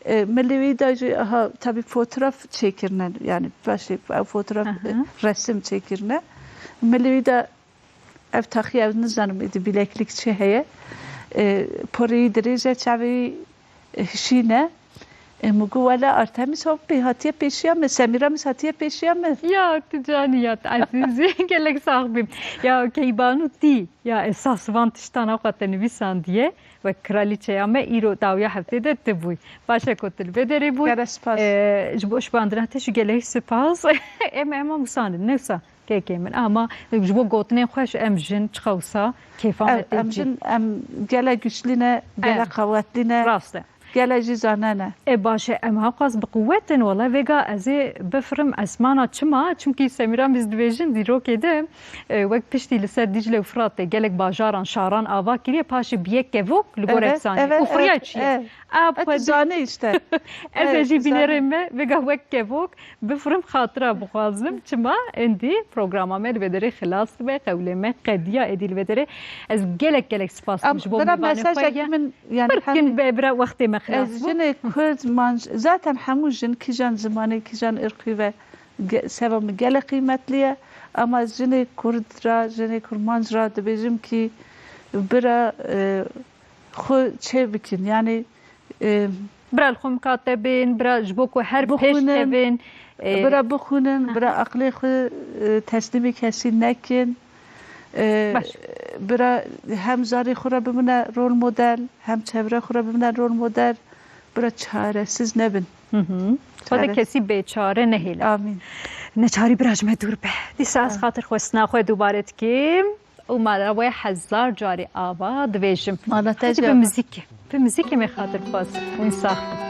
E, milê wî de jî aha tabi fotoğraf çêkirine. Yani başê ew fotoğraf, Hı hı. e, resim çêkirine. Milê wî de Ev taxî, ev nizanim êdî bileklik çi heye. E, porê wî dirêj e, çavê wî, e, hişîn e. E, min got, wele Artemis hop pê hatiye pêşiya min, Semîramis hatiye pêşiya min. Ya tu canî ya tu ezîzî, gelek sax bî. Ya Keybanu tî, ya esas van tiştana xwe te nivîsandiye, wek kralîçeya me îro dawiya heftê de tu bûyî. Baş e ku tu li vê derê bûyî. Gelek spas. E, ji bo şibandina te jî gelek spas. Em, em wisa ne wisa. Kekê min, ama ji bo gotinên xweş em jin çiqa wisa kêfa me Em, tê em cî. jin, em gele güçlü ne, gele E, qewetlî ne. Rast e. Gelek jî zanene. E, baş e, em hewqas bi quwet in, wela vêga ez ê bifirim esmana. Çima? Çimkî Semîra, biz dibêjin dîrokê de, e, wek piştî li ser Dîcle û Firatê gelek bajaran, şaran ava kiriye, paşê bi yek kevok li gor Evet, efsanê. Evet, Û xuriya evet, çi ye? Evet. A, Hep xwedî. Zanî işte. Ez ê Evet, jî zanî. Bînerê me, vêga wek kevok bifirim, xatira bixwazim. Çima? Endî programa me li vê derê xilas dibe, qewlê me qediya êdî li vê derê. Ez gelek gelek spas dikim ji bo Bira mivanê xwe ya. Min, yani, Pir kin be bira, wextê me xilas bû. Ez jinê Kurd, manc, zaten hemû jin kijan zimanê, kijan irqî ve ge-, seva min gelek qîmetli ye. Ama jinê Kurd ra, jinê Kurmanc ra dibêjim ki bira, e, xwe çê bikin. Yani, e, Bira li xwe mikate bin, bira ji bo ku her pêş kevin, e, bira bixwînin, bira aqlê xwe, e, teslîmî kesî nekin. E, Baş. Bira hem zarê xwe re bimine rol model, hem çevre xwe re bimine rol model. Bira çaresiz nebin. Hı hı. Xwedê Çare- kesî bêçare nehêle. Amîn. Neçarî bira ji me dûr be. Dîsa ez Amîn. Xatir xwestina xwe dubare dikim. Û mala we hezar carî ava dibêjim. Mala te Hacî, jî bi ava. Muzîkê, bi muzîkê me xatir xwest. Hûn sax bin.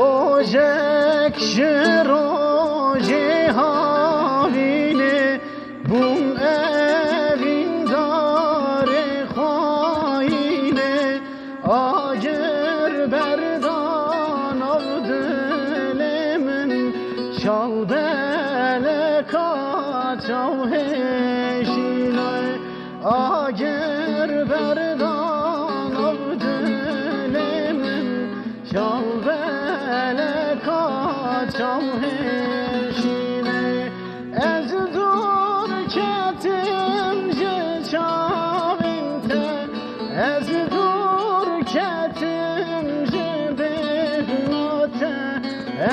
Rojek ji rojê havînê bûm evîndarê xwayînê. Agir berda nav dilê min, çaw beleka çaw hêşînay. Agir berda nav dilê min, çaw beleka çaw hêşînê. Ez dûr ketim ji çavên te, ez dûr ketim ji bêhna te,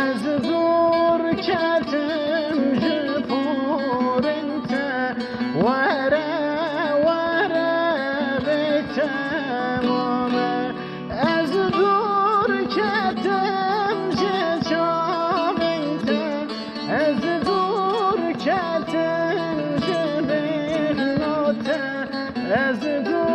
ez dûr ketim ji porên te. Were, were bê te mame. Ez dûr ketim ji çavên te, ez dûr ketim ji bêhna te, ez dûr